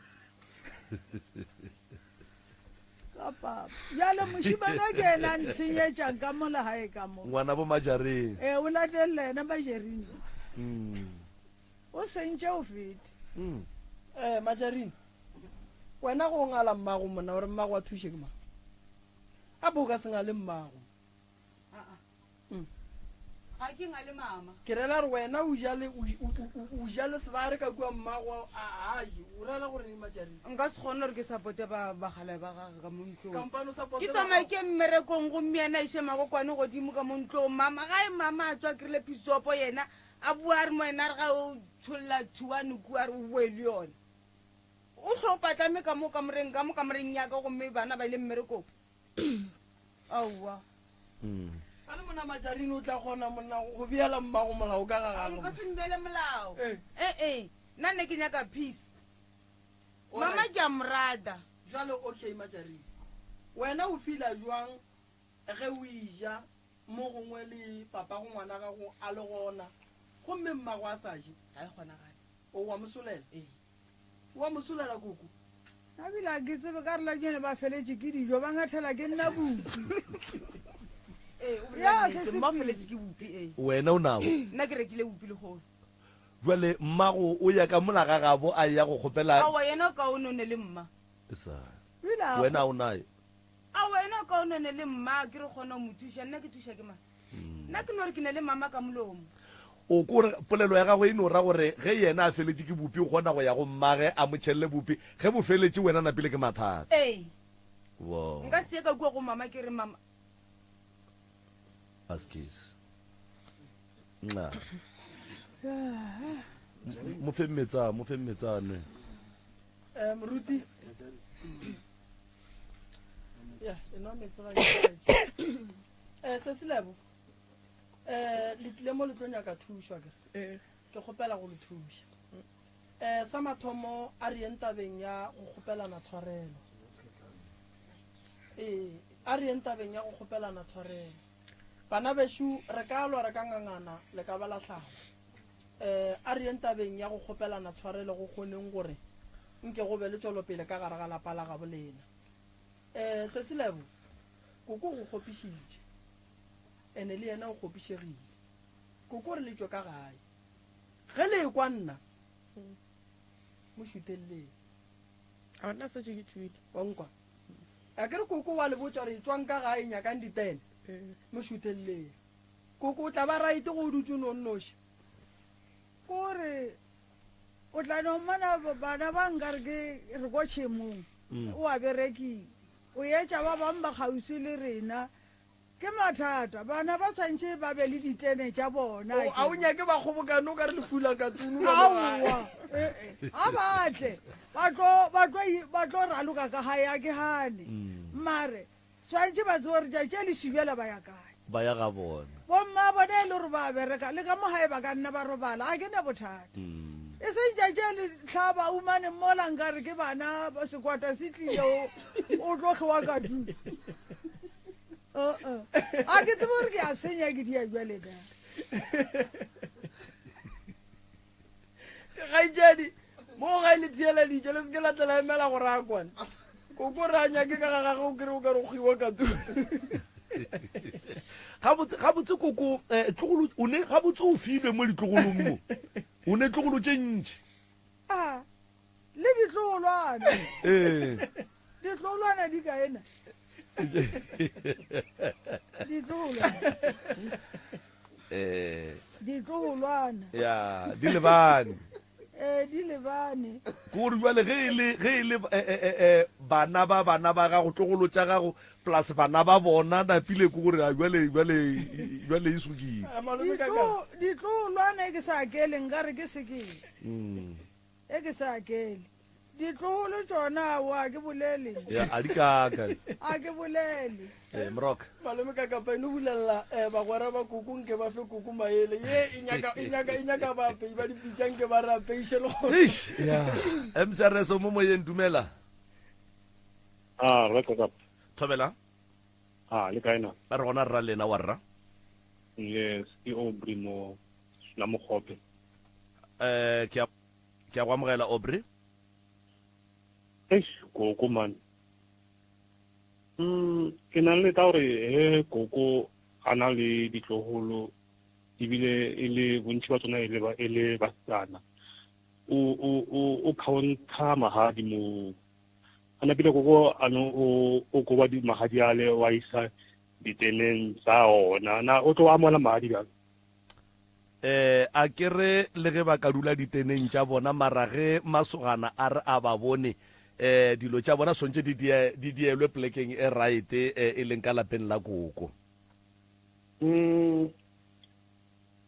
Ka papa. Bjale mošemane o ke yena a ntshenyetšang ka mola gae ka mo. Ngwana bo Majareng. Ee, o latelela yena Majerine. O sentše o fete. Eh, Majarine, wena go ngala mmago monna gore mmago a thuše ke mang? A bo ka se ngale mmago. Ga ke ngale mama. Ke rela gore wena o ja le, o, o, o, o ja le sebare ka kua mmago a, a je. O rela gore eng Majarine? Nka se kgone gore ke supporte ba, bagala ba gage ka mo ntlong. Kampane o supporte Ke tsamaye ke ye mmerekong gomme yena a iše magokwane godimo ka mo ntlong. Mama, gae mama a tswa a kry-ile pisopo yena a bua a re mo yena a re ga o tšholla thuane kua a re o boe le yona. O hlo o patlame ka mo kamoreng, ka mo kamoreng ya ka gomme bana ba ile mmerekong. Aowa. A le monna Majarine o tla kgona monna go beela mmago molao ka ga gagwe. Nka se mbeele molao. Eh-eh. Nna ne ke nyaka peace. Mama ke a mo rata. Jwale okay Majarine. Wena o feela jwang ge o eja mo gongwe le papago ngwana gago a le gona gomme mmago a sa je? Ga e kgonagale. O wa mo solela? Ee. Wa mo solela koko? Nna bile ga ke tsebe ka re la bjale ba feletše ke dijo ba ngathela ke nna bupi. Ee, o bolela Ya, se nnete. se Mma o pele. feletše ke bupi, ee. Wena o nabo? Nna ke rekile bupi lehono. Jwale mmago o ya ka mola ga gabo a ya go kgopela. Aowa, yena o kaone o ne le mma. E sa. Bile a Wena o naye? Aowa, yena o kaone o ne le mma, ke re kgona go mo thuša. Nna ke thuša ke mang? Nna ke no re ke ne le mama ka molomo. O ko re polelo ya gagwe e no ra gore ge yena a feletše ke bupi o kgona go ya go mmage a mo tšhelle bupi, ge bo feletše wena napile ke mathata. Ee. Wo. Nka se ye ka kua go mama ke re mama. Askies. Nxa. Mo fe metsa, mo fe metsa a nwe. Eh, moruti. Ya, enwa metsi ga ke. Eh, Sesi Lebo, eh, le tlile mo le tlo nyaka thušo akere? Ee. Ke kgopela go le thuša. Eh, sa mathomo a re yeng tabeng ya go kgopelana tshwarelo. Ee, a re yeng tabeng ya go kgopelana tshwarelo. Bana bešo, re ka lwa, re ka ngangana, le ka ba la hlala. Eh, a re yeng tabeng ya go kgopelana tshwarelo go kgoneng gore nke go be le tšwelopele ka gare ga lapa la gabo lena. Eh, Sesi Lebo, Koko o go kgopišitše, ene le yena o kgopišegile. Koko o re le tšwe ka gae. Ge le ekwa nna, mo šutelleng. A nna setse ke tšwile. Wa nkwa? A ke re koko wa le botša gore etšwang ka gae, nyakang ditene. Mo šutelleng. Koko o tla ba right go o dutše o no nnoši. Kore o tla no mmona bana ba nkare ke re ko tšhemong, o a berekile. O etša ba bangwe ba kgauswi le rena. Ke mathata. Bana ba tshwanetše ba be le ditene tša bona. O, a o nyake ba kgobokane o ka re le fula katunu ka mo gae? Aowa. Eh, a ba tle. Ba tlo, ba tlo, ba tlo raloka ka gae, a ke gane. Mare, tshwanetše ba tsebe gore tšatši le šibela ba ya kae. Ba ya ga bona. Bomma bona e le gore ba bereka, le ka mo gae ba ka nna ba robala, ga ke na bothata. E seng tšatši le hlaba umane mola nkare ke bana sekwata se tlile o, o tlo hlowa ka tu. Uh-uh. A ke tsebe gore ke a senya ke dia bjale na. Kgaetšedi, mo gae le theeleditše, le se ke la tla la emela gore a kwane. Koko re a nyake ka ga gagwe o kry o ka re o kgiwa ka tu. Gabotse, gabotse koko, eh, tlogolo, o ne, gabotse o filwe mo ditlogolong mo. O ne tlogolo tše ntši. A, le ditlogolwana. Ee. Ditlogolwana di kae na? Ditlogolwana. Eh. Ditlogolwana. Ya, di lebane. Eh, di lebane. Ke gore jwale ge e le, ge e le, eh, eh, eh, eh, bana ba bana ba gago, tlogolo tša gago plus bana ba bona, napile ke gore a bjale bjale bjale e sokile. Ditlo ditlogolwane ke sa akele nkare ke sekese. E ke sa akele. Ditlogolo tšona aowa a ke bolele. Ya, a di kaka. A ke bolele. Eh, Mrock. Malome ka kapa eno bulelela eh, bagwera ba koko nke ba fe koko maele ye e nyaka e nyaka e nyaka baapei ba dipitša nke ba re apeiše le gona. Eish, ya. MCRS o mo moyeng dumela. Ah, re ka Thobela. Ah, le kae na? Re gona rra lena wa rra. Yes, ke Aubrey mo la Mogope. Eh, ke a Ke a go amogela, Aubrey. Eish, koko man. Mm, ke na le ta gore he koko a na le ditlogolo ebile e le bontši ba tsona e le ba e le basetsana. O o o o counter magadi mo. A napile koko a no o o koba di magadi ale wa isa diteneng tsa ona. Na o tlo amogela magadi bjang? Eh, a ke re le ge ba ka dula diteneng tša bona, mara ge masogana a re a ba bone, eh, dilo tša bona swantše di die, di dielwe plekeng e right, eh, e leng ka lapeng la koko. Mm,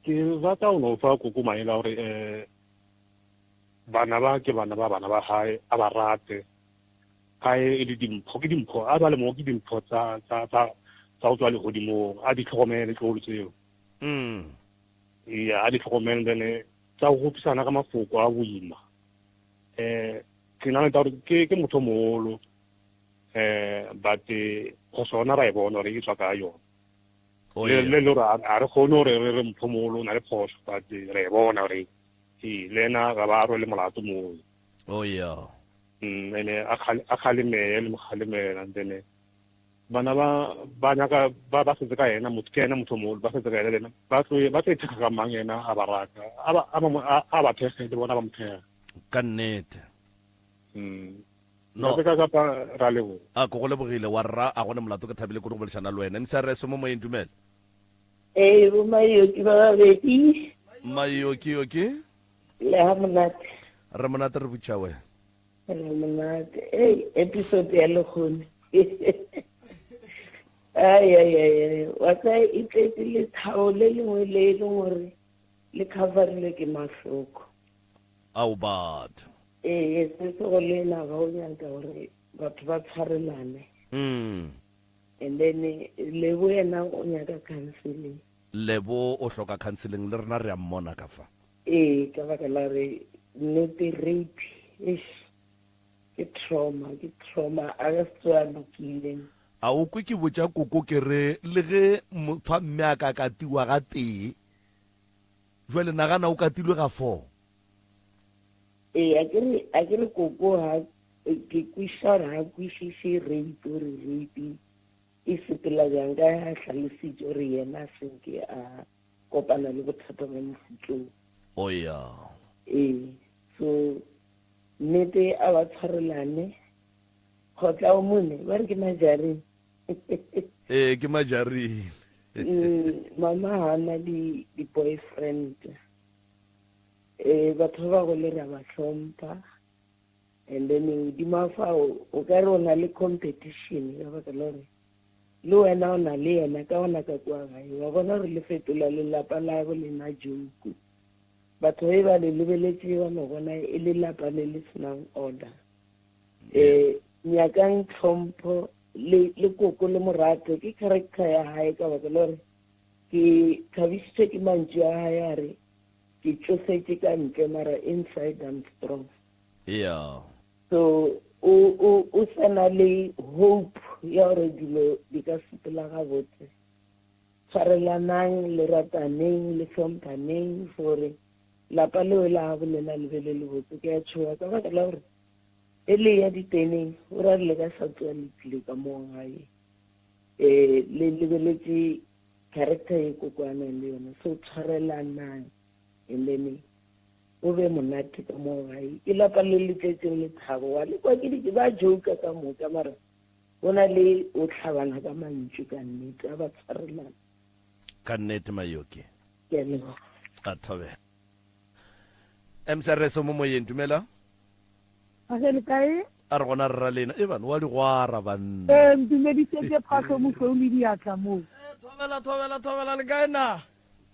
ke rata go no fa koko maele a gore eh, bana ba ke bana ba bana ba gae, a ba rate. Gae e le dimpho, ke dimpho, a ba le mo ke dimpho tsa, tsa, tsa, tsa go tswa legodimong, a di tlhokomele tlogolo tseo. Mm. Eya, a di tlhokomele then eh, tsa go gopisana ka mafoko a boima. Eh, ke na le taba ke ke motho mogolo eh but eh, phoso yona ra e bona gore e tswa ka yona. Oh, Le yeah. le le gore a re kgone gore re re motho mogolo o na le phoso but eh, re e bona gore ee le ena ga ba rwele molato moo. Oh, yeah. Mm, ene a kgalemele le mo kgalemela then eh, Bana ba ba nyaka ba ba setse ka yena motho ke yena motho mogolo ba setse ka yena le ena ba tlo ba tlo ithekga ka mang yena a ba rata a ba a ba a ba thekge le bona ba mo thekge. Ka nnete. Mm. No. Ka kapa ra leboga. A ko go lebogile wa rra a gone molato ke thabile kudu go boledišana le wena. MCRS mo moyeng dumela. Ee, bo Mayoki ba babedi. Mayoki yoki. Le ha monate. Re monate re butša we. Re monate. Ei, episode ya lekgone. Ai ai ai ai. Wa tsa e tletse lethabo le lengwe le e leng gore le coverile ke mahloko. Ao batho. Ee, se se go le na ba o nyaka gore batho ba tshwarelane. Mm. And then Lebo yena o nyaka counseling. Lebo o hloka counseling le rena re a mmona ka fa. Ee, ka baka la re nnete rape eish ke trauma, ke trauma a ka se tsoge a lokile. A o kwe ke botša koko ke re le ge motho a mme a ka katiwa ga tee, jwale nagana o katilwe ga four. Ee, a ke re, a ke re koko ha ke kwešiša gore ha kwešiše rape gore rape e sepela bjang ka ge a hlalositše gore yena a senke a kopana le bothata bja mofutlong. Oh ya. Ee, so nnete a ba tshwarelane. Kgotla o mone ba re ke majareng. Ee, ke majareng. Mm, mama ha na di di boyfriend. Eh, batho ba bagolo re a ba hlompha. And then hodima fao o ka re o na le competition ka baka la gore le wena o na le yena ka gona ka kua gae. Wa bona gore le fetola lelapa la bo lena joke. Batho ge ba le lebeletše ba no bona e le lapa le le senang order. Eh, nyakang tlhompho le le koko le morato ke character ya hae ka baka la gore ke thabišitšwe ke mantšu a hae a re ke tšofetše ka ntle mara inside I'm strong. Yeah. So o o o sa na le hope ya gore dilo di ka sepela gabotse. Tshwarelanang, le rataneng, le hlomphaneng gore lapa leo la gabo lena le be le lebotse. Ke a tšhoga ka baka la gore e le ya diteneng o ra re le ka sa tsoga le tlile ka mo gae. Eh le lebeletše character ye koko a nang le yona. So tshwarelanang and then Go be monate ka mo gae. Ke lapa le le tletšeng lethabo. Wa le kwa ke di ba joker ka moka mara go na le o tlhabana ka mantšu ka nnete a ba tshwarelana. Ka nnete Mayoki. Ke a leboga. A thobela. MCRS o mo moyeng dumela. A ge le kae? A re gona rra lena e bane wa digwara banna. Ee, ntumedišetše phahlo mošweu le diatla mo. Thobela, thobela, thobela, le kae na?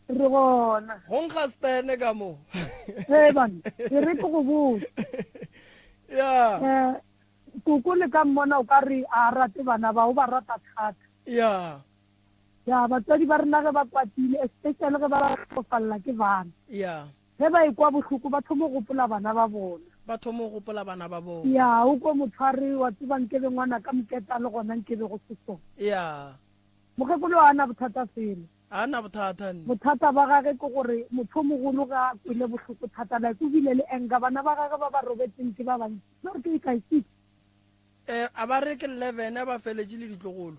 Re gona. Go nkga stene ka mo. Ee bana, e re ke go botse. Ya. Eh, koko le ka mmona o ka re a rate bana ba, o ba rata thata. Ya. Ya, batswadi ba rena ge ba kwatile, especially ge ba hlokofalla ke bana. Ya. Ge ba ekwa bohloko ba thoma go gopola bana ba bona. Ba thoma go gopola bana ba bona. Ya, o kwe motho a re, Wa tseba nkebe ngwanaka Moketa le gona nkebe go se so. Ya. Mokgekolo ga a na bothata selo. Ga a na bothata nne. Bothata ba gage ke gore motho o mogolo ge a kwele bohloko thata like o bile le anger, bana ba gage ba ba robetseng ke ba bantši. Ba re ke kae, six? Eh, a ba re ke 11 ba feletše le ditlogolo.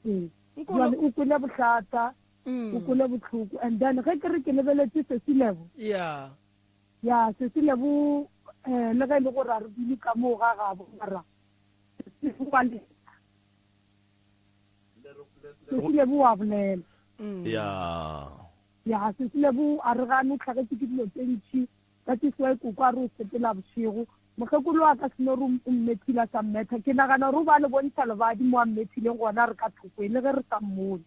Ee. Jwale o kwele bohlata. O kwele bohloko and then ge ke re ke lebeletše Sesi Lebo. Yeah. Ya, Sesi Lebo eh le ge e le gore a re dule ka moo ga gabo mara Sesi Lebo wa lela. Sesi Lebo wa bolela. Ya. Ya, Sesi Lebo a re gane o hlagetše ke dilo tše ntši. That is why koko a re o sepela bošego. Mokgekolo wa ka se no re o mmethile a sa mmetha. Ke nagana gore o ba le bontšha lebadi mo a mmethileng gona re ka thoko e le ge re sa mmone.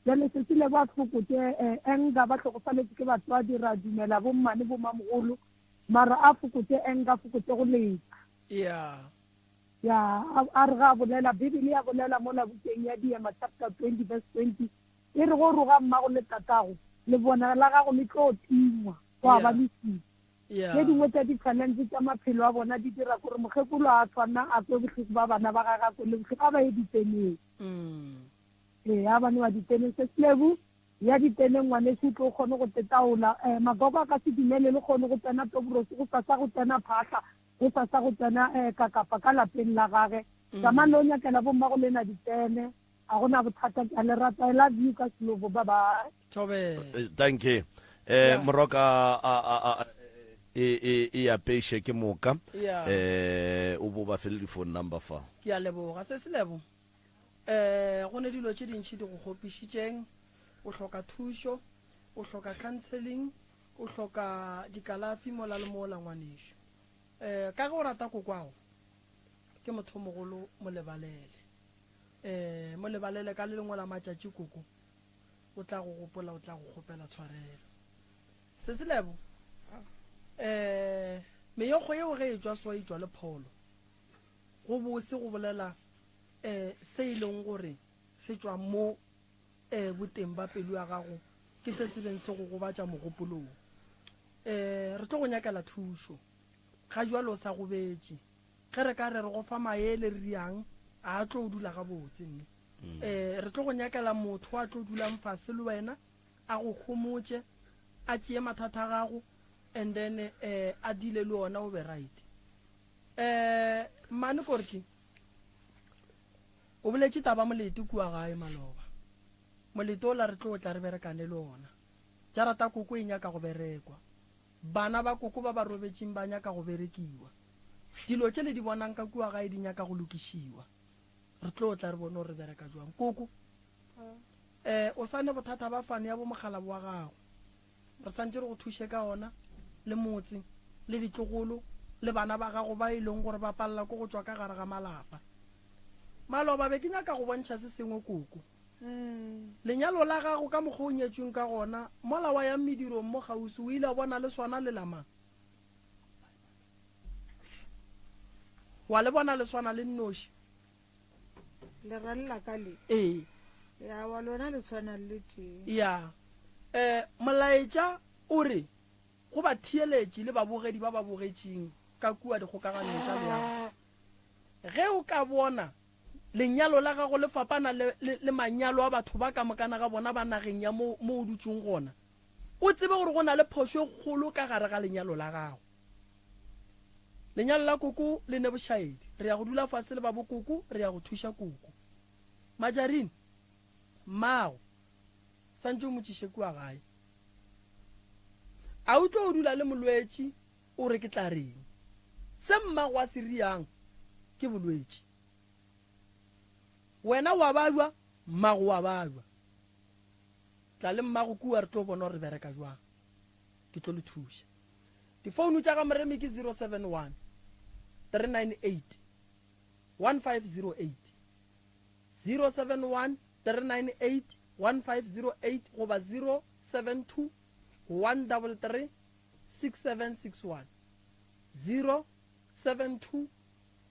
Bjale Sesi Lebo a fokotše anger, ba hlokofaletše ke batswadi ra dumela bo mmane bo mamogolo mara a fokotše anger, a fokotše go letša. Yeah. Ya, a re ga a bolela, Bibele ya bolela mola bukeng ya Diema chapter 20 verse 20 E re go roga mmago le tatago, lebona la gago le tlo tingwa, gwa ba leswiswi. Tše dingwe tša di-challenge tša maphelo a bona di dira gore mokgekolo a swana a kwe bohloko ba bana ba gage a kwele bohloko a ba ye diteneng. Ee, a bane wa diteneng. Sesilebu, ya diteneng ngwanešu o tlo kgone go tetaola. Um Magogo a ka se dumele le kgone go tsena Tobrosi, go sasa go tsena Phahla, go sasa go tsena um Kakapa ka lapeng la gage. Tsamang le yo nyakela bommago lena ditene. A go na bothata ke a le rata I love you ka slovo bye bye. Thobela. Eh, thank you eh Yeah. moroka a a a e e e apeše ke moka Yeah. eh o bo ba fele di phone number fa Ke a leboga se se lebo. Eh go ne dilo tše dintši di go kgopišitšeng. O hloka thušo, o hloka counseling, o hloka dikalafi mola le mola ngwanešu. Eh ka ge o rata kokwago ke motho o mogolo mo lebalele. Ee, mo lebalele ka le lengwe la matšatši koko o tla go gopola, o tla go kgopela tshwarelo. Sesi Lebo, ee, meyokgo yeo ge e tšwa so e tšwa le pholo. Go bose go bolela ee se e leng gore se tšwa mo ee boteng ba pelo ya gago ke se se beng se go gobatša mogopolong. Ee, re tlo go nyakela thušo. Ga jwale o sa gobetše. Ge re ka re re go fa maele re riang, a a tlo dula gabotse mme. Mm. Eh, re tlo go nyakela motho a tlo dulang fase le wena, a go homotše, a tšee mathata a gago, and then eh, a dile le ona o be right. Eh, mmane Korti, o boletše taba molete kua gae maloba. Molete ola re tlo tla re berekane le ona. Jarata koko e nyaka go berekwa. Bana ba koko ba ba robetšeng ba nyaka go berekiwa. Dilo tše le di bonang ka kua gae di nyaka go lokišiwa. Re tlo tla re bone gore re bereka jwang. Koko, eh, o sa ne bothata ba fano ya bo mokgalabo wa gago. Re santše re go thuše ka ona, le motse, le ditlogolo, le bana ba gago ba e leng gore ba palela ke go tšwa ka gare ga malapa. Maloba be ke nyaka go bontšha se sengwe, koko. Lenyalo la gago ka mokgwa o nyetšweng ka gona, mola wa yang medirong mo kgauswi, o ile wa bona le swana le la mang? Wa le bona le swana le nnoši? Lera le la ka le? Ee. Ya, wa lona le tshwana le tee. Ya. Um molaetša o re go batheeletši le babogedi ba ba bogetšeng ka kua dikgokaganong tša leago, ge o ka bona lenyalo la gago le fapana le, le, le manyalo a batho ba ka mokana ga bona ba nageng ya mo, mo o dutšeng gona, o tsebe gore go na le phošo e kgolo ka gare ga lenyalo la gago. Lenyalo la koko le ne bošaedi. Re ya go dula fase le ba bokoko, re ya go thuša koko. Majarine, mmago, santše o mo tšiše kua gae. A o tlo dula le molwetši o re ke tla reng? Se mmago a se riang ke bolwetši. Wena wa babja, mmago wa babja. Tla le mmago kua re tlo bona gore re bereka jwang. Ke tlo le thuša. Difounu tša ga Moremi ke 071. 398 1508. 071 398 1508 goba 072 133 6761. 072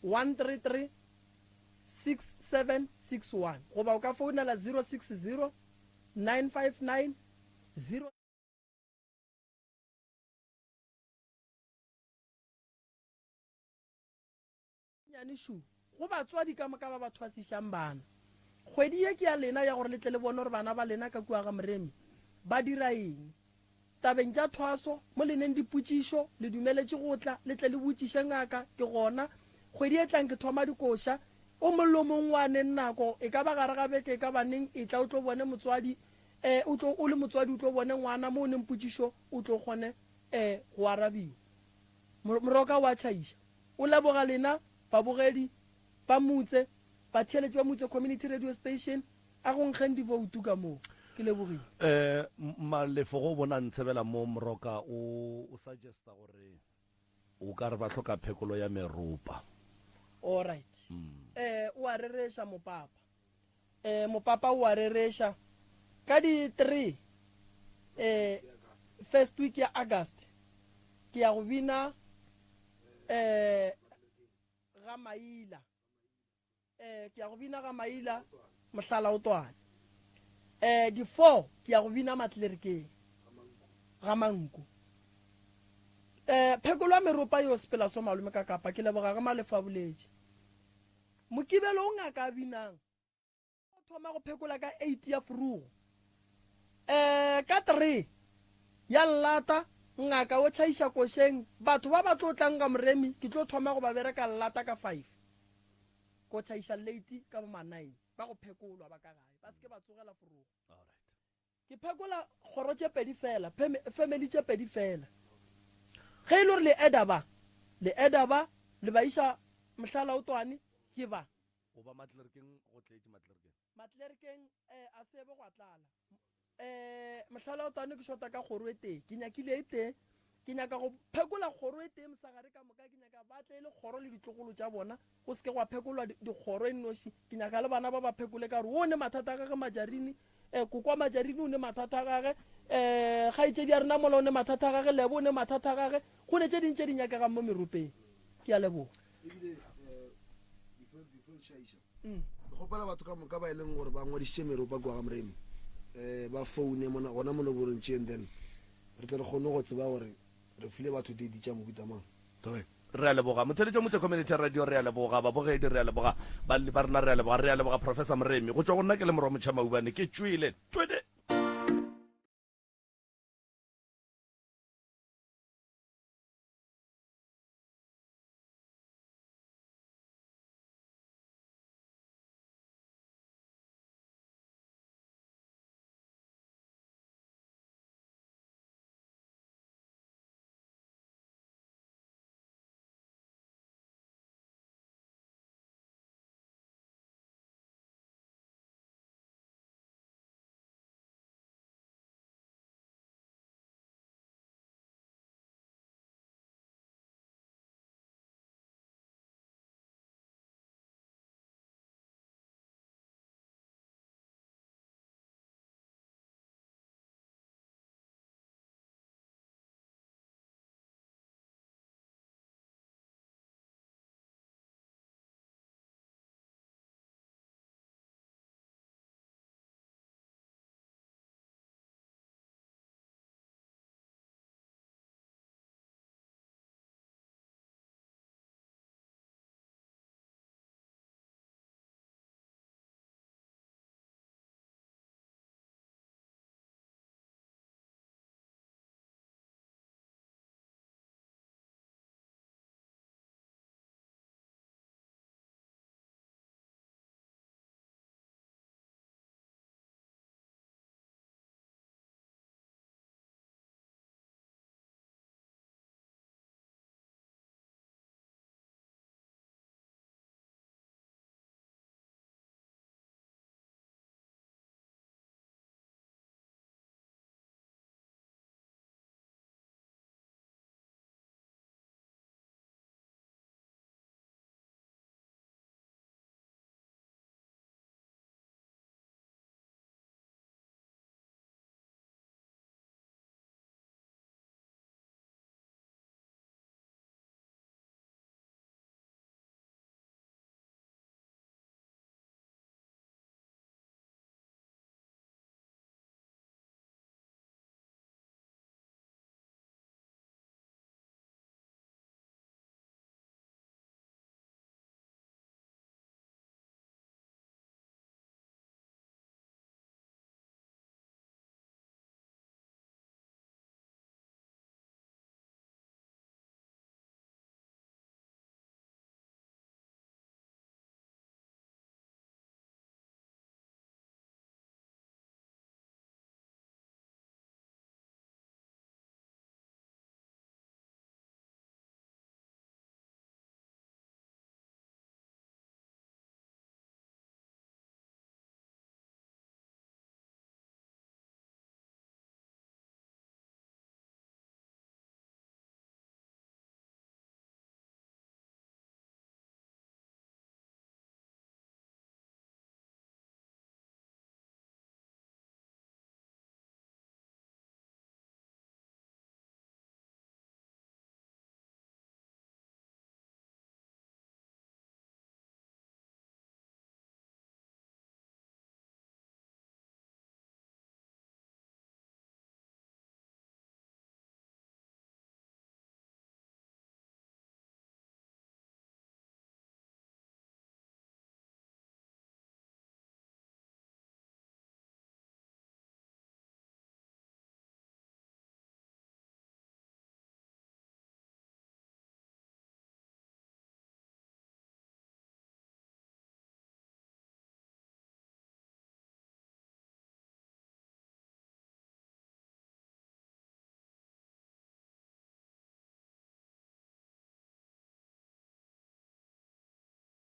133 6761 goba o ka founela 060 959 0. Nnyane šu go batswadi ka moka ba ba thwasišang bana. Kgwedi ye ke ya lena ya gore le tle le bone gore bana ba lena ka kua ga Moremi ba dira eng. Tabeng tša thwaso, mo le neng dipotšišo, le dumeletše go tla, le tle le botšiše ngaka. Ke gona. Kgwedi e tlang ke thoma dikoša. O mong le o mong wa neng nako, e ka ba gare ga beke, e ka ba neng, etla o tlo bone motswadi. E, o tlo, o le motswadi o tlo bone ngwana, mo o neng potšišo, o tlo kgone, e, go arabiwa. Moroka o a tšhaiša. O leboga lena babogedi ba Mutse, batheeletši ba Mutse Community Radio Station, a go nkgeng divoutu ka moo. Ke lebogile. Eh, Malefo go bona ntshebela mo Moroka o o suggesta gore o ka re ba hloka phekolo ya meropa. Alright. Eh, o a rereša mopapa. Eh, mopapa o a rereša. Ka di 3 eh first week ya August ke ya go bina eh ga Maila. Eh ke ya go bina ga Maila mohlala o twane. Eh di 4 ke ya go bina Matlerikeng ga Manku. Eh phekolo ya meropa yo sepela so malome ka kapa ke leboga ge Malefo a boletše. Mokibelo o ngaka a binang. O thoma go phekola ka 8 ya frugo. Eh ka 3 ya llata ngaka o tšhaiša košeng batho ba ba tlo tlang ga Moremi ke tlo thoma go ba bereka llata ka 5 ko tšhaiša late ka bo ma 9 ba go phekolwa ba ka gae ba seke ba tsogela frugo. Ke phekola kgoro tše pedi fela, family tše pedi fela. Ge e le gore le eda ba, le eda ba, le ba iša Mohlalaotwane, ke ba. O ba Matlerkeng, go tletše Matlerkeng. Matlerkeng, eh, a se be gwa tlala. Eh, Mohlalaotwane ke shota ka kgoro e tee, ke nyakile e tee. Ke nyaka go phekola kgoro e tee mosegare ka moka, ke nyaka ba tle e le kgoro le ditlogolo tša bona, go se ke gwa phekolwa dikgoro e nnoši. Ke nyaka le bana ba ba phekole ka gore o ne mathata a gage Majarini, eh, kokwa Majarini o ne mathata a gage, eh, kgaetšedi ya rena mola o ne mathata a gage, Lebo o ne mathata a gage, go ne tše ding tše di nyakegang mo meropeng. Ke a leboga. Ebile eh, before before le tšhaiša ke kgopela batho ka moka ba e leng gore ba ngwadišitše meropa kua ga Moremi um ba foune mona gona mo noborong tše and then re tle re kgone go tseba gore re file batho date tša mohuta mang. Thobela. Re a leboga. Motheletši wa Motse Community Radio, re a leboga. Babogedi, re a leboga. Balli ba rena, re a leboga. Re a leboga Professor Moremi. Go tšwa go nna ke le Morwa Motšha Maubane, ke tšwele. 20.